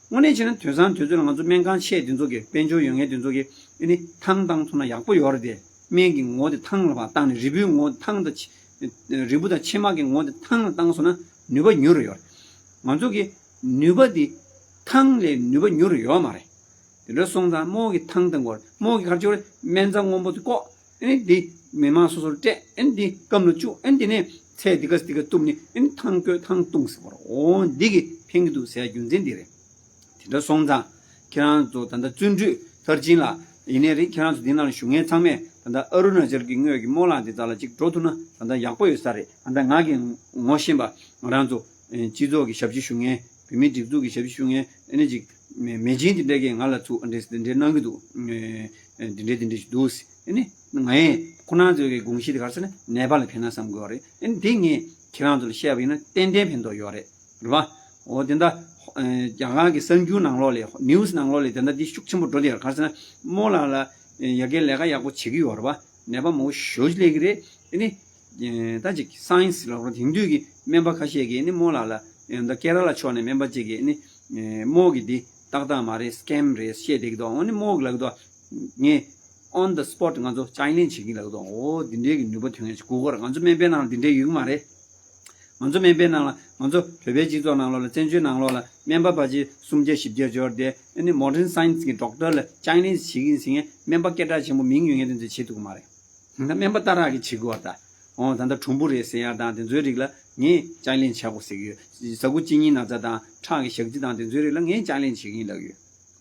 དངོས་གནས་བྱས་ན་དུས་སང་དུས་ཚོད་ལ་ང་ཚོ་སྨན་ཁང་ཆེ་དེ་ཚོ་གི་དཔལ་འབྱོར་ཡོད་མཁན་དེ་ཚོ་གི་ཨ་ནི་ཐང་བཏང་ཐུབ་ན་ཡག་པོ་ཡོད་རེད་དེ། སྨན་གྱི་ངོ་བོ་དེ་ཐང་ལ་ཕར་བཏང་ནས་རིལ་བུའི་ངོ་བོ་ཐང་དང་ཕྱེ། རིལ་བུ་དང་ཕྱེ་མ་གི་ངོ་བོ་དེ་ཐང་ལ་བཏང་སོང་ན་ནུས་པ་ཉུང་རུ་ཡོད་རེད། ང་ཚོ་གི་ནུས་པ་དེ་ཐང་ལས་ནུས་པ་ཉུང་རུ་ཡོད་མ་རེད། དེ་འདྲ་སོང་ཙང་རྨོ་གིས་ཐང་བཏང་དགོས་རེད། རྨོ་གིས་ག་རེ་བྱེད་དགོས་རེད། སྨན་རྩྭ་སྔོན་པོ་དེ་བཀོག་ཨ་ནི་འདི་མི་མང་སོ་སོར་སྤྲད། ཨ་ནི་འདི་སྐམ་ལ་བཅུག་ཨ་ནི་འདི་ནས་ཚལ་འདི་ག་འདི་ག་གཏུབ་ནས་ཨ་ནི་ཐང་བསྐོལ་ཐང་བཏུང་ཟེར་བ་རེད། འོ་འདི་གིས་ཕན་གྱི་འདུག་ཟེར་རྒྱུ་མཚན་འདི་རེད། དེ་འདྲ་སོང་ཙང་ཁྱེད་རང་ཚོ་ད་ལྟ་བརྩོན་འགྲུས་མཐར་ཕྱིན་ལགས་ཡིན་ནའི་རེད། ཁྱེད་རང་ཚོ་འདི་ནང་ལ་བཞུགས་མཁན་ཚང་མས་ད་ལྟ་ཨ་རུ་ན་ཅལ་གྱི་དངོས་ཀྱི་རྨོ་ལགས་འདི་རྩ་ལ་གཅིག་འགྲོ་ཐུབ་ན་ད་ལྟ་ཡག་པོ་ཡོད་ས་རེད། ད་ལྟ་ང་གིས་ངོ་ཤེས་པ་ང་རང་ཚོ་སྤྱི་ཚོགས་ཀྱི་ཞབས་ཕྱི་ཞུ་མཁན། བོད་མིའི་སྒྲིག་འཛུགས་ཀྱི་ཞབས་ཕྱི་ཞུ་མཁན་ཨ་ནི་ཅིག་མེ་མེ་ཅིན་དེ་འདྲས་ཀྱིས་ང་ལ་ཚུར་ཨ་འདྲས་དེ་འདྲས་གནང་གི་འདུག་འདི་འདྲས་དེ་འདྲས་ཞིག་འདུག་ཨ་ནི་ང་ཡིས་ཁོ་རང་ཚོའི་གི་དགོངས་གཞི་དེ་ག་རེ་ཟེར་ན་ནད་པ་ལ་ཕན་ན་བསམ་གི་ཡོད་རེད། ཨ་ནི་དེ་ངས་ཁྱེད་རང་ཚོ་ལ་བཤད་པ་ཡིན་ན་ཏན་ཏན་ཕན་ཐོགས་ཡོད་རེད། རེད་པ། འོ་དེ་འདྲ་རྒྱ་གར་གྱི་གསར་འགྱུར་ནང་ལོགས་ལ་ནིའུ་སི་ནང་ལོགས་ལ་དེ་འདྲ་འདི་ཤུགས་ཆེན་པོ་འགྲོ་བསྡད་ཡོད་རེད། ག་རེ་ཟེར་ན་རྨོ་ལགས་ལ་ཡ་གིའི་ལས་ཀ་ཡག་པོ་བྱེད་ཀྱི་ཡོད་རེད་པ། ནད་པ་མང་པོ་ཞེ་པོ་ཅིག་སླེབས་ཀྱི་རེད། ཨ་ནི། ཨེ། ད་ཅིག་སའེན་སི་ལབ་རོགས། དེང་དུས་ཀྱི་སྨན་པ་ཁ་ཤས་ཀྱིས་ཨ་ནི་རྨོ་ལགས་ལ། ཨེ། ད་ཀེ་ར་ལ་ཕྱོགས་ནས་སྨན་པ་གཅིག་གིས་ཨ་ནི། ཨེ། རྨོ་གི་འདི་ཏག་ཏག་མ་རེད། སི་ཀེམ་རེད་བཤད་བསྡད་ཀྱི་འདུག་ཨ་ནི་རྨོ་གིས་ལབ་ཀྱི་འདུག་ངས་on the spot ང་ཚོ་ཅའི་ལེན་བྱེད་ཀྱི་ལབ་ཀྱི་འདུག་འོ་འདི་འདྲའི་གི་ནུས་པ་ཐོན་ཡས་ཅིག་དགོས་ཀྱི་རེད། ང་ཚོ་སྨན་པའི་ནང་ལ་འདི་འདྲའི་ཡོད་ཀྱི་མ་རེད། ང་ཚོ་སྨན་པའི་ནང་ལ། ང་ཚོ་བོད་པའི་སྤྱི་ཚོགས་ནང་ལོགས་ལ། བཙན་བྱོལ་ནང་ལོགས་ལ་སྨན་པ་ཕལ་ཆེར་སུམ་བརྒྱ་བཞི་བརྒྱ་འབྱོར་ཏེ། ཨ་ནི་མོ་ཌརན་སའེན་སི་གི་ཌོག་ཊར་ལ་ཅའི་ལེན་བྱེད་ཀྱི་ཡིན་ཟེར་མཁན་སྨན་པ་སྐད་གྲགས་ཆེན་པོ་མིང་ཡོད་མཁན་དེ་ཚོས་བྱེད་ཐུབ་ཀྱི་མ་རེད། ད་སྨན་པ་ཏཱ་ར་གིས་བྱེད་དགོས་པ་ད། འོ་ད་ལྟ་གྲུམ་བུ་རེད་ཟེར་ཡ་དང་དེ་ཚོའི་རིགས་ལ་ངས་ཅའི་ལེན་བྱེད་དགོས་ཟེར་གྱི་ཡོད། ཟ་ཁུ་གཅིན་སྙི་ན་ཚ་དང་ཁྲག་གི་ཞག་རྩི་དང་དེ་ཚོའི་རིགས་ལ་ངས་ཅའི་ལེན་བྱེད་ཀྱི་ཡིན་ལབ་ཀྱི་ཡོད།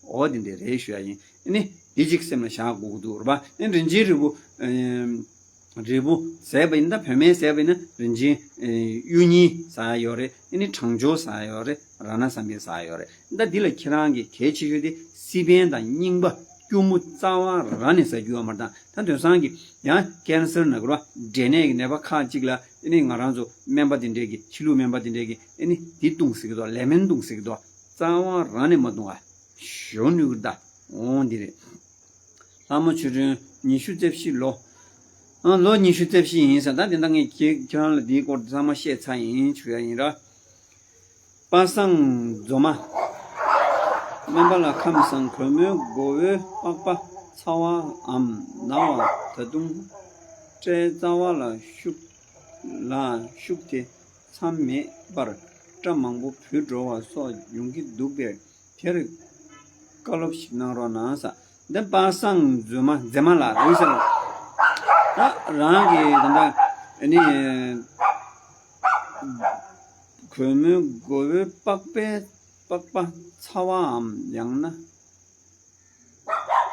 འོ་དེ་འདྲས་རེད་ཞུ་ཡ་ཡིན། ཨ་ནི་འདི་གཅིག་སེམས་ལ་བཞག་དགོས་ཀྱི་འདུག་རེད་པ། ཨ་ནི་རིན་ཆེན་རིལ་བུ། ཨེམ། རིལ་བུ་ཟས་པ་ཡིན་ན། ད་བོད་སྨན་ཟས་པ་ཡིན་ན་རིན་ཆེན། ཨེ། གཡུ་རྙིང་ཟ་ཡ་ཡོད་རེད། ཨ་ནི་གྲང་སྦྱོར་ཟ་ཡ་ཡོད་རེད། རཏྣ་བསམ་འཕེལ་ཟ་ཡ་ཡོད་རེད། ད་འདི་ལ་ཁྱེད་རང་གི་གལ་ཆེ་ཤོས་དེ་སི་པན་དང་རྙིང་པ། སྐྱུར་མོ་རྩ་བ་རང་ནས་ཟ་རྒྱུ་ཡོད་མ་རེད། ད་ད་དེང་སང་གི་ཡང་ཀན་སར་ན་གི་ར་འབྲས་ནད་ཀྱི་ནད་པ་ཁག་ཅིག་ལ་ཨེ་ནི་ང་རང་ཚོ་སྨན་པ་དེ་འདྲས་ཀྱི་ཕྱི་ལུགས་སྨན་པ་དེ་འདྲས་ཀྱི་ཨེ་ནི་དེ་བཏུང་ཟེར་གི་འདུག་ལེ་མོན་བཏུང་ཟེར་གི་འདུག་རྩ་བ་རང་ནས་མ་བཏུང་བ་ཞོ་ནུས་གི་ད་འོང་འདི་རེད། ལྷ་མོ་ཆོས་སྒྲོན་ཉི་ཤུ་རྩ་བཞི་ལོ། ཨ་ལོ་ཉི་ཤུ་རྩ་བཞི་ཡིན་ས། ད་དེ་འདྲ་ངས་ཁྱེད་ཁྱེད་རང་ལ་དེའི་སྐོར་ཚང་མ་བཤད་ཚར་ཡིན་ཆུ་ཡ་ཡིན་ར། པ་སངས་མཛོ་མ། སྨན་པ་ལ་ཁམས་བཟང་གོས་མོའི་མགོ་བོའི་པགས་པ་ཚ་བའམ་ན་བ་ད་དུང་སྐྲའི་རྩ་བ་ལ་ཤུགས་ལ་ཤུགས་དེ་མཚམས་མེད་པར་སྐྲ་མང་པོ་བུད་འགྲོ་བ་སོགས་ཡོང་གི་འདུག་པས། དེར་བཀའ་སློབ་ཞིག་གནང་རོགས་གནང་ས། འདི་པ་སངས་མཛོ་མ་མཛེས་མ་ལགས་ཡིན་ས་རེད། ད་རང་གི་ད་ལྟ་ཨ་ནི་གོས་མོའི་མགོ་བོའི་པགས་པའི་པགས་པ་ཚ་བའམ་ཡང་ན་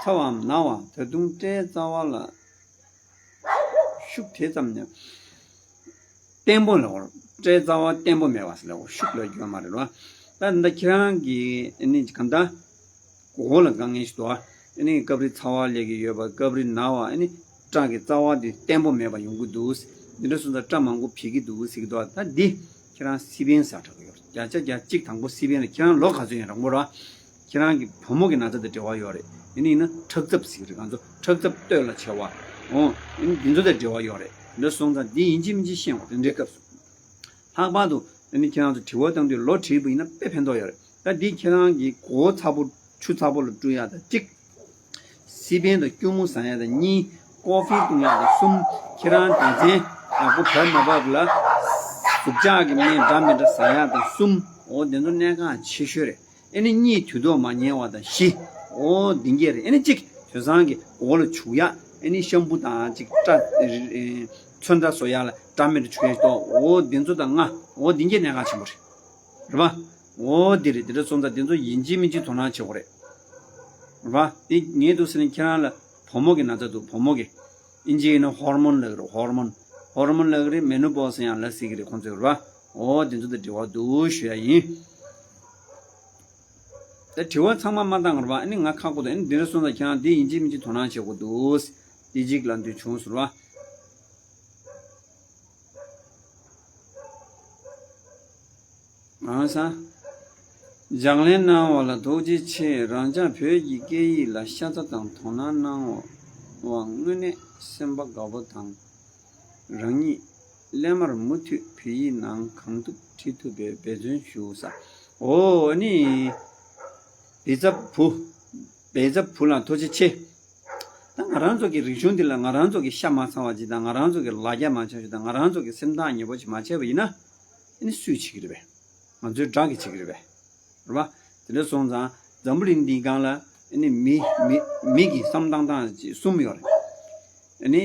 ཚ་བའམ་ན་བ་ད་དུང་སྐྲའི་རྩ་བ་ལ་ཤུགས་དེ་ཙམ་ནས་བརྟན་པོ་ལ་བར་སྐྲའི་རྩ་བ་བརྟན་པོ་མེད་པ་ཟེར་ལ་བར་ཤུགས་ལ་རྒྱུ་མ་རེད་རོ། ད་འདི་ཁྱེད་རང་གི་ཨ་ནི་གང་ལྟར་མགོ་ལ་དཀའ་ངལ་ཞིག་འདུག་ཨ་ནི་སྐབས་རེ་ཚ་བ་སླེབས་ཀྱི་ཡོད་པ་སྐབས་རེ་ན་བ་ཨ་ནི་སྐྲ་གི་རྩ་བ་དེ་བརྟན་པོ་མེད་པ་ཡོང་གི་འདུག་འདི་འདྲ་སོང་ཙང་སྐྲ་མང་པོ་བྱེད་ཀྱི་འདུག་ཟེར་གྱི་འདུག་ད་འདི་ཁྱེད་རང་སི་པན་ཟ་དྲག་གི་ཡོད་རེད། བརྒྱ་ཆ་བརྒྱ་གཅིག་དང་པོ་སི་པན་རེད། ཁྱེད་རང་ལོ་ག་ཚོད་ཡིན་རང་མོ་ར། ཁྱེད་རང་གི་བུ་མོ་གི་ན་ཚ་དང་འབྲེལ་བ་ཡོད་རེད། ཡིན་ན་ཡིན་ན་ཁྲག་རྩུབ་ཟེར་གི་རེད། ང་ཚོ་ཁྲག་རྩུབ་སྟོད་ལ་ཆེ་བ། འོ། ཡིན་ན་འདི་ཚོ་དང་འབྲེལ་བ་ཡོད་རེད། འདི་སོང་ཙང་འདི་ཡིན་གཅིག་མིན་གཅིག་ཤེས་དགོས་དེ་འདྲའི་སྐབས་སུ། ལྷག་པར་དུ་ཨ་ནི་ཁྱེད་རང་ཚོ་དྲི་བ་བཏང་དུས་ལོ་བྲིས་པ་ཡིན་ན་དཔེ་ཕན་ཐོགས་ཡོད་རེད། ད་འདི་ཁྱེད་རང་གི་མགོ་བོ་ཚ་པོ་ཆུ་ཚ་པོ་ལ་བཀྲུ་ཡག་དང་གཅིག་སི་པན་དང་སྐྱུར་མོ་ཟ་ཡག་དང་གཉིས། ཀོ་ཧྥི་བཏུང་ཡག་དང་གསུམ། ཁྱེད་རང་སྡེ་ཚན་ཡག་པོ་བབས་མ་བབས་ལ་ཟུག་བཅག་གི་སྨན་འདྲ་མི་འདྲ་ཟ་ཡག་དང་གསུམ། འོ་དེ་ཚོ་གནད་འགག་ཆེ་ཤོས་རེད། ཨ་ནི་གཉིད་དུས་ཐོག་མ་ཉལ་བ་དང་བཞི། འོ་འདི་འགས་རེད། ཨ་ནི་གཅིག་དེང་སང་གི་མགོ་ལ་བྱུག་ཡག་ཨ་ནི་ཤམ་བུ་དང་གཅིག་སྐྲ་ཚོན་ཁྲ་བཟོ་ཡག་ལ་འདྲ་མི་འདྲ་བྱུག་ཡག་ཞིག་འདུག་འོ་འདི་ཚོ་དང་ལྔ། འོ་འདི་འགས་གནད་འགག་ཆེན་པོ་རེད། རེད་པ། འོ་འདི་རེད། འདི་འདྲ་སོང་ཙང་འདི་ཚོ་ཡིན་གཅིག་མིན་གཅིག་དོ་སྣང་བྱེད་དགོས་རེད། རེད་པ། འདི་ངས་འདུག་ཟེར་ན་ཁྱེད་རང་ལ་བུ་མོ་གི་ན་ཚ་འདུག་བུ་མོ་གི། ཨིན་ཇི་ཡིན་ན་ཧོར་མོན་ལབ་ཀྱི་རེད། ཧོར་མོན། ཧོར་མོན་ལབ་ཀྱི་རེད། མེ་ནོ་པོ་སི་ཡང་ལབ་སྲིད་ཀྱི་རེད་ཁོང་ཚོས། རེད་པ། འོ་འདི་ཚོ་དང་འབྲེལ་བ་འདུག་ཞུ་ཡག་ཡིན། ད་དྲི་བ་ཚང་མ་མ་བཏང་། རེད་པ། ཨ་ནི་ང་ཁག་པོ་འདུག་ཨ་ནི་འདི་འདྲ་སོང་ཙང་ཁྱེད་རང་འདི་ཡིན་གཅིག་མིན་གཅིག་དོ་སྣང་བྱེད་དགོས་འདུག་འདི་གཅིག་ལབ་འདོད་བྱུང་སོང་། རེད་པ། ཨང་སང་། ལྗགས་ལན་གནང་བ་ལ་ཐུགས་རྗེ་ཆེ། རང་ཅག་བོད་ཀྱི་སྐད་ཡིག་ལ་ཤ་ཚ་དང་དོ་སྣང་གནང་བ་དངོས་གནས་སེམས་པ་དགའ་པོ་དང་། རང་ཉིད་སླད་མར་མུ་མཐུད་བོད་ཡིག་ནང་གང་ཐུབ་བྲིས་ཐུབ་པའི་འབད་བརྩོན་ཞུ་ས། འོ་ཨ་ནི། བེ་ཚ་བུ། བེ་ཚ་བུ་ལགས་ཐུགས་རྗེ་ཆེ། ད་ང་རང་ཚོ་གི་རིག་གཞུང་འདི་ལ་ང་རང་ཚོ་གི་ཤ་མ་ཚ་བ་ཅིག་དང་། ང་རང་ཚོ་གི་ལ་རྒྱ་མ་ཆགས་ཤིག་དང་། ང་རང་ཚོ་གི་སེམས་ཐག་ཉེ་པོ་ཅིག་མ་བྱས་པ་ཡིན་ན། ཨ་ནི་སུས་བྱེད་ཀྱི་རེད་པས། ང་ཚོའི་དགྲ་གིས་བྱེད་ཀྱི་རེད་པས། རེད་པ། དེ་འདྲ་སོང་ཙང་འཛམ་བུ་གླིང་འདིའི་སྒང་ལ་ཨ་ནི་མི་མི་མི་གི་བསམ་སྟངས་སྟངས་ཅིག་གསུམ་ཡོད་རེད། ཨ་ནི།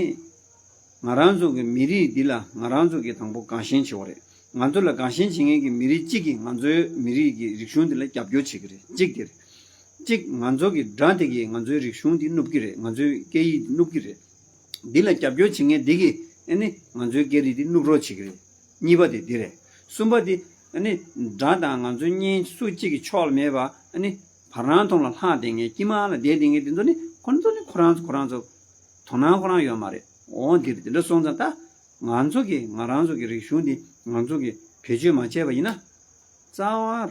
ང་རང་ཚོ་གི་མི་རིགས་འདི་ལ་ང་རང་ཚོ་གིས་དང་པོ་དགའ་ཞེན་བྱེད་དགོས་རེད། ང་ཚོ་ལ་དགའ་ཞེན་བྱེད་མཁན་གྱི་མི་རིགས་གཅིག་གིས་ང་ཚོའི་མི་རིགས་ཀྱི་རིག་གཞུང་འདི་ལ་རྒྱབ་སྐྱོར་བྱེད་ཀྱི་རེད། གཅིག་དེ་རེད། གཅིག་ང་ཚོ་གི་དགྲ་དེ་གིས་ང་ཚོའི་རིག་གཞུང་འདི་བསྣུབ་ཀྱི་རེད། ང་ཚོའི་སྐད་ཡིག་འདི་བསྣུབ་ཀྱི་རེད། འདི་ལ་རྒྱབ་སྐྱོར་བྱེད་མཁན་འདི་གིས་ཨ་ནི་ང་ཚོའི་སྐད་རིགས་འདི་བསྣུབ་རོགས་བྱེད་ཀྱི་རེད། གཉིས་པ་དེ་འདི་རེད། གསུམ་པ་དེ་ཨ་ནི་དགྲ་དང་ང་ཚོའི་གཉེན་སུ་གཅིག་གི་ཕྱོགས་ལ་མེད་པ་ཨ་ནི་བར་སྣང་ཐོག་ལ་ལྷག་བསྡད་མཁན། དཀྱིལ་མ་ལ་བསྡད་བསྡད་མཁན་དེ་ཚོ་ནི་ཁོ་ཚོ་ནི་ཁོ་རང་ཚོ་ཁོ་རང་ཚོ་དོ་སྣང་ཁོ་རང་ཡོད་མ་རེད། འོ་འདི་རེད། དེ་འདྲ་སོང་ཙང་ད་ང་ཚོ་གིས་ང་རང་ཚོ་གི་རིག་གཞུང་འདི་ང་ཚོ་གིས་བེད་སྤྱོད་མ་བྱས་པ་ཡིན་ན། རྩ་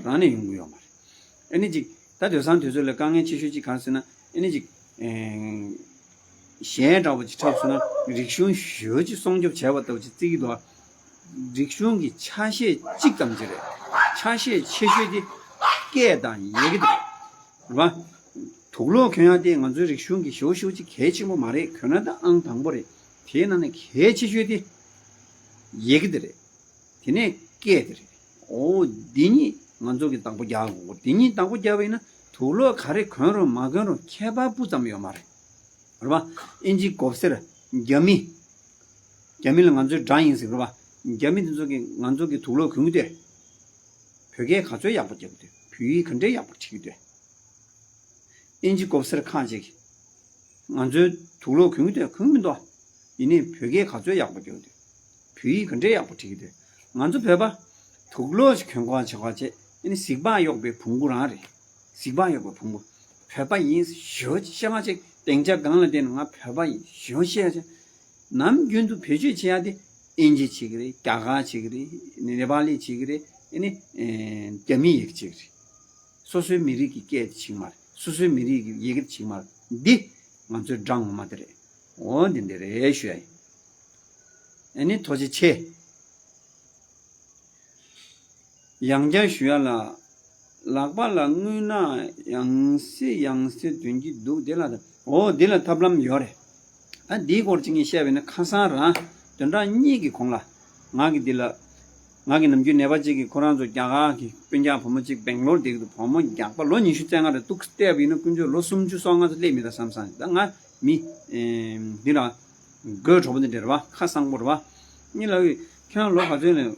བ་རང་ནས་ཡོང་གི་ཡོད་མ་རེད། ཨ་ནི་ཅིག་ད་དེང་སང་དུས་ཚོད་ལ་དཀའ་ངལ་ཆེ་ཤོས་ཅིག་གང་ཟེར་ན། ཨ་ནི་ཅིག་ཨེ། གཞས་འདྲ་པོ་ཅིག་འཁྲབ་སོང་ན་རིག་གཞུང་ཞེ་པོ་ཅིག་སྲུང་སྐྱོབ་བྱས་པ་ལྟ་བུ་ཅིག་བརྩི་གི་འདུག་རིག་གཞུང་གི་ཆ་ཤས་གཅིག་ཙམ་ཅིག་རེད། ཆ་ཤས་ཆེ་ཤོས་དེ་སྐད་དང་ཡི་གེ་དེ་རེད། རེད་པ། དུག་ལོག་གྱོན་ཡག་དེ་ང་ཚོའི་རིག་གཞུང་གི་ཞེ་པོ་ཞེ་པོ་ཅིག་གལ་ཆེན་པོ་མ་རེད། གྱོན་ན་ད་ཨང་དང་པོ་རེད། དེའི་ནང་ནས་གལ་ཆེ་ཤོས་དེ་ཡི་གེ་དེ་རེད། དེ་ནས་སྐད་དེ་རེད། འོ་འདི་གཉིས་ང་ཚོ་གིས་བདག་པོ་རྒྱག་དགོས། འདི་གཉིས་བདག་པོ་བརྒྱབ་པ་ཡིན་ན་དུག་ལོག་ག་རེ་གོན་རུང་མ་གོན་རུང་ཁྱད་པར་སྤུ་ཙམ་ཡོད་མ་རེད། རེད་པ། ཨིན་ཇི་མགོ་སེར། རྒྱ་མི། རྒྱ་མི་ལ་ང་ཚོའི་དགྲ་ཡིན་ཟེར་རེད་པ། རྒྱ་མི་དེ་ཚོ་གིས་ང་ཚོ་གི་དུག་ལོག་གོན་གི་འདུག་རྒྱ་མི་གིས་ག་ཚོད་ཡག་པོ་རྒྱག་གི་འདུག་བོད་ཡིག་ག་འདྲའི་ཡག་པོ་ཁྲིད་གི་འདུག་ཨིན་ཇི་མགོ་སེར་ཁག་ཅིག་གིས་ང་ཚོའི་དུག་ལོག་གོན་གི་འདུག་གོན་གི་མི་འདུག་ཡིན་ནའི་བོད་སྐད་ག་ཚོད་ཡག་པོ་རྒྱག་གི་འདུག་བོད་ཡིག་ག་འདྲའི་ཡག་པོ་ཁྲིད་གི་འདུག་ང་ཚོ་བོད་པ་དུག་ལོག་ཅིག་གོན་གོ་བྱེད་གོ་བྱེད། ཡིན་ནའི་གཟིག་ལྤགས་གཡོགས་པའི་བོང་གུ་རང་རེད། གཟིག་ལྤགས་གཡོགས་པའི་བོང་གུ། བོད་པ་ཡིན་ཞུ་བཤད་མ་ཅིག་སྡིངས་ཆ་སྒང་ལ་བསྡད་ནས་ང་བོད་པ་ཡིན་ཞུ་བཤད་ཅིག་ནམ་རྒྱུན་དུ་བེད་སྤྱོད་བྱེད་ཡ་དེ་ཨིན་ཇི་བྱེད་ཀྱི་རེད། རྒྱ་གར་བྱེད་ཀྱི་རེད། ནེ་པ་ལི་བྱེད་ཀྱི་རེད། ཨ་ནི་རྒྱ་མི་ཡི་གེ་བྱེད་ཀྱི་རེད། སོ་སོའི་མི་རིགས་ཀྱི་སྐད་དེ་བྱེད་ཀྱི་མ་རེད། སོ་སོའི་མི་རིགས་ཀྱི་ཡི་གེ་དེ་བྱེད་ཀྱི་མ་རེད། འདི་ང་ཚོའི་དགྲ་ངོ་མ་དེ་རེད། འོ་འདི་འདི་རེད་ཞུ་ཡ་ཡིན། ཨ་ནི་ཐུགས་རྗེ་ཆེ། ཡང་བསྐྱར་ཞུ་ཡ་ལ། ལག་པ་ལ་རྔུལ་ནག་ཡང་སེ་ཡང་སེ་དོན་གྱི་འདུག་དེ་ལ་ད། འོ་འདི་ལ་ཐབས་ལམ་ཡོད་རེད། ད་འདིའི་སྐོར་ཅིག་ངས་བཤད་པ་ཡིན་ན་ཁ་སང་རང་བདུན་ཕྲག་གཉིས་ཀྱི་གོང་ལ་ང་གི་འདི་ལ། ང་གི་ནམ་རྒྱུན་ནད་པ་གཅིག་གིས་ཁོ་རང་ཚོ་རྒྱ་གར་གྱི་སྤུན་ཀྱག་བུ་མོ་གཅིག་སྦེང་ལོར་བསྡད་ཀྱི་འདུག་བུ་མོ་རྒྱགས་པ་ལོ་ཉི་ཤུ་རྩ་ལྔ་རེད་འདུག་བལྟས་པ་ཡིན་ན་དཀོན་མཆོག་ལོ་སུམ་ཅུ་སོ་ལྔ་ཙམ་སླེབས་མེད་ད་བསམ་བསམ་ད་ང་མི་འདི་ལ་དགོད་བྲོ་པོ་འདི་འདྲ་རེད་བ། ཁ་གསང་པོ་རེད་བ། ངས་ལབ་ཡོད། ཁྱེད་རང་ལོ་ག་ཚོད་ལས།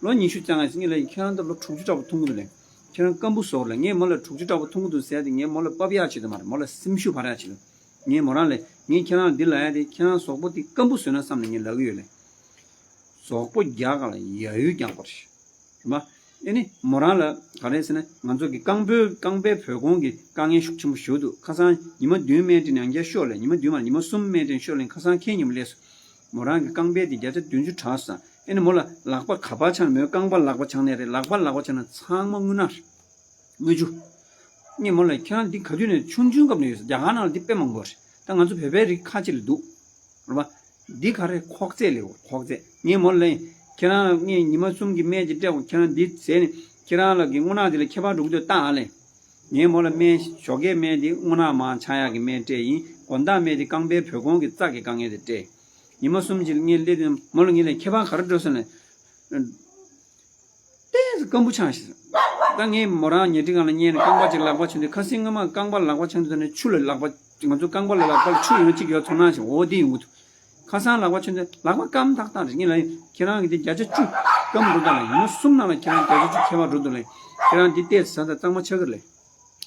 ལོ་ཉི་ཤུ་རྩ་ལྔ་ཟེར། ངས་ལབ་ཡོད། ཁྱེད་རང་ད་ལོ་དྲུག་ཅུ་འདྲ་པོ་མཐོང་གི་འདུག་ལས། ཁྱེད་རང་སྐམ་པོ་བཟོ་རེད་ལ། ངས་མོ་ལ་དྲུག་ཅུ་འདྲ་པོ་མཐོང་གི་འདུག་ཟེར་ཏེ་ངས་མོ་ལ་པབ་ཡག་བྱེད་དུ་མ་རེད། མོ་ལ་སེམས་ཤུགས་འཕར་ཡག་བྱེད་དུ། ངས་མོ་རང་ལ་ངས་ཁྱེད་རང་འདི་ལབ་ཡ་དེ་ཁྱེད་རང་གཟུགས་པོ་དེ་སྐམ་པོ་བཟོས་ན་བསམ་ནས་ངས་ལབ་གི་ཡོད་ལས། གཟུགས་པོ་རྒྱགས་ག་ལ་ཡ་ཡུལ་རྒྱགས་པ་རེད། རེད་མ། ཨེ་ནི་མོ་རང་ལ་ག་རེ་ཟེར་ན་ང་ཚོ་གི་རྐང་པའི་རྐང་པའི་བོད་ཁོང་གི་དཀའ་ངལ་ཤུགས་ཆེན་པོ་ཞིག་འདུག་ཁ་སང་ཉི་མ་བདུན་སྨན་སྤྲད་ནས་ཡང་བསྐྱར་ཤོག་ལས། ཉི་མ་བདུན་མ་ཉི་མ་གསུམ་སྨན་སྤྲད་ནས་ཤོག་ལས། ཁ་སང་ཁེ་ཉིན་མོ་སླེབས་སོང་། མོ་རང་གི་རྐང་པའི་དེ་བརྒྱ་ཆ་བདུན་ཅུ་དྲག་སོང་། ཨེ་ནི་མོ་ལ་ལག་པ་ག་པར་འཆང་མོའི་རྐང་པ་ལག་པ་འཆང་ནས་རེད། ལག་པ་ལག་པ་འཆང་ན་ཚང་མ་རྔུལ་ནག་རེད། དངུལ་ཆུ། ངས་མོ་ལ་ཁྱེད་རང་འདི་ག་དུས་ནས་ཆུང་ཆུང་སྐབས་ནས་ཡོད་ས། རྒྱ་གར་ནང་ལ་འདི་དཔེ་མང་པོ་རེད། ད་ང་ཚོ་བོད་པའི་རིགས་ཁ་ཅིག་ལ་འདུག་རེད་པ། འདི་ག་རེ་ཁོག་རྩེད་ལས་འོ་ཁོག་རྩེད། ངས་མོ་ལ་ཁྱེད་རང་ངས་ཉི་མ་གསུམ་གྱི་སྨན་ཅིག་སྤྲད་འོ། ཁྱེད་རང་འདི་བཟས་ནས་ཁྱེད་རང་ལ་གི་རྔུལ་ནག་འདི་ལ་ཁྱད་པར་འགྲོ་གི་འདུག་ལྟ་ཨ་ལས། ངས་མོ་ལ་སྨན་ཞོགས་ཀས་སྨན་འདི་རྔུལ་ནག་མར་འཆང་ཡག་གི་སྨན་སྤྲད་ཡིན། དགོང་དག་སྨན་འདི་རྐང་པའི་བོད་ཁོང་གི་རྩ་གི་དཀའ་ངལ་དེ་སྤྲད། ཉི་མ་གསུམ་ཅིག་ངས་སླེབས་དུས་མོ་ལ་ངས་ལས་ཁྱད་པར་ག་རེ་འགྲོ་སོང་ལས། ཏོག་ཙམ་སྐམ་པོ་ཆགས་ཤག་ད་ངས་མོ་རང་ཉལ་ཁྲི་སྒང་ལ་ཉལ་ནས་རྐང་པ་གཅིག་ལག་པ་ཆུང་དུས། ཁ་སང་སྔོན་མ་རྐང་པ་ལག་པ་ཆུང་དུས་ནས་ཆུ་ལ་ལག་པ། ང་ཚོ་རྐང་པ་ལ་ལག་པ་ལ་ཆུ་ཡོད་ན་གཅིག་ཡོད་ཚོར་སྣང་ཞིག་འོ་དེ་ཡོང་གི་འདུག་ཁ་སང་ལག་པ་ཆུང་དུས་ལག་པ་སྐམ་ཏག་ཏག་རེད། ངས་ལབ་ཡིན། ཁྱེད་རང་གི་དེ་བརྒྱ་ཆ་བཅུ་སྐམ་འགྲོ་ད་ལ། ཉི་མ་གསུམ་ནང་ལ་ཁྱེད་རང་བརྒྱ་ཆ་བཅུ་ཁྱད་པར་འགྲོ་འདུག་ལབ་ཡིན། ཁྱེད་རང་འདི་ཏོག་ཙམ་ཟ་ད་གཙང་མ་ཆགས་ཀྱི་རེད།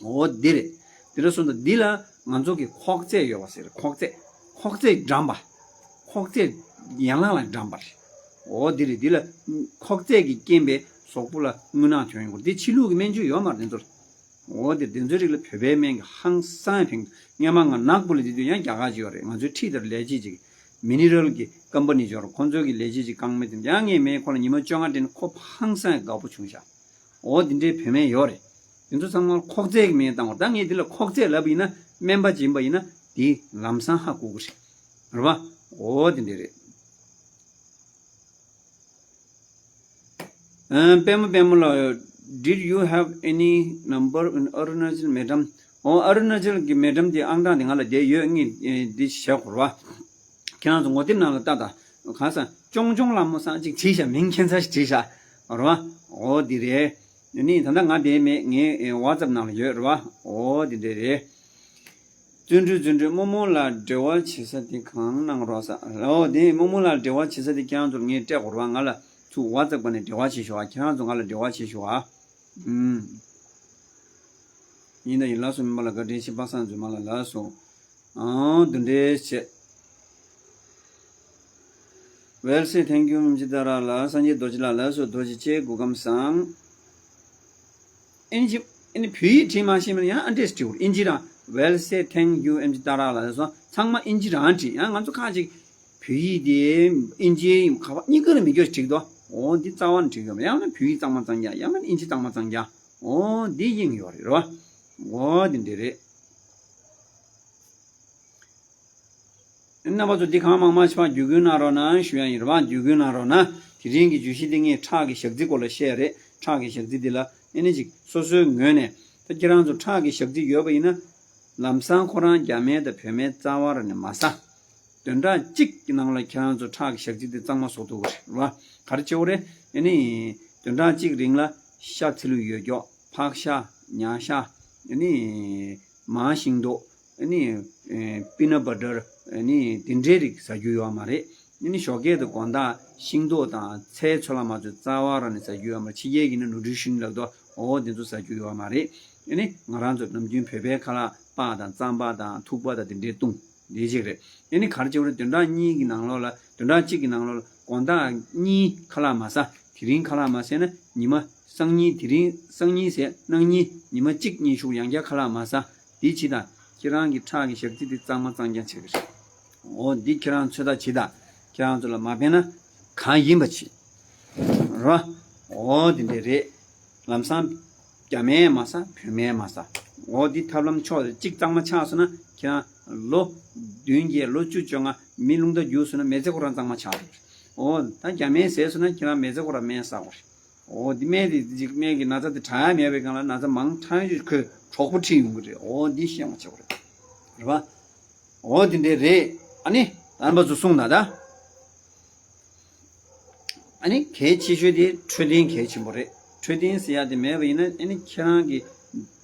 འོ་འདི་རེད། འདི་འདྲ་སོང་ཙང་འདི་ལ་ང་ཚོ་གི་ཁོག་རྩེད་ཡོད་པ་ཟེར། ཁོག་རྩེད། ཁོག་རྩེད་འགྲམ་པ། ཁོག་རྩེད་ཡན་ལག་ལ་འགྲམ་པ་རེད། འོ་འདི་རེད། འདི་ལ་ཁོག་རྩེད་ཀྱི་རྐྱེན་པས་གཟུགས་པོ་ལ་རྔུལ་ནག་ཐོན་ཡོང་གི་རེད། འདི་ཕྱི་ལུགས་ཀྱི་སྨན་བཅོས་ཡོད་མ་རེད་འདི་ཚོ་ལ། འོ་འདི་འདི་ཚོའི་རིགས་ལ་བོད་པའི་སྨན་གྱི་ཧང་སང་ཕན། སྔོན་མ་ང་ནག་པོ་ལ་དེ་དུས་ཡང་རྒྱ་གར་ཅིག་ཡོད་རེད། ང་ཚོའི་འཁྲིས་དེར་ལས་བྱེད་ཅིག་མི་ནི་རལ་གྱི་ཀམ་པ་ནི་ཅིག་ཡོད་རེད། ཁོང་ཚོའི་གི་ལས་བྱེད་ཅིག་རྐང་མེད་དེ་ཡང་ངའི་སྨན་ཁོ་ལ་ཉི་མ་བཅོ་ལྔ་སྤྲད་ནས་ཁོ་ཧང་སང་དགའ་པོ་བྱུང་ཤག་འོ་འདི་འདྲའི་བོད་སྨན་ཡོད་རེད། དེ་ཚོ་ཚང་མ་ཁོག་རྩེད་ཀྱི་སྨན་བཏང་བ་རེད། ད་ངས་འདི་ལ་ཁོག་རྩེད་ལབ་པ་ཡིན་ན་སྨན་པ་ཅིག་ཡིན་པ་ཡིན་ན་དེ་ལམ་སང་ཧ་གོ་གི་རེད། རེད་པ། འོ་དེ་འདྲ་རེད། ཨ། པད་མ་པད་མ་ལགས། Did you have any number in Arunachal, madam? ཨོ། ཨ་རུ་ན་ཅལ་གྱི་མེ་ཌམ་དེ་ཨང་གྲངས་དེ་ང་ལ་བསྡད་ཡོད། ངས་ཨེ་འདི་བྱས་གོ་ར་བ། ཁྱེད་རང་ཚོ་ངོ་དེབ་ནང་ལ་ལྟ་དང་། གང་ཟེར་ཅོང་ཅོང་ལ་མོ་སང་ཅིག་བྲིས་ཤག་མིང་ཁྱད་མཚར་ཞིག་བྲིས་ཤག་ར་བ། འོ་འདི་རེད། ནི་ད་ལྟ་ང་དེ་མེད། ངའི་ཝ་ཙབ་ནང་ལ་ཡོད་ར་བ། འོ་འདི་འདྲ་རེད། བརྩོན་འགྲུས། བརྩོན་འགྲུས། རྨོ་མོ་ལ་འབྲེལ་བ་བྱེད་ས་དེ་གང་གནང་རོགས་ས། འོ་དེ་རྨོ་མོ་ལ་འབྲེལ་བ་བྱེད་ས་དེ་ཁྱེད་རང་ཚོར་ངས་སྤྲད་གོ་ར་བ། ང་ལ་ཚུར་ཝ་ཙབ་སྒང་ནས་འབྲེལ་བ་བྱེད་ཤོག་ཨ། ཁྱེད་རང་ཚོ་ང་ལ་འབྲེལ་བ་བྱེད་ཤོག་ཨ། ཨུམ། ཡིན་ད་ཡིན། ལགས་སོ། སྨན་པ་ལགས། བཀའ་དྲིན་ཆེ། པ་སངས་རྫུན་མ་ལགས། ལགས་སོ། ཨང་། དེ་འདྲའི་བྱས། Well said, thank you. ཨེམ་ཆི་ཏཱ་ར་ལགས། སངས་རྒྱས་རྡོ་རྗེ་ལགས། ལགས་སོ། རྡོ་རྗེ་ཆེ། སྐུ་ཁམས་བཟང་། ཨིན་ཇི། ཨ་ནི་བོད་ཡིག་བྲིས་མ་ཤེས་མིན་ཡང་ཨ་འདྲས་བྲིས་འོར། ཨིན་ཇི་རང་། Well said, thank you. ཨེམ་ཆི་ཏཱ་ར་ལགས་སོ། ཚང་མ་ཨིན་ཇི་རང་བྲིས། ཡང་ང་ཚོ་ཁ་ཅིག་བོད་ཡིག་དེ་ཨིན་ཇིའི་ཁ་པར་གཉིས་ཀ་ལ་མི་སྐྱོ་ཞིག་བྲིས་འདུག་འོ་འདི་རྩ་བ་ནས་བྲིས་དགོས། ཡང་ན་བོད་ཡིག་གཙང་མ་གཙང་རྐྱང་། ཡང་ན་ཨིན་ཇི་གཙང་མ་གཙང་རྐྱང་། འོ་འདི་དབྱིངས་ཡོད་རེད་རོ། འོ་འདི་འདྲ་རེད། རྣམ་པ་ཚོ་འདི་གང་མང་མང་ཞིག་ཕར་བརྒྱུད་སྐུལ་གནང་རོགས་གནང་ཞུ་ཡ་ཡིན་རོ། ཕར་བརྒྱུད་སྐུལ་གནང་རོགས་གནང་། དེ་རིང་གི་བརྗོད་གཞི་འདི་ངས་ཁྲག་གི་ཞག་རྩི་སྐོར་ལ་བཤད་རེད། ཁྲག་གི་ཞག་རྩི་འདི་ལ་ཨེ་ནི་ཅིག་སོ་སོའི་ངོས་ནས། ད་ཁྱེད་རང་ཚོ་ཁྲག་གི་ཞག་རྩི་ཡོད་པ་ཡིན་ན། ལམ་སང་ཁོ་རང་རྒྱ་སྨན་དང་བོད་སྨན་རྩ་བ་རང་ནས་མ་ཟ། བདུན་ཕྲག་གཅིག་གི་ནང་ལ་ཁྱེད་རང་ཚོ་ཁྲག་གི་ཞག་རྩི་དེ་གཙང་མ་བཟོ་ཐུབ་ཀྱི་རེད་བ། ག་རེ་བྱེད་དགོས་རེད། ཨ་ནི། བདུན་ཕྲག་གཅིག་རིང་ལ་ཤ་ཚིལ་ལུ་ཡོད་ཀྱོག་ཕག་ཤ། ཉ་ཤ། ཨ་ནི། མར་ཤིང་ཏོག་ཨ་ནི། ཨེ། པི་ནཊ་བ་ཊར། ཨ་ནི་དེ་འདྲའི་རིགས་ཟ་རྒྱུ་ཡོད་མ་རེད། ཨ་ནི་ཞོགས་ཀས་དང་དགོང་དག་ཤིང་ཏོག་དང་ཚལ་ཚོད་ལ་མ་ཚོད་རྩ་བ་རང་ནས་ཟ་རྒྱུ་ཡོད་མ་རེད། ཕྱི་རྒྱལ་གྱི་ནི་ནུ་ཊི་རི་ཤན་ལབ་དོ། འོ་དེ་ཚོ་ཟ་རྒྱུ་ཡོད་མ་རེད། ཨ་ནི་ང་རང་ཚོ་ནམ་རྒྱུན་བོད་པའི་ཁ་ལག་སྤགས་དང་རྩམ་པ་དང་ཐུག་པ་དང་དེ་འདྲའི་བཏུང་། འདི་གཅིག་རེད། ཨ་ནི་ག་རེ་བྱེད་དགོས་རེད། བདུན་ཕྲག་གཉིས་ཀྱི་ནང་ལོགས་ལ། བདུན་ཕྲག་གཅིག་གི་ནང་ལོགས་ལ་དགོང་དག་གཉིས་ཁ་ལག་མ་ཟ། དེ་རིང་ཁ་ལག་མ་ཟས་ན་ཉི་མ་སང་ཉིན། དེ་རིང་སང་ཉིན་ཟས། གནངས་ཉིན་ཉི་མ་གཅིག་གཉིས་ཤུགས་ཡང་བསྐྱར་ཁ་ལག་མ་ཟ། འདི་བྱེད་དང་། ཁྱེད་རང་གི་ཁྲག་གི་ཞག་རྩི་འདི་གཙང་མ་གཙང་རྐྱང་བྱེད་ཀྱི་རེད། འོ་འདི་ཁྱེད་རང་ཚོད་ལྟ་བྱེད་དང་། ཁྱེད་རང་ཚོ་ལ་མ་ཕན་ན་གང་ཡིན་པ་བྱེད། རེད་བ། འོ་འདི་འདྲ་རེད། ལམ་སང་རྒྱ་མིས་མ་ཟ། བོད་མིས་མ་ཟ། འོ་འདི་ཐབས་ལམ་ཕྱོགས་རེ་གཅིག་གཙང་མ་ཆགས་སོང་ན། ཁྱེད་རང་ལོ་བདུན་བརྒྱད་ལོ་བཅུ་བཅོ་ལྔ་མི་རླུང་རྟ་རྒྱུགས་སོང་ན་མི་ཚེ་ཁོ་རང་གཙང་མ་ཆགས་རེད། འོ་ད་རྒྱ་མིས་ཟས་སོང་ན་ཁྱེད་རང་མི་ཚེ་ཁོ་རང་སྨན་ཟ་དགོས་རེད། འོ་འདི་སྨན་དེ་ཅིག་སྨན་གྱི་ན་ཚ་དེ་དྲག་ཡ་མེད་པའི་སྒང་ལ་ན་ཚ་མང་དྲགས་ཡོད་ཁོས་གྲོགས་པོ་ཁྲིད་ཡོང་གི་རེད། འོ་འདི་ཤེས་པ་བྱེད་དགོས་རེད། རེད་བ། འོ་དེ་འདྲས་རེད། ཨ་ནི་རྣམ་པ་ཚོ་གསུངས་ན་ད། ཨ་ནི་གལ་ཆེ་ཤོས་དེ་འཕྲོད་བསྟེན་གལ་ཆེན་པོ་རེད། འཕྲོད་བསྟེན་ཟེར་ཡ་དེ་མེད་པ་ཡིན་ན། ཨ་ནི་ཁྱེད་རང་གི་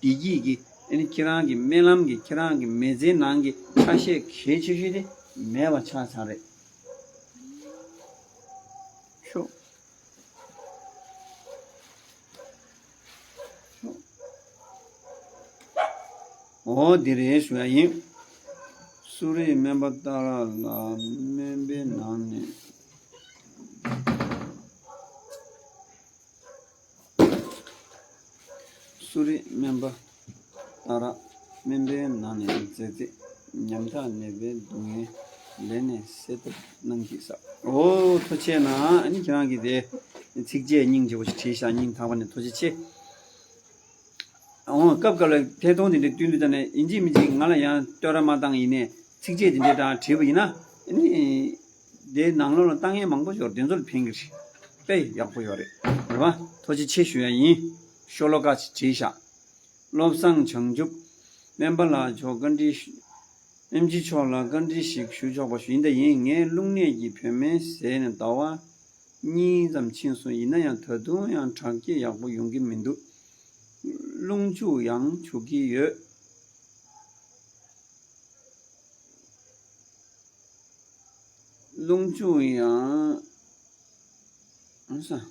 བདེ་སྐྱིད་ཀྱི། ཨ་ནི་ཁྱེད་རང་གི་སྨོན་ལམ་གྱི། ཁྱེད་རང་གི་མི་ཚེའི་ནང་གི་ཆ་ཤས་གལ་ཆེ་ཤོས་དེ་མེད་པ་ཆགས་ཚར་རེད། ཤོག་འོ་འདི་རེད་ཞུ་ཡ་ཡིན། གསོ་རིག་སྨན་པ་སྟག་ར་ལགས་སྨན་པའི་ནང་ནས། གསོ་རིག་སྨན་པ་སྟག་ར་སྨན་པའི་ནང་ནས་མཛེས་རྩེ་ཉམ་ཐག་ནད་པའི་སྡུག་བསྔལ་ལས་ནས་སེལ་ཐབས་གནང་གི་ཟེར། འོ་ཐུགས་རྗེ་ཆེ་གནང་། ཨ་ནི་ཁྱེད་རང་གིས་དེ་ཚིགས་བཅད་སྙིང་རྗེ་པོ་ཞིག་བྲིས་ཤག་སྙིང་ཐག་པ་ནས་ཐུགས་རྗེ་ཆེ། འོ་སྐབས་སྐབས་ལ་ཐད་གཏོང་དེ་འདྲ་བསྟུན་དུས་ད་ནས་ཡིན་གཅིག་མིན་གཅིག་ང་ལ་ཡང་བསྟོད་ར་མ་བཏང་ཡིན་ནས། ཚིགས་བཅད་དེ་འདྲའི་འདྲ་བྲིས་པ་ཡིན་ན། ཨ་ནི་དེའི་ནང་ལོགས་ལ་ལྟ་མཁན་མང་པོ་ཡོད་རེད། དེ་ཚོ་ལ་ཕན་གི་རེད། དཔེ་ཡག་པོ་ཡོད་རེད། རེད་བ། ཐུགས་རྗེ་ཆེ་ཞུ་ཡ་ཡིན། ཤོ་ལོ་ཀ་ཅིག་བྲིས་ཤག་བློ་བཟང་བྱང་ཆུབ། སྨན་པ་ལགས་མཆོག་བཀའ་འདྲི་ཞུ། ཨེམ་ཆི་མཆོག་ལ་བཀའ་འདྲི་ཞིག་ཞུ་ཆོག་པ་ཞུ་ཡིན། ད་ཡིན། ངའི་རླུང་ནད་ཀྱིས་བོད་སྨན་བཟས་ནས་ཟླ་བ་གཉིས་ཙམ་ཕྱིན་སོང་། ཡིན་ན་ཡང་ད་དུང་ཡང་དྲག་སྐྱེད་ཡག་པོ་ཡོང་གི་མི་འདུག་རླུང་འཇུག་ཡང་བྱུག་གི་ཡོད། རླུང་འཇུག་ཡང་། ཨ་ས།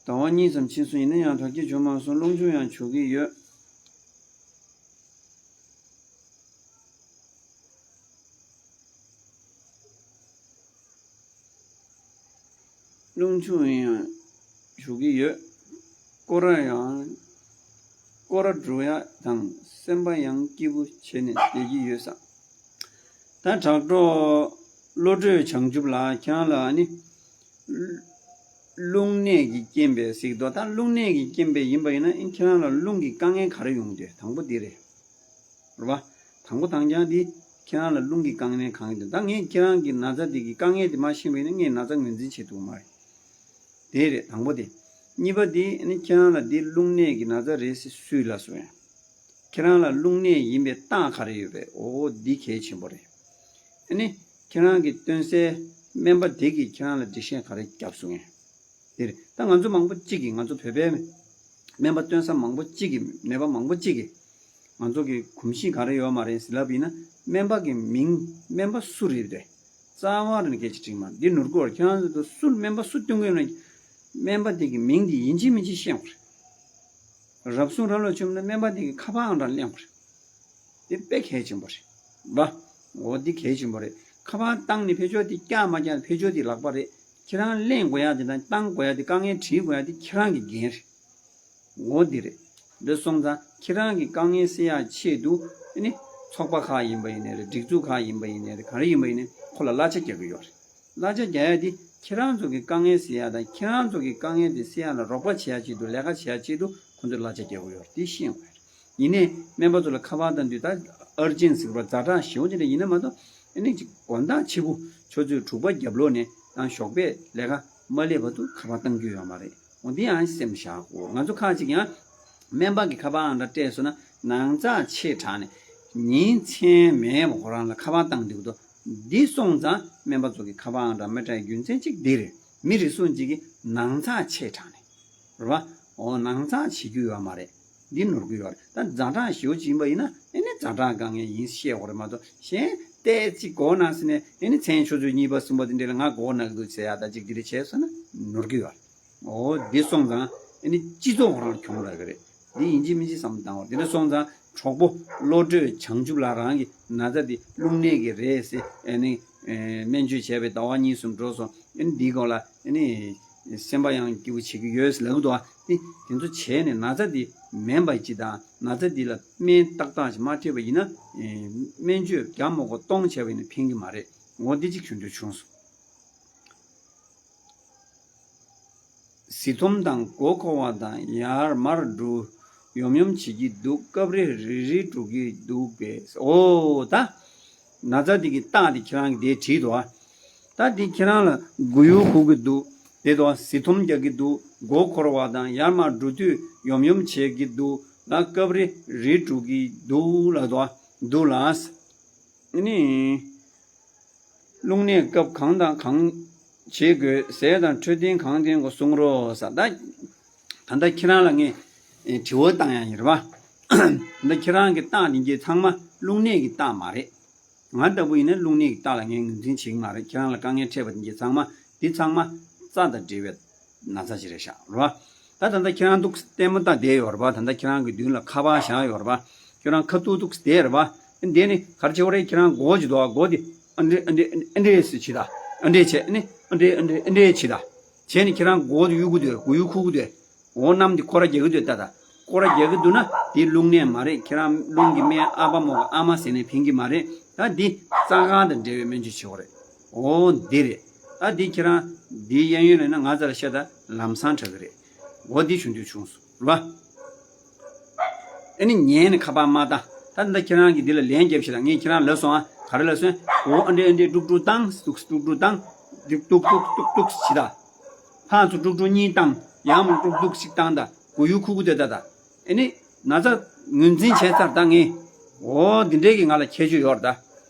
ཟླ་བ་གཉིས་ཙམ་ཕྱིན་སོང་། ཡིན་ན་ཡང་དྲག་སྐྱེད་བྱུང་མ་སོང་། རླུང་འཇུག་ཡང་བྱུག་གི་ཡོད། རླུང་འཇུག་ཡང་བྱུག་གི་ཡོད། སྐོར་ར་ཡང་། སྐོར་ར་འགྲོ་ཡ་དང་སེམས་པ་ཡང་སྐྱིད་པོ་བྱས་ནས་བསྡད་ཀྱི་ཡོད་ས། ད་དྲག་གྲོགས་བློ་གྲོས་བྱང་ཆུབ་ལགས། ཁྱེད་རང་ལ་ནི་རླུང་ནད་ཀྱི་རྐྱེན་པས་ཟེར་གྱི་འདུག་ད་རླུང་ནད་ཀྱི་རྐྱེན་པས་ཡིན་པ་ཡིན་ན། ཨིན་ཁྱེད་རང་ལ་རླུང་གི་དཀའ་ངལ་ག་རེ་ཡོང་དུས། དང་པོ་འདི་རེད། རེད་བ། དང་པོ་དང་རྐྱང་འདི་ཁྱེད་རང་ལ་རླུང་གི་དཀའ་ངལ་གང་ཡིན་དུས། ད་ངས་ཁྱེད་རང་གི་ན་ཚ་འདི་གི་དཀའ་ངལ་འདི་མ་ཤེས་པ་ཡིན་ན། ངས་ན་ཚ་ངོས་འཛིན་བྱེད་ཐུབ་མ་རེད། དེ་རེད། དང་པོ་དེ། གཉིས་པ་དེ་ནི་ཁྱེད་རང་ལ་འདི་རླུང་ནད་ཀྱི་ན་ཚ་རེད་ཟེར་སུས་ལབ་སོང་ཡང་། ཁྱེད་རང་ལ་རླུང་ནད་ཡིན་པའི་རྟགས་ག་རེ་ཡོད་པས། འོ་འདི་གལ་ཆེན་པོ་རེད། ཨ་ནི་ཁྱེད་རང་གི་སྟོན་སའི་སྨན་པ་དེ་གིས་ཁྱེད་རང་ལ་འགྲེལ་བཤད་ག་རེ་བརྒྱབ་སོང་ཡང་། དེ་རེད། ད་ང་ཚོ་མང་པོ་གཅིག་གིས། ང་ཚོ་བོད་པའི་སྨན་པ་སྟོན་ས་མང་པོ་གཅིག་གིས། ནད་པ་མང་པོ་གཅིག་གིས་ང་ཚོ་གི་གོམས་གཤིས་ག་རེ་ཡོད་མ་རེད་ཟེར་ལབ་ཡིན་ན། སྨན་པ་གི་མིང་། སྨན་པ་སུ་རེད་དེ་རྩ་བ་རེ་ནས་སྐད་ཆ་དྲིས་མ་རེད། འདི་ནོར་གི་ཡོད་རེད། ཁྱེད་རང་ཚོ་སུ་སྨན་པ་སུ་སྟོན་གི་ཡོད་ན། སྨན་པ་དེ་གི་མིང་དེ་ཡིན་གཅིག་མིན་གཅིག་ཤེས་དགོས་རེད། རབ་བྱུང་རབ་ལ་བྱུང་ན་སྨན་པ་དེ་གི་ཁ་པར་ཨང་གྲངས་གླེང་དགོས་རེད། དེ་དཔེ་གལ་ཆེན་པོ་རེད་བ། འོ་འདི་གལ་ཆེན་པོ་རེད། ཁ་པར་བཏང་ནས་ཕེབས་ཕྱོགས་དེ་བཀྱག་མ་བཀྱག་ཕེབས་ཕྱོགས་དེ་ལག་པ་རེད། ཁྱེད་རང་གླེང་དགོས་ཡ་དེ་དང་བཏང་དགོས་ཡ་དེ། དཀའ་ངལ་དྲིས་དགོས་ཡ་དེ་ཁྱེད་རང་གི་འགན་རེད། འོ་འདི་རེད། འདི་སོང་ཙང་ཁྱེད་རང་གི་དཀའ་ངལ་སེལ་ཡ་ཆེད་དུ། ཨ་ནི་ཚོགས་པ་ཁག་ཡིན་པ་ཡིན་ནའི་རེད། སྒྲིག་འཛུགས་ཁག་ཡིན་པ་ཡིན་ནའི་རེད། ག་རེ་ཡིན་པ་ཡིན་ནའི་ཁོ་ལ་གླ་ཆ་རྒྱག་གི་ཡོད་རེད། གླ་ཆ་རྒྱག་ཡ་དེ་ཁྱེད་རང་ཚོ་གི་དཀའ་ངལ་སེལ་ཡ་དང་། ཁྱེད་རང་ཚོ་གི་དཀའ་ངལ་དེ་སེལ་ཡ་ལ་རོགས་པ་བྱེད་ཡ་ཆེད་དུ། ལས་ཀ་བྱེད་ཡ་ཆེད་དུ་ཁོ་ཚོས་གླ་ཆ་རྒྱག་གི་ཡོད་རེད། དེ་ཤེས་དགོས་རེད། ཡིན་ནའི་སྨན་པ་ཚོ་ལ་ཁ་པར་བཏང་དུས། ད་ཨར་ཇེན་ཟེར་བ་ཛ་དྲག་ཞེ་པོ་དེ་འདྲ་ཡིན་ན་མ་གཏོགས། ཨ་ནི་ཅིག་དགོང་དག་ཕྱི་པོ་ཆུ་ཚོད་དྲུག་པ་རྒྱབ་ལོགས་ནས་དང་ཞོགས་པའི་ལས་ཀ་མ་སླེབས་བར་དུ་ཁ་པར་བཏང་རྒྱུ་ཡོད་མ་རེད། འོ་འདི་ཡང་སེམས་བཞག་དགོས། ང་ཚོ་ཁ་ཅིག་ཡང་སྨན་པ་གི་ཁ་པར་ཨང་གྲངས་སྤྲད་སོང་ན། ནང་ཚགས་ཆེ་དྲགས་ནས་ཉིན་མཚན་མེད་པ་ཁོ་རང་ལ་ཁ་པར་བཏང་འདུག་དོ། འདི་སོང་ཙང་སྨན་པ་ཚོ་གི་ཁ་པར་ཨང་གྲངས་མི་སྤྲད་རྒྱུ་མཚན་གཅིག་འདི་རེད། མི་རེ་ཟུང་ཅིག་གིས་ནང་ཚགས་ཆེ་དྲགས་ནས། རེད་བ། འོ་ནང་ཚགས་བྱེད་རྒྱུ་ཡོད་མ་རེད། འདི་ནོར་གི་ཡོད་རེད། ད་ཛ་དྲག་ཞེ་པོ་ཅིག་ཡིན་པ་ཡིན་ན། ཨེ་ནི་ཛ་དྲག་དཀའ་ངལ་ཡིན་བཤད་དགོས་རེད་མ་གཏོགས། གཞན་ཏོག་ཙམ་གོ་ན་ཟེར་ནས། ཨེ་ནི་མཚན་ཆུ་ཚོད་གཉིས་པ་གསུམ་པ་དེ་འདྲ་ལ་ང་གོ་ན་གི་འདུག་ཟེར་ཡ་ད་ཅིག་དེ་འདྲ་བྱས་སོང་ན་ནོར་གི་ཡོད་རེད། འོ་འདི་སོང་ཙང་ཨེ་ནི་སྤྱི་ཚོགས་ཁོ་རང་གྱོང་རག་གི་རེད། འདི་ཡིན་གཅིག་མིན་གཅིག་བསམ་བློ་བཏང་བ་རེད། དེ་འདྲ་སོང་ཙང་གྲོགས་པོ་བློ་གྲོས་བྱང་ཆུབ་ལགས་རང་གི་ན་ཚ་འདི་རླུང་ནད་ཀྱི་རེད་ཟེར། ཨེ་ནི་སྨན་བཅོས་བྱས་པའི་ཟླ་བ་གཉིས་གསུམ་འགྲོ་སོང་། ཨེ་ནི་འདིའི་སྐོར་ལ་ཨེ་ནི་སེམས་པ་ཡང་སྐྱིད་པོ་བྱེད་ཀྱི་ཡོད་ཟེར་ལབ་ཀྱི་འདུག་ནི་དེ་ཚོ་བྱས་ནས་ན་ཚ་འདི་མིན་པ་ཅིག་དང་། ན་ཚ་འདི་ལ་སྨན་ཏག་ཏག་ཅིག་མ་སྤྲད་པ་ཡིན་ན། ཨེ། སྨན་བཅོས་རྒྱ་མོག་གོ་གཏོང་བྱས་པ་ཡིན་ན་ཕན་གྱི་མ་རེད། འོ་འདི་གཅིག་ཞུ་འདོད་བྱུང་སོང་། བཟི་འཐོམ་དང་མགོ་འཁོར་བ་དང་ཡར་མར་འགྲོ་ཡོམ་ཡོམ་བྱེད་ཀྱི་འདུག་སྐབས་རེ་རིལ་རིལ་འགྲོ་གི་འདུག་པས། འོ་ད། ན་ཚ་འདི་གི་རྟགས་འདི་ཁྱེད་རང་གིས་དེ་བྲིས་འདུག་ཨ། ད་འདི་ཁྱེད་རང་ལ་མགོ་ཡུ་འཁོར་གི་འདུག་དེ་དང་བཟི་འཐོམ་རྒྱག་གི་འདུག་མགོ་འཁོར་བ་དང་ཡར་མར་འགྲོ་དུས་ཡོམ་ཡོམ་བྱེད་ཀྱི་འདུག་ལ། སྐབས་རེ་རིལ་འགྲོ་གི་འདུག་ལ་འདུག་ཨ། འདུག་ལ། ཨ་ནི། རླུང་གནས་སྐབས་གང་དང་གང་བྱེད་དགོས། ཟས་དང་འཕྲོད་བསྟེན་གང་བསྟེན་དགོས་གསུང་རོགས་ཟེར། ད་ད་ལྟ་ཁྱེད་རང་ལ་ངས་དྲི་བ་བཏང་ཡ་ཡིན་རེད་པ། ད་ལྟ་ཁྱེད་རང་གི་རྟགས་འདི་གྱད་ཚང་མ་རླུང་གནས་ཀྱི་རྟགས་མ་རེད། ང་ལྟ་བུ་ཡིན་ན་རླུང་གནས་ཀྱི་རྟགས་ལ་ངས་ངོས་འཛིན་བྱེད་ཀྱི་མ་རེད། ཁྱེད་རང་ལ་དཀའ་ངལ་འཕྲད་པ་འདི་གྱད་ཚང་མ་འདི་ཚང་མ་རྩ་དང་འབྲེལ་བའི་ན་ཚ་ཞིག་རེད་ཤག་རེད་པ། ད་ད་ལྟ་ཁྱེད་རང་འདུག་ལྟད་མོ་ལྟ་བསྡད་ཡོད་རེད་པ། ད་ལྟ་ཁྱེད་རང་གི་མདུན་ལ་ཁ་པར་བཞག་ཡོད་རེད་པ། ཁྱེད་རང་ཁ་ཐུག་ཐུག་བསྡད་རེད་པ། འདི་ནི་ག་རེ་བྱེད་པ་རེད། ཁྱེད་རང་མགོ་བོ་ཅིག་འདུག་ཨ། མགོ་འདི་ཨ་འདྲེ་ཨ་འདྲེ་ཨ་འདྲེ་སེ་བྱེད་ད། ཨ་འདྲེ་བྱེད་ནི་ཨ་འདྲེ་ཨ་འདྲེ་ཨ་འདྲེ་བྱེད་ད། བྱས་ནི་ཁྱེད་རང་མགོ་བོ་གཡུག་གི་འདུག་མགོ་ཡུ་འཁོར་གི་འདུག་འོ་གནམ་འདི་སྐོར་ར་རྒྱག་གི་འདུག་ད་ད། སྐོར་ར་རྒྱག་གི་འདུག་ན་དེ་རླུང་ནད་མ་རེད། ཁྱེད་རང་རླུང་གི་སྨན་ཨ་པ་མོ་ག་ཨ་མ་ཟེར་ནས་ཕན་གྱི་མ་རེད། ད་འདི་རྩ་ཁང་དང་འབྲེལ་བའི་སྨན་བཅོས་བྱེད་དགོས་རེད། འོ་འདི་རེད། ད་འདི་ཁྱེད་རང་འདི་གཡས་གཡོན་ལ་ན་ང་རྩ་ལ་བཤད་ད་ལམ་སང་དྲག་གི་རེད། འོ་འདི་ཞུ་འདོད་བྱུང་སོང་རེད་པ། ཨ་ནི་ཉན་ནས་ཁ་པར་མ་བཏང་། ད་ལྟ་ཁྱེད་རང་གིས་འདི་ལ་ལན་རྒྱབ་ཤིག་དང་། ངས་ཁྱེད་རང་ལབ་སོང་ཨ། ག་རེ་ལབ་སོང་། འོ་ཨ་འདྲེ་ཨ་འདྲེ་དཀྲུག་དཀྲུག་བཏང་། དཀྲུག་དཀྲུག་བཏང་། དཀྲུག་དཀྲུག་དཀྲུག་དཀྲུག་དཀྲུག་བྱེད་ད། ཕར་ཚུར་དཀྲུག་དཀྲུག་གཉིས་བཏང་། ཡར་མར་དཀྲུག་དཀྲུག་གཅིག་བཏང་ད། མགོ་ཡུ་འཁོར་གི་འདུག་ད་ད། ཨ་ནི་ན་ཚ་ངོས་འཛིན་བྱས་ཚར་ད་ངས། འོ་འདི་འདྲའི་གི་ང་ལ་ཁྱད་ཆོས་ཡོད་རེད་ད།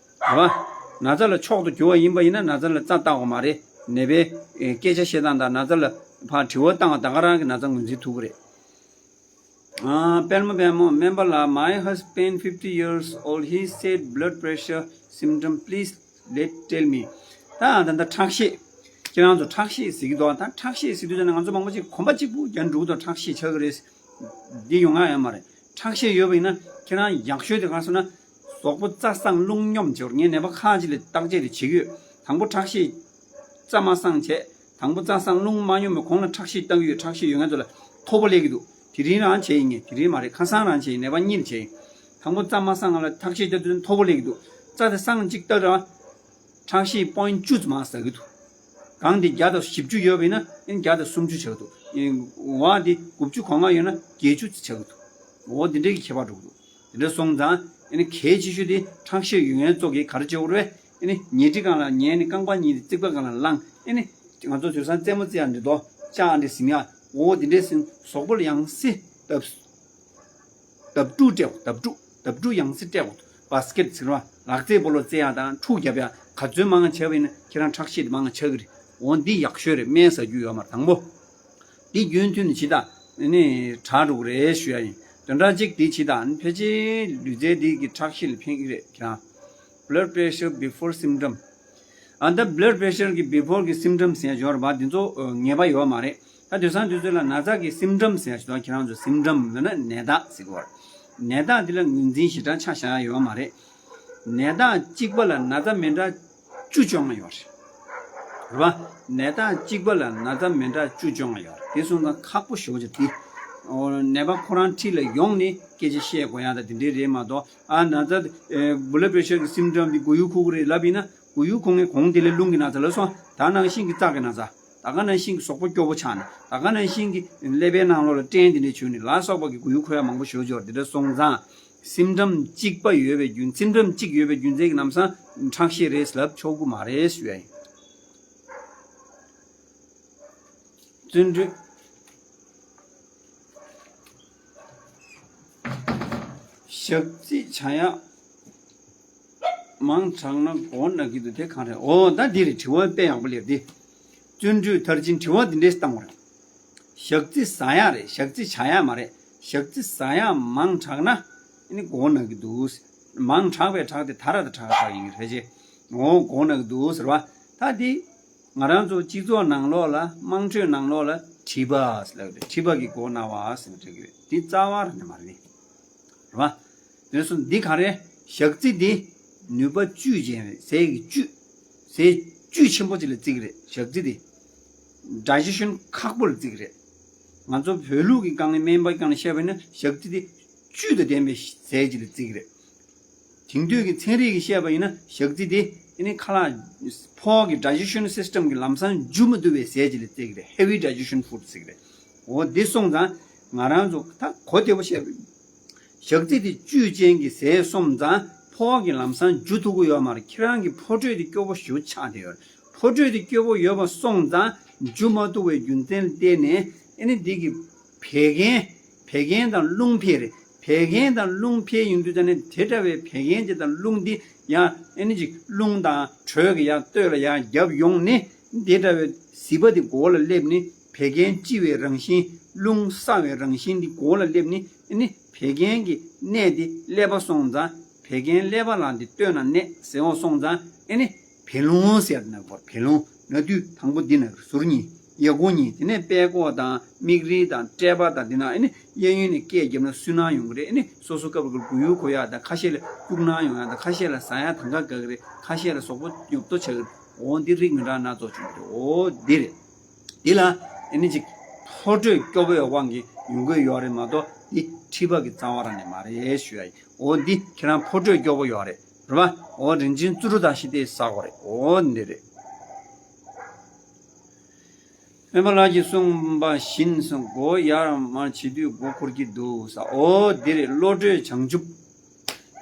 རེད་པ། ན་ཚ་ལ་མཆོག་ཏུ་གྱུར་པ་ཡིན་པ་ཡིན་ན་ན་ཚ་ལ་རྩ་བལྟ་དགོས་མ་རེད། ནད་པའི་ཨེ་སྐད་ཆ་བཤད་སྟངས་དང་ན་ཚ་ལ་ཕར་དྲི་བ་བཏང་བ་ད་ག་རང་གི་ན་ཚ་ངོས་འཛིན་ཐུབ་ཀྱི་རེད། ཨ། པད་མ་པད་མ། སྨན་པ་ལགས། My husband fifty years old, he said blood pressure symptom, please let tell me. ད་ད་ལྟ་ཁྲག་ཤེད། ཁྱེད་རང་ཚོ་ཁྲག་ཤེད་ཟེར་གྱི་འདུག་ད་ཁྲག་ཤེད་ཟེར་དུས་ཙམ་ནས་ང་ཚོ་མང་པོ་ཅིག་གོམ་པ་གཅིག་པུ་རྒྱབ་འགྲོ་གི་འདུག་ཁྲག་ཤེད་ཆགས་ཀྱི་རེད། འདི་ཡོང་ཡ་ཡོད་མ་རེད། ཁྲག་ཤེད་ཡོད་པ་ཡིན་ན་ཁྱེད་རང་ཡག་ཤོས་དེ་ག་རེ་ཟེར་ན། གཟུགས་པོ་རྩ་སངས་རླུང་སྙོམས་བྱེད་པ། ངས་ནད་པ་ཁག་ཅིག་ལ་བརྟག་དཔྱད་དེ་བྱེད་ཀྱི་ཡོད། དང་པོ་ཁྲག་ཤེད་རྩ་མ་སངས་བྱས། དང་པོ་རྩ་སངས་རླུང་མ་སྙོམས་པའི་གོང་ལ་ཁྲག་ཤེད་བལྟ་གི་ཡོད། ཁྲག་ཤེད་ཡོད་མཁན་ཚོ་ལ་མཐོ་པོ་སླེབས་ཀྱི་འདུག་དེ་རིང་རང་བྱས་ཡིན་ངས། དེ་རིང་མ་རེད། ཁ་སང་རང་བྱས་ཡིན། ནད་པ་གཉིས་ལ་བྱས་ཡིན། དང་པོ་རྩ་མ་སངས་སྔ་ལ་ཁྲག་ཤེད་བལྟ་དུས་མཐོ་པོ་སླེབས་ཀྱི་འདུག་རྩ་དེ་སངས་གཅིག་ལྟ་ར། ཁྲག་ཤེད་པོ་ཡིན་བཅུ་ཙམ་ཟ་གི་འདུག་གང་དེ་བརྒྱ་དང་བཞི་བཅུ་ཡོད་པ་ཡིན་ན་ཨེ་བརྒྱ་དང་སུམ་ཅུ་ཆགས་ཀྱི་འདུག་ཨེ་བ་དེ་དགུ་བཅུ་གོ་ལྔ་ཡོད་ན་བརྒྱད་ཅུ་ཆགས་ཀྱི་འདུག་འོ་དེ་འདྲའི་གི་ཁྱད་པར་འགྲོ་གི་འདུག་དེ་འདྲ་སོང་ཙང་ཨེ་ནི་གལ་ཆེ་ཤོས་དེ་ཁྲག་ཤེད་ཡོད་མཁན་ཚོ་གིས་ག་རེ་བྱེད་དགོས་རེད། ཨེ་ནི་ཉལ་ཁྲི་སྒང་ལ་ཉལ་ནས་རྐང་པ་གཉིས་དེ་རྩིག་པ་སྒང་ལ་བླངས། ཨེ་ནི་ང་ཚོ་དུས་སང་རྩེད་མོ་རྩེ་ཡ་འདི་དོ་ལྕགས་འདི་ཟིན་ཡ། འོ་དེ་འདྲའི་ཟིན་གཟུགས་པོ་ལ་ཡང་སེ་བཏབ། བརྡབ་འཁྲུག་སྤྲད་དགོས། བརྡབ་འཁྲུག་བརྡབ་འཁྲུག་ཡང་སེ་སྤྲད་དགོས། བ་སི་ཀེ་ཊི་ཟེར་བ། ལག་རྩེད་སྤོ་ལོ་རྩེ་ཡག་དང་འཁྲུག་རྒྱབ་ཡག་ག་ཚོད་མང་བྱས་པ་ཡིན་ན་ཁྱེད་རང་ཁྲག་ཤེད་དེ་མང་ཆགས་ཀྱི་རེད། འོ་འདི་ཡག་ཤོས་རེད། སྨན་ཟ་རྒྱུ་ཡོད་མ་རེད། དང་པོ། འདི་རྒྱུན་མཐུད་ནས་བྱེད་དང་ནི་དྲག་འགྲོ་གི་རེད་ཞུ་ཡ་ཡིན། བདུན་ཕྲག་གཅིག་འདི་བྱེད་དང་ཕལ་ཆེར་ལུས་རྩལ་འདི་གི་ཁྲག་ཤེད་ལ་ཕན་གྱི་རེད་ཁྱེད་རང་། Blood pressure before symptom. ཨ་ད་blood pressure གི་before གི symptom ཟེར་ཡ་ཡོད་རེད་པ། འདི་ཚོ་ངེས་པ་ཡོད་མ་རེད། ད་དུས་སང་དུས་ཚོད་ལ་ན་ཚ་གི་symptom ཟེར་ཡ་ཞིག་འདུག་ཁྱེད་རང་ཚོ་symptom ལབ་ན་ནད་རྟགས་ཟེར་གི་ཡོད་རེད། ནད་རྟགས་འདི་ལ་ངོས་འཛིན་ཞེ་དྲག་ཆ་བཞག་ཡ་ཡོད་མ་རེད། ནད་རྟགས་གཅིག་པ་ལ་ན་ཚ་མི་འདྲ་བཅུ་བཅོ་ལྔ་ཡོད་རེད། རེད་པ། ནད་རྟགས་གཅིག་པ་ལ་ན་ཚ་མི་འདྲ་བཅུ་བཅོ་ལྔ་ཡོད་རེད། དེ་སོང་ཙང་ཁག་པོ་ཞེ་པོ་ཅིག་རེད། ཨོ། ནད་པ་ཁོ་རང་འཁྲིས་ལ་ཡོང་ནས་སྐད་ཆ་བཤད་དགོས་ཡ་ད་དེ་འདྲའི་རེད་མ་གཏོགས། ཨ་ན་ཚ་ཨེ་blood pressure གི་symptom འདི་མགོ་ཡུ་འཁོར་གི་རེད་ལབ་ཡིན་ན། མགོ་ཡུ་འཁོར་མཁན་གོང་དེ་ལས་རླུང་གི་ན་ཚ་ལབ་སོང་། ད་ནང་བཞིན་གྱི་རྩ་གི་ན་ཚ། ད་ག་ནང་བཞིན་གྱི་གཟུགས་པོ་སྐྱོ་པོ་ཆགས་ནས། ད་ག་ནང་བཞིན་གྱི་ཀླད་པའི་ནང་ལོགས་ལ་སྐྲན་དེ་འདྲ་བྱུང་ནས་ལ་སོགས་པ་གི་མགོ་ཡུ་འཁོར་ཡ་མང་པོ་ཞེ་པོ་ཅིག་ཡོད་རེད། དེ་འདྲ་སོང་ཙང་symptom གཅིག་པ་ཡོད་པའི་རྒྱུ། symptom གཅིག་ཡོད་པའི་རྒྱུ་མཚན་གྱི་ལམ་སང་ཁྲག་ཤེད་རེད་ལབ་ཆོག་གི་མ་རེད་ཞུ་ཡ་ཡིན། བརྩོན་འགྲུས། ཞག་རྩི་བྱ་ཡག་མང་དྲགས་ན་མགོ་ན་གི་འདུག་དེ་གང་རེད། འོ་ད་འདི་རེད། དྲི་བ་དཔེ་ཡག་པོ་སླེབས་ཏེ། བརྩོན་འགྲུས་མཐར་ཕྱིན་དྲི་བ་འདི་འདྲས་བཏང་བ་རེད། ཞག་རྩི་ཟ་ཡག་རེད། ཞག་རྩི་བྱ་ཡག་མ་རེད། ཞག་རྩི་ཟ་ཡག་མང་དྲགས་ན་ཨ་ནི་མགོ་ན་གི་འདུག་མང་དྲགས་པའི་དྲགས་དེ་ད་ར་ད་དྲགས་དྲགས་ཡིན་གྱི་རེད་ཅེ། འོ་མགོ་ན་གི་འདུག་ཟེར་བ། ད་འདི་ང་རང་ཚོ་སྤྱི་ཚོགས་ནང་ལོགས་ལ་དམངས་ཁྲོད་ནང་ལོགས་ལ་མཁྲིས་པ་ཟེར་ལབ་ཀྱི་རེད། མཁྲིས་པ་གི་མགོ་ན་བ་ཟེར་ནས་འབྲི་གི་རེད། འདི་རྩ་བ་རང་ནས་མ་རེད། རེད་བ། དེ་ནས་སོང་འདི་ག་རེ། ཞག་རྩི་འདི་ནུས་པ་བཅུད་ཅན་རེད། ཟས་ཀྱི་བཅུད། ཟས་བཅུད་ཆེན་པོ་ཅིག་ལ་བརྩི་གི་རེད། ཞག་རྩི་འདི་digestion ཁག་པོ་ལ་བརྩི་གི་རེད། ང་ཚོ་བོད་ལུགས་ཀྱི་སྒང་ནས་སྨན་པའི་སྒང་ནས་བཤད་པ་ཡིན་ན་ཞག་རྩི་དེ་བཅུད་དང་ལྡན་པའི་ཟས་ཅིག་ལ་བརྩི་གི་རེད། དེང་དུས་ཀྱི་ཚན་རིག་གིས་བཤད་པ་ཡིན་ན་ཞག་རྩི་དེ་ཨ་ནི་ཁ་ལག་ཕོ་བ་གི་digestion system གི་ལམ་སང་འཇུ་མ་ཐུབ་པའི་ཟས་ཅིག་ལ་བརྩི་གི་རེད། heavy digestion food ཟེར་གི་རེད། འོ་འདི་སོང་ཙང་ང་རང་ཚོ་ད་གོ་བདེ་པོ་བཤད་པ་ཡིན། ཞག་རྩི་དེ་བཅུད་ཅན་གྱི་ཟས་སོང་ཙང་ཕོ་བ་གི་ལམ་སང་འཇུ་ཐུབ་ཀྱི་ཡོད་མ་རེད། ཁྱེད་རང་གི་ཕོ་དྲོད་དེ་སྐྱོ་པོ་ཞེ་པོ་ཆགས་བསྡད་ཡོད་རེད། ཕོ་དྲོད་དེ་སྐྱོ་པོ་ཡོད་པ་སོང་ཙང་འཇུ་མ་ཐུབ་པའི་རྒྱུ་མཚན་ལ་བརྟེན་ནས་ཨ་ནི་འདི་གི་བད་ཀན་བད་ཀན་དང་རླུང་འཕེལ་རེད། བད་ཀན་དང་རླུང་འཕེལ་ཡོང་དུས་ཙ་ནས་དེ་འདྲ་བའི་བད་ཀན་དེ་དང་རླུང་འདི་ཡང་ཨ་ནི་ཅིག་རླུང་དང་དྲོད་ཀྱི་ཡང་སྟོད་ལ་ཡང་རྒྱབ་ཡོང་ནས་དེ་འདྲ་བའི་ཟིལ་པ་དེ་མགོ་ལ་སླེབས་ནས་བད་ཀན་ལྕི་བའི་རང་བཞིན་རླུང་སྲ་བའི་རང་བཞིན་འདི་མགོ་ལ་སླེབས་ནས་ཨ་ནི་བད་ཀན་གྱི་གནས་དེ་ཀླད་པ་སོང་ཙང་བད་ཀན་ཀླད་པ་ལ་འདི་སྟོད་ན་གནས་ཟེར་བ་སོང་ཙང་ཨ་ནི་བད་རླུང་ཟེར་ན་བར་བད་རླུང་ན་དུས་དང་པོ་འདི་ན་ཟུར་གཉིས་ཡ་གོ་གཉིས་དེ་ནས་པད་ཀོག་དང་མིག་རིལ་དང་ཀྲད་པ་དང་འདི་ན་ཨ་ནི་གཡས་གཡོན་ནས་སྐད་བརྒྱབ་ན་སུན་སྣང་ཡོང་གི་རེད། ཨ་ནི་སོ་སོ་སྐབས་ལ་མགོ་ཡུ་འཁོར་ཡག་དང་ཁ་ཤས་ལ་སྐྱུག་སྣང་ཡོང་ཡག་དང་ཁ་ཤས་ལ་ཟ་ཡག་དང་ག་དགའ་གི་རེད། ཁ་ཤས་ལ་གཟུགས་པོ་ཉོབ་ཏོ་ཆགས་གི་རེད། འོ་འདི་རིགས་མི་འདྲ་སྣ་ཚོགས་བྱུང་གི་རེད། འོ་འདི་རེད། འདི་ལ་ཨ་ནི་ཅིག་ཕོ་དྲོད་སྐྱོ་པོའི་དབང་གིས་ཡོང་གི་ཡོད་རེད་མ་གཏོགས་འདི་མཁྲིས་པ་གི་རྩ་བ་རང་ནས་མ་རེད་ཞུ་ཡ་ཡིན། འོ་འདི་ཁྱེད་རང་ཕོ་དྲོད་སྐྱོ་པོ་ཡོད་རེད། རེད་པ། འོ་རིན་ཆེན་བཙུན་གྲོགས་དང་ཞི་བདེ་ཟ་དགོས་རེད། འོ་འདི་རེད། སྨན་པ་ལགས་ཀྱིས་གསུངས་པ་བཞིན་སུ་མགོ་ཡར་མར་བྱེད་དུས་མགོ་འཁོར་གྱི་འདུག་ས། འོ་འདི་རེད། བློ་གྲོས་བྱང་ཆུབ།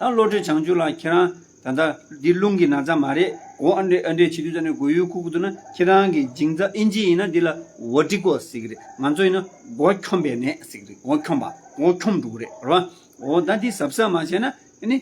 ད་བློ་གྲོས་བྱང་ཆུབ་ལ་ཁྱེད་རང་ད་ལྟ་འདི་རླུང་གི་ན་ཚ་མ་རེད། མགོ་ཨ་འདྲས་ཨ་འདྲས་བྱེད་དུས་ད་ནི་མགོ་ཡུ་ཁུག་ཁུག་འདུག་ན་ཁྱེད་རང་གི་འཇིང་ཚ་ཨིན་ཇི་ཡིན་ན་འདི་ལ་ཝར་ཊི་ཀོ་ཟེར་གི་རེད། ང་ཚོ་ཡིན་ན་མགོ་འཁྱོམ་པའི་ནད་ཟེར་གི་རེད། མགོ་འཁྱོམ་པ་མགོ་འཁྱོམ་འགྲོ་གི་རེད། རེད་པ། འོ་ད་འདི་གཟབ་གཟབ་མ་བྱས་ན་ཨ་ནི།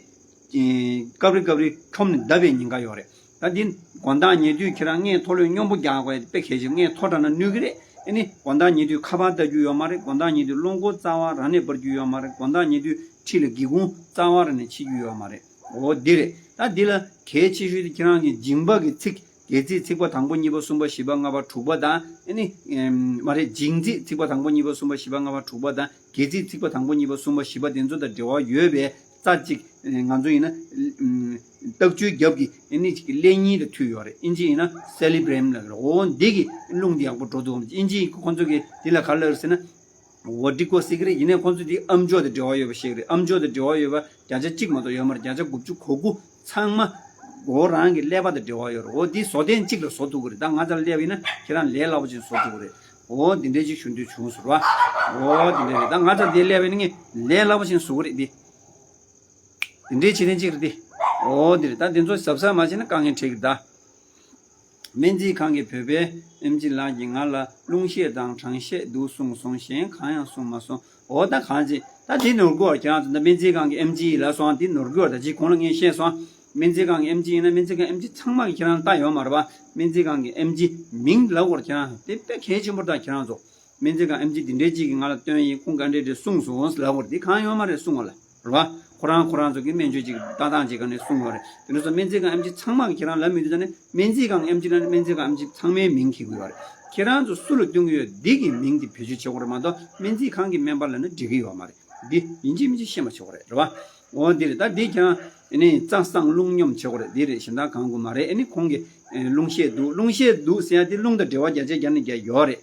སྐབས་རེ་སྐབས་རེ་འཁྱོམ་ནས་བརྡབ་པའི་ཉེན་ཁ་ཡོད་རེད། ད་འདི་དགོང་དག་ཉལ་དུས་ཁྱེད་རང་མངལ་མཐོ་ལོས་སྙོམས་པོ་རྒྱག་དགོས་དཔེ་གལ་ཆེ། མངལ་མཐོ་དྲགས་ན་གནོད་ཀྱི་རེད། ཨ་ནི་དགོང་དག་ཉལ་དུས་ཁ་པར་ལྟ་རྒྱུ་ཡོད་མ་རེད། དགོང་དག་ཉལ་དུས་རླངས་འཁོར་རྩ་བ་རང་ནས་འབར་རྒྱུ་ཡོད་མ་རེད། དགོང་དག་ཉལ་དུས་འཁྲིས་ལ་སྒེའུ་ཁུང་རྩ་བ་རང་ནས་ཕྱེ་རྒྱུ་ཡོད་མ་རེད། འོ་འདི་རེད། ད་འདི་ལ་གལ་ཆེ་ཤོས་དེ་ཁྱེད་རང་གི་མཇིང་པ་གི་ཚིགས། སྒལ་ཚིགས་ཚིགས་པ་དང་པོ་གཉིས་པ་གསུམ་པ་བཞི་པ་ལྔ་པ་དྲུག་པ་དང་ཨ་ནི། མ་རེད། མཇིང་ཚིགས་ཚིགས་པ་དང་པོ་གཉིས་པ་གསུམ་པ་བཞི་པ་ལྔ་པ་དྲུག་པ་དང་། སྒལ་ཚིགས་ཚིགས་པ་དང་པོ་གཉིས་པ་གསུམ་པ་བཞི་པ་དེ་ཚོ་དང་འབྲེལ་བ་ཡོད་པའི་རྩ་གཅིག་ང་ཚོ་ཡིན་ན་ལྟག་ཆུའི་རྒྱབ་ཀྱི་ཨ་ནི་གཅིག་གི་ཀླད་སྙིང་དང་མཐུད་ཡོད་རེད། ཨིན་ཇི་ཡིན་ན་སེ་ལི་བྷ་རམ་ལབ་རེད། འོ་འདི་གི་རླུང་འདི་ཡག་པོ་འགྲོ་འདུག་ཨིན་ཇི་ཡིན་ཁོ་ཚོ་གི་འདི་ལ་ག་རེ་ལབ་རེད་ཟེར་ན་ཝར་ཊི་ཀོ་ཟེར་གི་རེད། ཡིན་ནའི་ཁོ་ཚོ་འདི་ཨམ་ཅོག་དང་འབྲེལ་བ་ཡོད་པ་ཞིག་རེད། ཨམ་ཅོག་དང་འབྲེལ་བ་ཡོད་པ་བརྒྱ་ཆ་གཅིག་མ་གཏོགས་ཡོད་མ་རེད། བརྒྱ་ཆ་དགུ་བཅུ་གོ་དགུ་ཚང་མ་མགོ་རང་གི་ཀླད་པ་དང་འབྲེལ་བ་ཡོད་རེད། འོ་འདི་བཟོ་ཐེངས་གཅིག་ལ་བཟོ་ཐུབ་ཀྱི་རེད། ད་ང་ཚོ་སླེབས་ཡིན་ན་ཁྱེད་རང་ལས་སླ་པོ་ཅིག་བཟོ་ཐུབ་ཀྱི་རེད། འོ་འདི་འདྲས་ཅིག་ཞུ་འདོད་བྱུང་ཟེར་བ། འོ་འདི་འདྲས་རེད། ད་ང་ཚོ་འདི་སླེབས་ཡིན་ན་ངས་ལས་སླ་པོ་ཅིག་བཟོ་གི་རེད། འདི་འདི་འདྲས་བྱེད་ཐེངས་གཅིག་རེད། འདི་འོ་འདི་རེད། ད་འདི་ཚོ་གཟབ་གཟབ་མ་བྱས་ན་དཀའ་ངལ་འཕྲད་ཀྱི་རེད་ད། སྨན་རྩིས་ཁང་གི་བོད་པའི་ཨེམ་ཆི་ལགས་ཀྱིས་ང་ལ་རླུང་ཤེད་དང་གྲང་ཤེད་འདུག་གསུངས་སོང་། གཞན་གང་ཡང་གསུངས་མ་སོང་། འོ་ད་གང་ཅི་ད་འདི་ནོར་གི་ཡོད་རེད། ཁྱེད་རང་ཚོ་ད་སྨན་རྩིས་ཁང་གི་ཨེམ་ཆི་ལབ་སོང་། འདི་ནོར་གི་ཡོད་རེད། ད་ཅིག་གོང་ལ་ངས་བཤད་སོང་། སྨན་རྩིས་ཁང་གི་ཨེམ་ཆི་ཡིན་ན་སྨན་རྩིས་ཁང་ཨེམ་ཆི་ཚང་མ་གི་ཁྱེད་རང་ལྟ་ཡོད་མ་རེད་པ། སྨན་རྩིས་ཁང་གི་ཨེམ་ཆི་མིང་ལབ་དགོས་རེད། ཁྱེད་རང་དེ་དཔེ་གལ་ཆེན་པོ་རེད། ད་ཁྱེད་རང་ཚོ། སྨན་རྩིས་ཁང་ཨེམ་ཆི་འདི་འདྲའི་གཅིག་གིས་ང་ལ་སྟོན་ཡིན། ཁོང་ག་འདྲའི་འདྲའི་གསུངས་སོང་ལབ་དགོས་རེད། འདི་གང་ཡོད་མ་རེད། གསུང་བ་ལ་རེད་པ། ཁོ་རང་ཁོ་རང་ཚོ་གི་སྨན་བཅོས་ཅིག་ལྟ་སྟངས་ཅིག་ག་ནས་གསུང་བ་རེད། དེ་འདྲ་སོང་སྨན་རྩིས་ཁང་ཨེམ་ཆི་ཚང་མ་གིས་ཁྱེད་རང་ལབ་མི་འདུག་ད་ནི་སྨན་རྩིས་ཁང་ཨེམ་ཆི་ལ་ནི་སྨན་རྩིས་ཁང་ཨེམ་ཆི་ཚང་མའི་མིང་གི་དགོས་ཡོད་རེད། ཁྱེད་རང་ཚོ་སུ་ལ་སྟོན་གི་ཡོད་འདི་གི་མིང་འདི་བེད་སྤྱོད་བྱེད་དགོས་རེད་མ་གཏོགས་སྨན་རྩིས་ཁང་གི་སྨན་པ་ལབ་ན་འགྲིག་གི་ཡོད་མ་རེད། འདི་ཡིན་གཅིག་མིན་གཅིག་ཤེས་པ་བྱེད་དགོས་རེད། རེད་པ། འོ་འདི་རེད། ད་འདི་ཁྱེད་རང་ཨ་ནི་རྩ་གསང་རླུང་སྙོམས་བྱེད་དགོས་རེད། འདི་རེད། གཞན་དག་གང་དགོས་མ་རེད། ཨ་ནི་ཁོང་གི་ཨ་རླུང་ཤེད་འདུག་རླུང་ཤེད་འདུག་ཟེར་ཡ་དེ་རླུང་དང་འབྲེལ་བ་བརྒྱ་ཆ་བརྒྱ་ནས་བརྒྱ་ཡོད་རེད།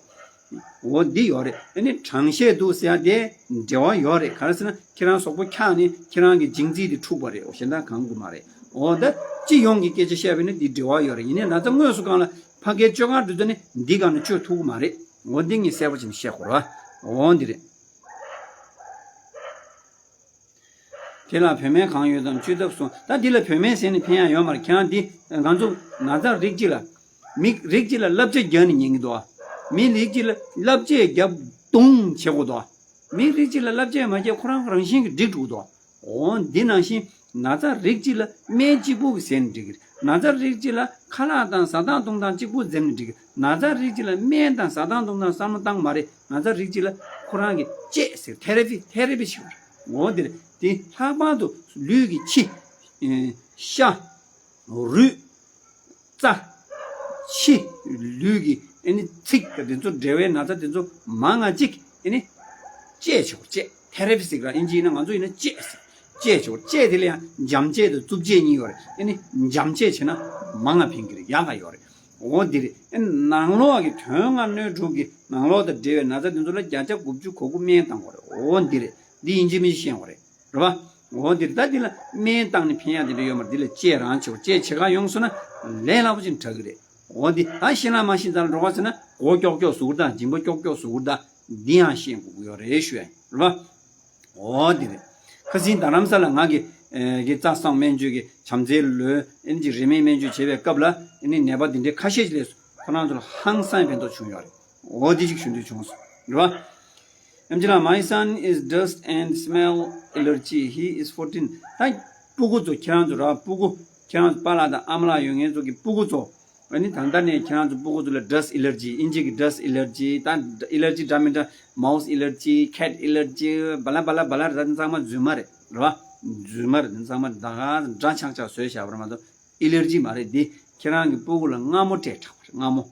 འོ་འདི་ཡོད་རེད། ཨ་ནི་གྲང་ཤས་འདུག་ཟེར་ཡ་དེ་འབྲེལ་བ་ཡོད་རེད། ག་རེ་ཟེར་ན་ཁྱེད་རང་གཟུགས་པོ་འཁྱག་ནས་ཁྱེད་རང་གི་འཇིང་ཚིགས་དེ་འཁྲུགས་པ་རེད། འོ་གཞན་དག་གང་དགོས་མ་རེད། འོ་ད་སྤྱི་ཡོངས་ཀྱི་སྐད་ཆ་བཤད་པ་ཡིན་ན་འདི་འབྲེལ་བ་ཡོད་རེད། ཡིན་ནའི་ན་ཚ་དངོས་སུ་གང་ལ་ཕ་གིའི་བཅོས་ཁང་འགྲོ་དུས་ནི་འདི་གང་ནས་བཅོས་ཐུབ་ཀྱི་མ་རེད། འོ་འདི་ངས་གསལ་པོ་བྱས་ནས་བཤད་དགོས་རེད་པ། འོ་འདི་རེད། དེ་ལ་བོད་སྨན་གང་ཡོད་དམ་བཅོས་ཐབས་གསུངས། ད་འདི་ལ་བོད་སྨན་ཟེར་ནས་ཕན་ཡག་ཡོད་མ་རེད། ཁྱེད་རང་འདི་ང་ཚོ་ན་ཚ་རིགས་གཅིག་ལ་མི་རིགས་གཅིག་ལ་བསླབ་བྱ་རྒྱག་ནས་ཉན་གྱི་འདུག་མི་རིགས་གཅིག་ལ་བསླབ་བྱ་རྒྱབ་རྡུང་བྱེད་དགོས་འདུག་མི་རིགས་གཅིག་ལ་བསླབ་བྱ་མ་བརྒྱབ་ཁོ་རང་རང་བཞིན་གྱིས་འགྲིག་འགྲོ་གི་འདུག་འོ་འདི་ནང་བཞིན་ན་ཚ་རིགས་གཅིག་ལ་སྨན་གཅིག་པུ་གིས་ཟས་ནས་འགྲིག་གི་རེད། ན་ཚ་རིགས་གཅིག་ལ་ཁ་ལག་དང་ཟ་སྟངས་འཐུང་སྟངས་གཅིག་པུ་འཛེམ་ནས་འགྲིག་གི་རེད། ན་ཚ་རིགས་གཅིག་ལ་སྨན་དང་ཟ་སྟངས་འཐུང་སྟངས་བསམ་བློ་བཏང་མ་རེད། ན་ཚ་རིགས་གཅིག་ལ་ཁོ་རང་གི་དཔྱད་ཟེར་ཐེ་ར་པི་ཐེ་ར་པི་ཞིག་ཡོད་རེད། འོ་འདི་རེད། དེ་ལྷག་པར་དུ་ལུས་ཀྱི་ཕྱི། ཨེ། ཤ། རུས། རྩ། ཕྱི། ལུས་ཀྱི་ཨ་ནི་ཚིགས་དེ་ཚོ་འབྲེལ་བའི་ན་ཚ་དེ་ཚོ་མང་ང་གཅིག་ཨ་ནི་དཔྱད་བྱེད་དགོས། དཔྱད། ཐེ་ར་པི་ཟེར་གི་ར། ཨིན་ཇི་ཡིན་ན་ང་ཚོ་ཡིན་ན་དཔྱད་ཟེར། དཔྱད་བྱེད་དགོས། དཔྱད་དེ་ལ་ཡང་འཇམ་དཔྱད་དང་རྩུབ་དཔྱད་གཉིས་ཡོད་རེད། ཨ་ནི་འཇམ་དཔྱད་བྱས་ན་མང་ང་ཕན་གི་རེད། ཡག་ག་ཡོད་རེད། འོ་འདི་རེད། ཨེ་ནང་ལོགས་ཀྱི་དོན་ལྔ་སྣོད་དྲུག་གི་ནང་ལོགས་དང་འབྲེལ་བའི་ན་ཚ་དེ་ཚོ་ལ་བརྒྱ་ཆ་དགུ་བཅུ་གོ་དགུ་སྨན་བཏང་དགོས་རེད། འོ་འདི་རེད། འདི་ཡིན་གཅིག་མིན་གཅིག་ཤེས་དགོས་རེད། རེད་པ། འོ་འདི་རེད། ད་འདི་ལ་སྨན་བཏང་ནས་ཕན་ཡག་དེ་འདྲ་ཡོད་མ་རེད། འདི་ལ་དཔྱད་རང་བྱེད་དགོས། དཔྱད་བྱེད་ག་ཡོང་སོང་ན་ལས་སླ་པོ་ཅིག་དྲག་གི་རེད། འོ་འདི་ད་ཤེས་ན་མ་ཤེས་ཙང་ལ་འགྲོ་ག་ཟེར་ན། མགོ་ཀྱོག་ཀྱོག་ཟུག་གི་རེད་ད། མཇིང་པ་ཀྱོག་ཀྱོག་ཟུག་གི་རེད་ད། འདི་ཡང་ཤེས་དགོས་ཀྱི་ཡོད་རེད་ཞུ་ཡ་ཡིན། རེད་པ། འོ་འདི་རེད། ཁ་སང་རྡ་རམ་ས་ལ་ང་གི་ཨེ་གི་རྩ་བཟང་སྨན་བཅོས་ཀྱི་བྱམས་བརྩེའི་ལོའི་ཨེ་ནི་ཅིག་རིན་མེད་སྨན་བཅོས་བྱེད་པའི་སྐབས་ལ་ཨེ་ནི་ནད་པ་འདི་འདྲའི་ཁ་ཤས་ཅིག་སླེབས་སོང་། ཁོ་རང་ཚོ་ལ་ཧང་སང་ཕན་ཐོགས་བྱུང་ཡོད་རེད། འོ་འདི་ཅིག་ཞུ་འདོད་བྱུང་སོང་། རེད་པ། ཨེམ་ཆི་ལགས། My son is dust and smell allergy. He is fourteen. ད་སྤུ་གུ་ཚོ་ཁྱེད་རང་ཚོ་ར། སྤུ་གུ་ཁྱེད་རང་ཚོ་པཱ་ལགས་དང་ཨ་མ་ལགས་ཡོད་མཁན་ཚོ་གི་སྤུ་གུ་ཚོ། ཨ་ནི་ད་ལྟ་ནས་ཁྱེད་རང་ཚོ་སྤུ་གུ་ཚོ་ལ་dust allergy, དབྱིན་ཇི་གི་dust allergy, ད་allergy འདྲ་མི་འདྲ། mouse allergy, cat allergy, བ་ལ་བ་ལ་བ་ལ་ར་ཚང་མ་རྫུན་མ་རེད། རེད་བ། རྫུན་མ་རེད། ཚང་མ་ད་ག་འདྲ་ཆགས་ཆགས་བཟོས་བཞག་པ་རེད་མ་གཏོགས་allergy མ་རེད། འདི་ཁྱེད་རང་གི་སྤུ་གུ་ལ་མངར་མོ་སྤྲད་དྲགས་པ་རེད། མངར་མོ།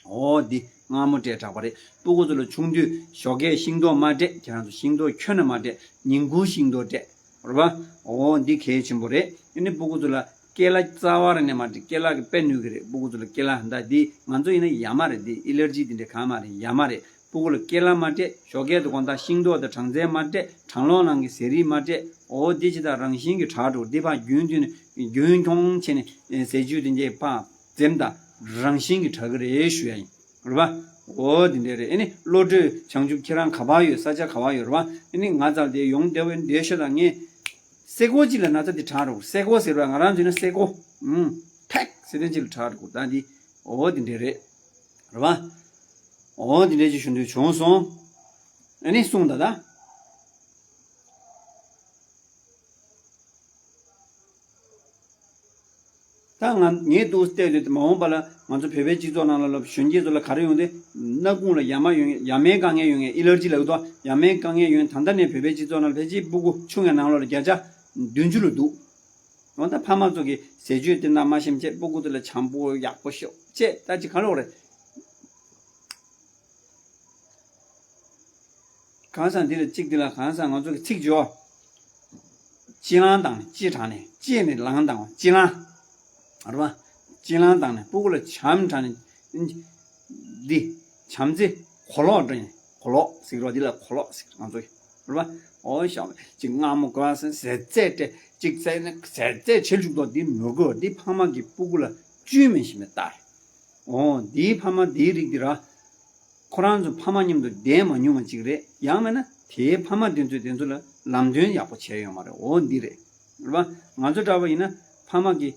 འོ་འདི་མངར་མོ་སྤྲད་དྲགས་པ་རེད། སྤུ་གུ་ཚོ་ལ་ཆུང་དུས་ཞོགས་ཀས་ཤིང་ཏོག་མ་སྤྲད། ཁྱེད་རང་ཚོ་ཤིང་ཏོག་ཁྱོན་ནས་མ་སྤྲད། ཉིན་གུང་ཤིང་ཏོག་སྤྲད། རེད་པ། འོ་འདི་གལ་ཆེན་པོ་རེད། ཨ་ནི་སྤུ་གུ་ཚོ་ལ་ཀལ་ལ་རྩ་བ་རང་ནས་མ་སྤྲད། ཀལ་ལ་གི་དཔེ་ནུས་ཀྱི་རེད། སྤུ་གུ་ཚོ་ལ་ཀལ་ལ་ད་འདི་ང་ཚོ་ཡིན་ན་ཡ་མ་རེད། འདི་allergy འདི་འདྲ་གང་མ་རེད། ཡ་མ་རེད། སྤུ་གུ་ལ་ཀལ་ལ་མ་སྤྲད། ཞོགས་ཀས་དུ་དགོང་དག་ཤིང་ཏོག་དང་སྦྲང་རྩི་མ་སྤྲད། གྲང་གློག་ནང་གི་ཟས་རིགས་མ་སྤྲད། འོ་འདི་ཅི་ད་རང་བཞིན་གྱི་དྲག་འགྲོ། འདི་ཕར་རྒྱུན་མཐུད་ནས་རྒྱུན་འཁྱོངས་བྱས་ནས་ཟས་བཅུད་དེ་འདྲ་ཕར་འཛེམ་དང་རང་བཞིན་གྱི་དྲག་གི་རེད་ཞུ་ཡ་ཡིན། རེད་པ། འོ་འདི་འདྲ་རེད། ཨ་ནི་བློ་གྲོས་བྱང་ཆུབ་ཁྱེད་རང་ག་པར་ཡོད། ས་ཆ་ག་པར་ཡོད། རེད་པ། ཨ་ནི་ང་ཚང་དེ་ཡོང་བདེ་བོ་འདི་ཤོད་དང་། ངས་སེ་གོ་ཅིག་ལ་ན་ཚ་འདི་དྲག་འགྲོ། སེ་གོ་ཟེར་བ་ང་རང་ཚོ་ཡིན་ན་སེ་གོ། ཨུམ། ཐེག་ཟེར་དོན་ཅིག་ལ་དྲག་འགྲོ་ད་འདི། འོ་འདི་འདྲ་རེད། རེད་པ། འོ་འདི་འདྲ་ཅིག་ཞུ་འདོད་བྱུང་སོང་། ཨ་ནི་གསུངས་ད་ད། ད་ང་ངས་འདུག་བལྟས་དུས་མ་འོངས་པ་ལ་ང་ཚོ་བོད་པའི་སྤྱི་ཚོགས་ནང་ལ་ལ་གཞོན་སྐྱེས་ཚོ་ལ་ག་རེ་ཡོང་དེ། སྣ་ཁུང་ལ་ཡ་མ་ཡོང་། ཡ་མའི་དཀའ་ངལ་ཡོང་ངེས། allergy ལབ་དོ། ཡ་མའི་དཀའ་ངལ་ཡོང་། ད་ལྟ་ནས་བོད་པའི་སྤྱི་ཚོགས་ནང་ལ་ཕལ་ཆེར་སྤུ་གུ་ཆུང་བའི་ནང་ལོགས་ལ་བརྒྱ་ཆ་བདུན་ཅུ་ལ་འདུག་འོ་ད་ཕ་མ་ཚོ་གི་ཟས་བཅུད་དེ་ན་མ་ཞིམ་བྱས། སྤུ་གུ་དེ་ལ་བྱམས་པོ་ཡག་པོ་ཤོག་བྱས། ད་ཅི་ག་ལོག་རེད། གང་ཟག་འདི་ལ་གཅིག་འདི་ལ་གང་ཟག་ང་ཚོ་གི་ཚིག་བརྗོད། ཅི་ལང་དང་ནི་ཅི་དྲག་ནས། ཅི་ནི་ལང་དང་ཅི་ལང་། རེད་པ། ཅི་ལང་དང་ནི་སྤུ་གུ་ལ་བྱམས་དྲག་ནས། འདི་བྱམས་བརྩེ་གོ་ལོག་འདྲ་ཡིན། གོ་ལོག་ཟེར་གི་རོ། འདི་ལ་གོ་ལོག་ཟེར་ང་ཚོ་གི། རེད་པ། འོ་ཤ་ཅིག་མངར་མོ་དགོས་ཟེར་ཟས་རྫས་སྤྲད། ཅིག་ཟས་ནི་ཟས་རྫས་བྱེད་བཅུག་དོ། འདི་ནོར་གོ། འདི་ཕ་མ་གི་སྤུ་གུ་ལ་བཅོས་མིན་ཞིག་མེད་ལྟ་རེད། འོ་འདིའི་ཕ་མ་འདིའི་རིགས་འདི་ར། ཁོ་རང་ཚོ་ཕ་མ་མཉམ་དུ་བསྡད་མ་མྱོང་བ་ཅིག་རེད། ཡང་མིན་ན་དེའི་ཕ་མ་དེ་ཚོས་དེ་ཚོ་ལ་ལམ་སྟོན་ཡག་པོ་བྱས་ཡོད་མ་རེད། འོ་འདི་རེད། རེད་པ། ང་ཚོ་འདྲ་པོ་ཡིན་ན་ཕ་མ་གིས་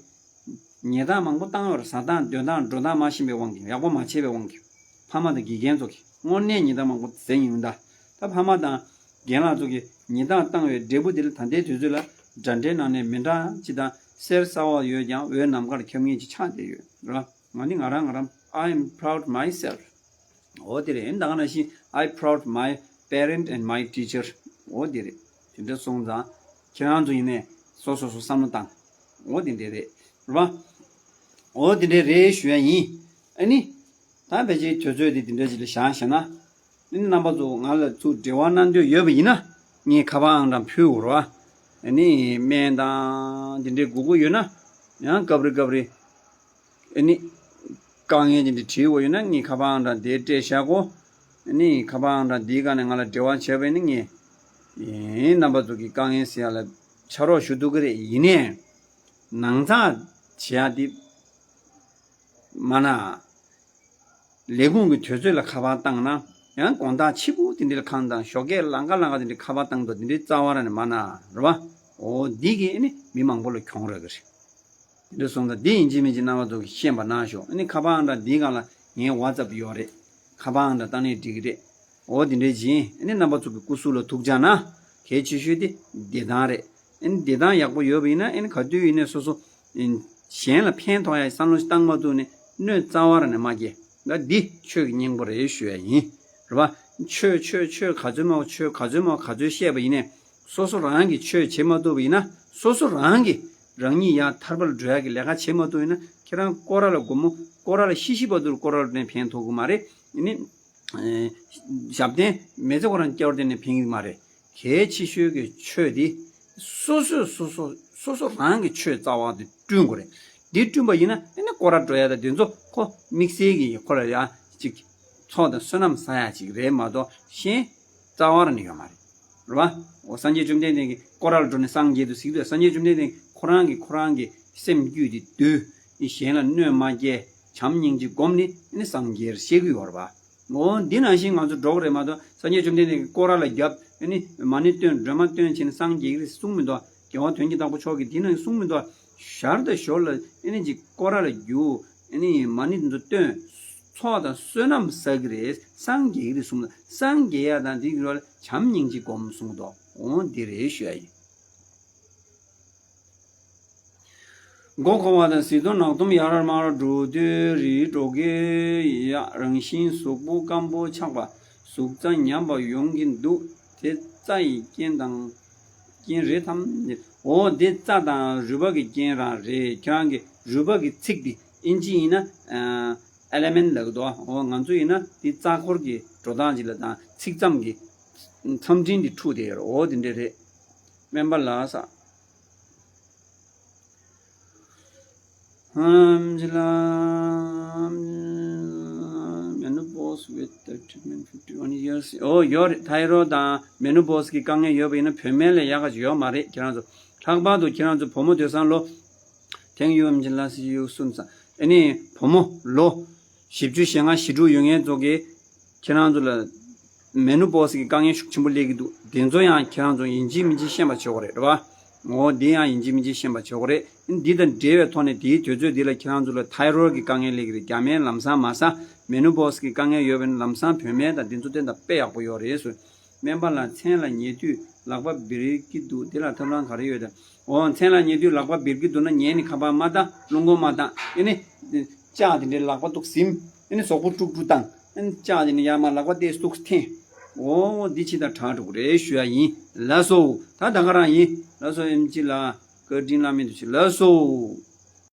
ཉེས་རྡུང་མང་པོ་བཏང་ཡོད་རེད། ཟ་སྟངས་སྡོད་སྟངས་འགྲོ་སྟངས་མ་ཤེས་པའི་དབང་གིས། ཡག་པོ་མ་བྱས་པའི་དབང་གིས། ཕ་མ་དང་དགེ་རྒན་ཚོ་གིས་དངོས་གནས་ཉེས་རྡུང་མང་པོ་ཟེར་ཡིན་ད། ད་ཕ་མ་དང་རྒན་ལགས་ཚོ་གིས་ཉེས་རྡུང་བཏང་བའི་འབྲས་བུ་དེ་ལ་ད་ལྟའི་དུས་ཚོད་ལ་དྲ་འབྲེལ་ནང་ནས་མི་འདྲ་ཅི་དང་གསེར་གསར་པ་ཡོད་ཀྱང་འོད་ནམ་མཁར་ཁྱབ་མཁན་ཅིག་ཆགས་བསྡད་ཡོད་རེད། ང་ནི་ང་རང་ང་རང་། I am proud myself. འོ་དེ་རེད། ད་ག་ནང་བཞིན། I proud my parent and my teacher. འོ་དེ་རེད། དེ་འདྲ་སོང་ཙང་ཁྱེད་རང་ཚོ་ཡིན་ནས་སོ་སོ་སོ་བསམ་བློ་བཏང་། འོ་དེ་འདྲ་རེད། རེད་པ། འོ་དེ་འདྲ་རེད་ཞུ་ཡ་ཡིན། ཨ་ནི། ད་ཕལ་ཆེར་དུས་ཚོད་དེ་དེ་འདྲ་ཅིག་ལ་བཞག་བཞག་ན། ཨ་ནི་རྣམ་པ་ཚོ་ང་ལ་ཚུར་འབྲེལ་བ་གནང་འདོད་ཡོད་པ་ཡིན་ན། ངས་ཁ་པར་ཨང་གྲངས་ཕུལ་དགོས་རེད་པ། ཨ་ནི་སྨན་དང་དེ་འདྲའི་དགོས་མཁོ་ཡོད་ན། ཡང་སྐབས་རེ་སྐབས་རེ། ཨ་ནི། དཀའ་ངལ་དེ་འདྲ་དྲིས་དགོས་ཡོད་ན་ངས་ཁ་པར་ཨང་གྲངས་དེ་སྤྲད་བཞག་གོ། ཨ་ནི་ཁ་པར་ཨང་གྲངས་འདིའི་སྒང་ནས་ང་ལ་འབྲེལ་བ་བྱས་པ་ཡིན་ན་ངས། ཨེ། རྣམ་པ་ཚོ་གི་དཀའ་ངལ་སེལ་ཡ་ལ་ཕྱག་རོགས་ཞུ་ཐུབ་ཀྱི་རེད། ཡིན་ནའི། ནང་ཚགས་བྱེད་ཡ་དེ་མ་གནང་། ལས་ཁུངས་ཀྱི་དུས་ཚོད་ལ་ཁ་པར་བཏང་ན། ཡང་དགོང་དག་ཕྱི་པོ་དེ་འདྲ་ལ་ཁང་དང་ཞོགས་ཀས་ལང་ཀ་ལང་ཀ་དེ་འདྲ་ཁ་པར་བཏང་འདུག་དེ་འདྲའི་རྩ་བ་རང་ནས་མ་གནང་། རེད་པ། འོ་འདི་གིས་ཨ་ནི་མི་མང་པོ་ལ་གྱོང་རག་གི་རེད། དེ་འདྲ་སོང་ཙང་འདི་ཡིན་གཅིག་མིན་གཅིག་རྣམ་པ་ཚོ་གིས་ཤེས་པ་གནང་ཤོག་ཨ་ནི་ཁ་པར་ཨང་གྲངས་འདིའི་སྒང་ལ་ངའི་WhatsApp་ཡོད་རེད། ཁ་པར་ཨང་གྲངས་བཏང་ནས་འགྲིག་གི་རེད། འོ་དེ་འདྲ་བྱས། ཨ་ནི་རྣམ་པ་ཚོ་གི་སྐུ་གཟུགས་ལ་ཐུགས་ཅག་གནང་། གལ་ཆེ་ཤོས་དེ་བདེ་ཐང་རེད། ཨ་ནི་བདེ་ཐང་ཡག་པོ་ཡོད་པ་ཡིན་ན་ཨ་ནི་ག་དུས་ཡིན་ནའི་སོ་སོ། གཞན་ལ་ཕན་ཐོགས་ཡ་བསམ་བློ་ཞིག་བཏང་མ་ཐུབ་ནས་གནོད་རྩ་བ་རང་ནས་མ་སྐྱེལ། ད་འདི་ཆོས་ཀྱི་སྙིང་པོ་རེད་ཞུ་ཡ་ཡིན། རེད་པ། ཆོས་ཆོས་ཆོས་ག་ཚོད་མང་པོ་ཆོས་ག་ཚོད་མང་པོ་ག་ཚོད་བཤད་པ་ཡིན་ནའི། སོ་སོ་རང་གིས་ཆོས་བྱེད་མ་ཐུབ་པ་ཡིན་ན་སོ་སོ་རང་གིས་རང་ཉིད་ཡང་ཐར་པ་ལ་འགྲོ་ཡག་གི་ལས་ཀ་བྱེད་མ་ཐུབ་ཡིན་ན་ཁྱེད་རང་སྐོར་ར་ལ་སྒོར་མོ་སྐོར་ར་ལ་ཤི་ཤི་བར་དུ་སྐོར་ར་ལ་ནས་ཕན་ཐོགས་ཀྱི་མ་རེད། ཨ་ནི། ཨེ། ཞབས་བརྟན་མི་ཚེ་ཁོ་རང་སྐྱེ་བར་དེ་ནས་ཕན་གྱི་མ་རེད། གལ་ཆེ་ཤོས་ཀྱི་ཆོས་དེ། སོ་སོས་སོ་སོ་སོ་སོ་རང་གི་ཆོས་རྩ་བ་དེ་བསྐྲུན་དགོས་རེད། འདི་བསྐྲུན་པ་ཡིན་ན་ཨ་ནི་སྐོར་ར་འགྲོ་ཡ་དང་དེ་ཚོ་ཁོ་དམིགས་བསལ་གྱི་ཁོ་ལ་ཡ་ཅིག་ཚོགས་དང་བསོད་ནམས་བསགས་ཡ་ཅིག་རེད་མ་གཏོགས་གཞན་རྩ་བ་རང་ནས་ཡོད་མ་རེད། རེད་བ། འོ་སངས་རྒྱས་བཅོམ་ལྡན་འདས་ཀྱིས་སྐོར་ར་ལ་འགྲོ་ནས་སངས་རྒྱས་འདུག་ཟེར་གྱི་འདུག་སངས་རྒྱས་བཅོམ་ལྡན་འདས་ཀྱིས་ཁོ་རང་གིས་ཁོ་རང་གི་སེམས་རྒྱུད་དེ་བསྡུས། གཞན་ལ་གནོད་མ་སྐྱེལ། བྱམས་སྙིང་རྗེ་བསྒོམས་ནས་ཨ་ནི་སངས་རྒྱས་ཞེས་གི་ཡོད་རེད་པ། འོ་འདི་ནང་བཞིན་ང་ཚོ་འགྲོ་གི་རེད་མ་གཏོགས་སངས་རྒྱས་བཅོམ་ལྡན་འདས་ཀྱིས་སྐོར་ར་ལ་བརྒྱབ་ཨ་ནི་མ་ཎི་བཏོན་སྒྲོལ་མ་བཏོན་བྱས་ནས་སངས་རྒྱས་ཀྱི་རེད་གསུངས་མི་འདུག་རྒྱལ་བ་དོན་གྱི་བདག་པོ་མཆོག་གིས་འདི་ནང་གསུངས་མི་འདུག་ཞར་དང་ཞོར་ལ་ཨ་ནི་ཅིག་སྐོར་ར་ལ་རྒྱུག་ཨ་ནི་མ་ཎི་འདི་ཚོ་བཏོན། ཚོགས་དང་བསོད་ནམས་བསགས་ཀྱི་རེད། སངས་རྒྱས་ཀྱི་རེད་གསུངས་མི་འདུག་སངས་རྒྱས་ཡ་དང་འདི་གི་རོ་ལ་བྱམས་སྙིང་རྗེ་སྒོམ་གསུངས་འདུག་འོ་འདི་རེད་ཞུ་ཡ་ཡིན། མགོ་འཁོར་བ་དང་ཟིལ་གདོང་ནག་འདོམ་ཡར་མར་འགྲོ་དུས་རིའི་འགྲོ་སྐྱོད་ཡག་རང་བཞིན་གཟུགས་པོ་སྐམ་པོ་ཆགས་པ་གཟུགས་རྩ་ཉམས་པ་ཡོང་གིན་འདུག་དེ་རྩ་ཡི་རྐྱེན་དང་རྐྱེན་རེད་དམ། འོ་དེ་རྩ་དང་རུས་པ་གི་རྐྱེན་རང་རེད། ཁྱེད་རང་གི་རུས་པ་གི་ཚིགས་དེ་ཨིན་ཇི་ཡིན་ན་ཨེ་ལེ་མེན་ལབ་གི་འདུག་འོ་ང་ཚོ་ཡིན་ན་དེ་རྩ་འཁོར་གྱི་འགྲོ་སྟངས་ཅིག་ལ་དང་ཚིགས་མཚམས་ཀྱི་མཚམས་སྤྲིན་དེ་འཁྲུགས་དེ་ཡོད་རེད། འོ་དེ་འདྲ་རེད། སྨན་པ་ལགས་ས། ཨམ་ཇི་ལ། Menopause with the treatment fifty-one years. ཨོ་ཡོད་རེད། ཐའི་རོ་དང་མེ་ནོ་པོ་སི་གི་དཀའ་ངལ་ཡོད་པ་ཡིན་ན་བུད་མེད་ལས་ཡག་ག་ཅིག་ཡོད་མ་རེད། ཁྱེད་རང་ཚོ་ལྷག་པར་དུ་ཁྱེད་རང་ཚོ་བུ་མོ་སྡོད་སའི་ལོ། Thank you. ཨམ་ཇི་ལ་སི་ཡུ་སུན་ས། ཨ་ནི་བུ་མོ་ལོ་བཞི་བཅུ་ཞེ་ལྔ་བཞི་དྲུག་ཡོད་མཁན་ཚོ་གིས་ཁྱེད་རང་ཚོ་ལ་མེ་ནོ་པོ་སི་གི་དཀའ་ངལ་ཤུགས་ཆེན་པོ་སླེབས་ཀྱི་འདུག་དེ་ཚོ་ཡང་ཁྱེད་རང་ཚོ་ཡིན་གཅིག་མིན་གཅིག་ཤེས་པ་བྱེད་དགོས་རེད། རེད་པ། འོ་འདི་ཡང་ཡིན་གཅིག་མིན་གཅིག་ཤེས་པ་བྱེད་དགོས་རེད། འདི་དང་འབྲེལ་བའི་ཐོག་ནས་དེའི་དུས་ཚོད་འདི་ལ་ཁྱེད་རང་ཚོ་ལ་ཐའི་རོ་གི་དཀའ་ངལ་སླེབས་ཀྱི་རེད། རྒྱ་སྨན་ལམ་སང་མ་ཟ། མེ་ནོ་པོ་སི་གི་དཀའ་ངལ་ཡོད་པ་ཡིན་ན་ལམ་སང་བུད་མེད་དང་འདི་ཚོ་བསྟེན་དང་དཔེ་ཡག་པོ་ཡོད་རེད་ཟེར། སྨན་པ་ལགས། མཚན་ལ་ཉལ་དུས་ལག་པ་འབིར་གྱི་འདུག་དེ་ལ་ཐབས་ལམ་ག་རེ་ཡོད་དམ། འོ་མཚན་ལ་ཉལ་དུས་ལག་པ་འབིར་གྱི་འདུག་ན་ཉལ་ནས་ཁ་པར་མ་བཏང་། རླུང་འཁོར་མ་བཏང་། ཨེ་ནི་ལྕགས་དེ་འདྲའི་ལག་པ་ཏོག་ཟིམ། ཨེ་ནི་གཟུགས་པོ་དཀྲུག་དཀྲུག་བཏང་། ཨེ་ནི་ལྕགས་དེ་ནི་ཡར་མར་ལག་པ་ཏོག་ཙམ་འཐེན། འོ་འདི་ཕྱི་དང་དྲག་འགྲོ་གི་རེད་ཞུ་ཡ་ཡིན། ལགས་སོ། ད་ད་ག་རང་ཡིན། ལགས་སོ། ཨེམ་ཆི་ལགས་བཀའ་དྲིན་བླ་མེད་དུ་ཆེ། ལགས་སོ།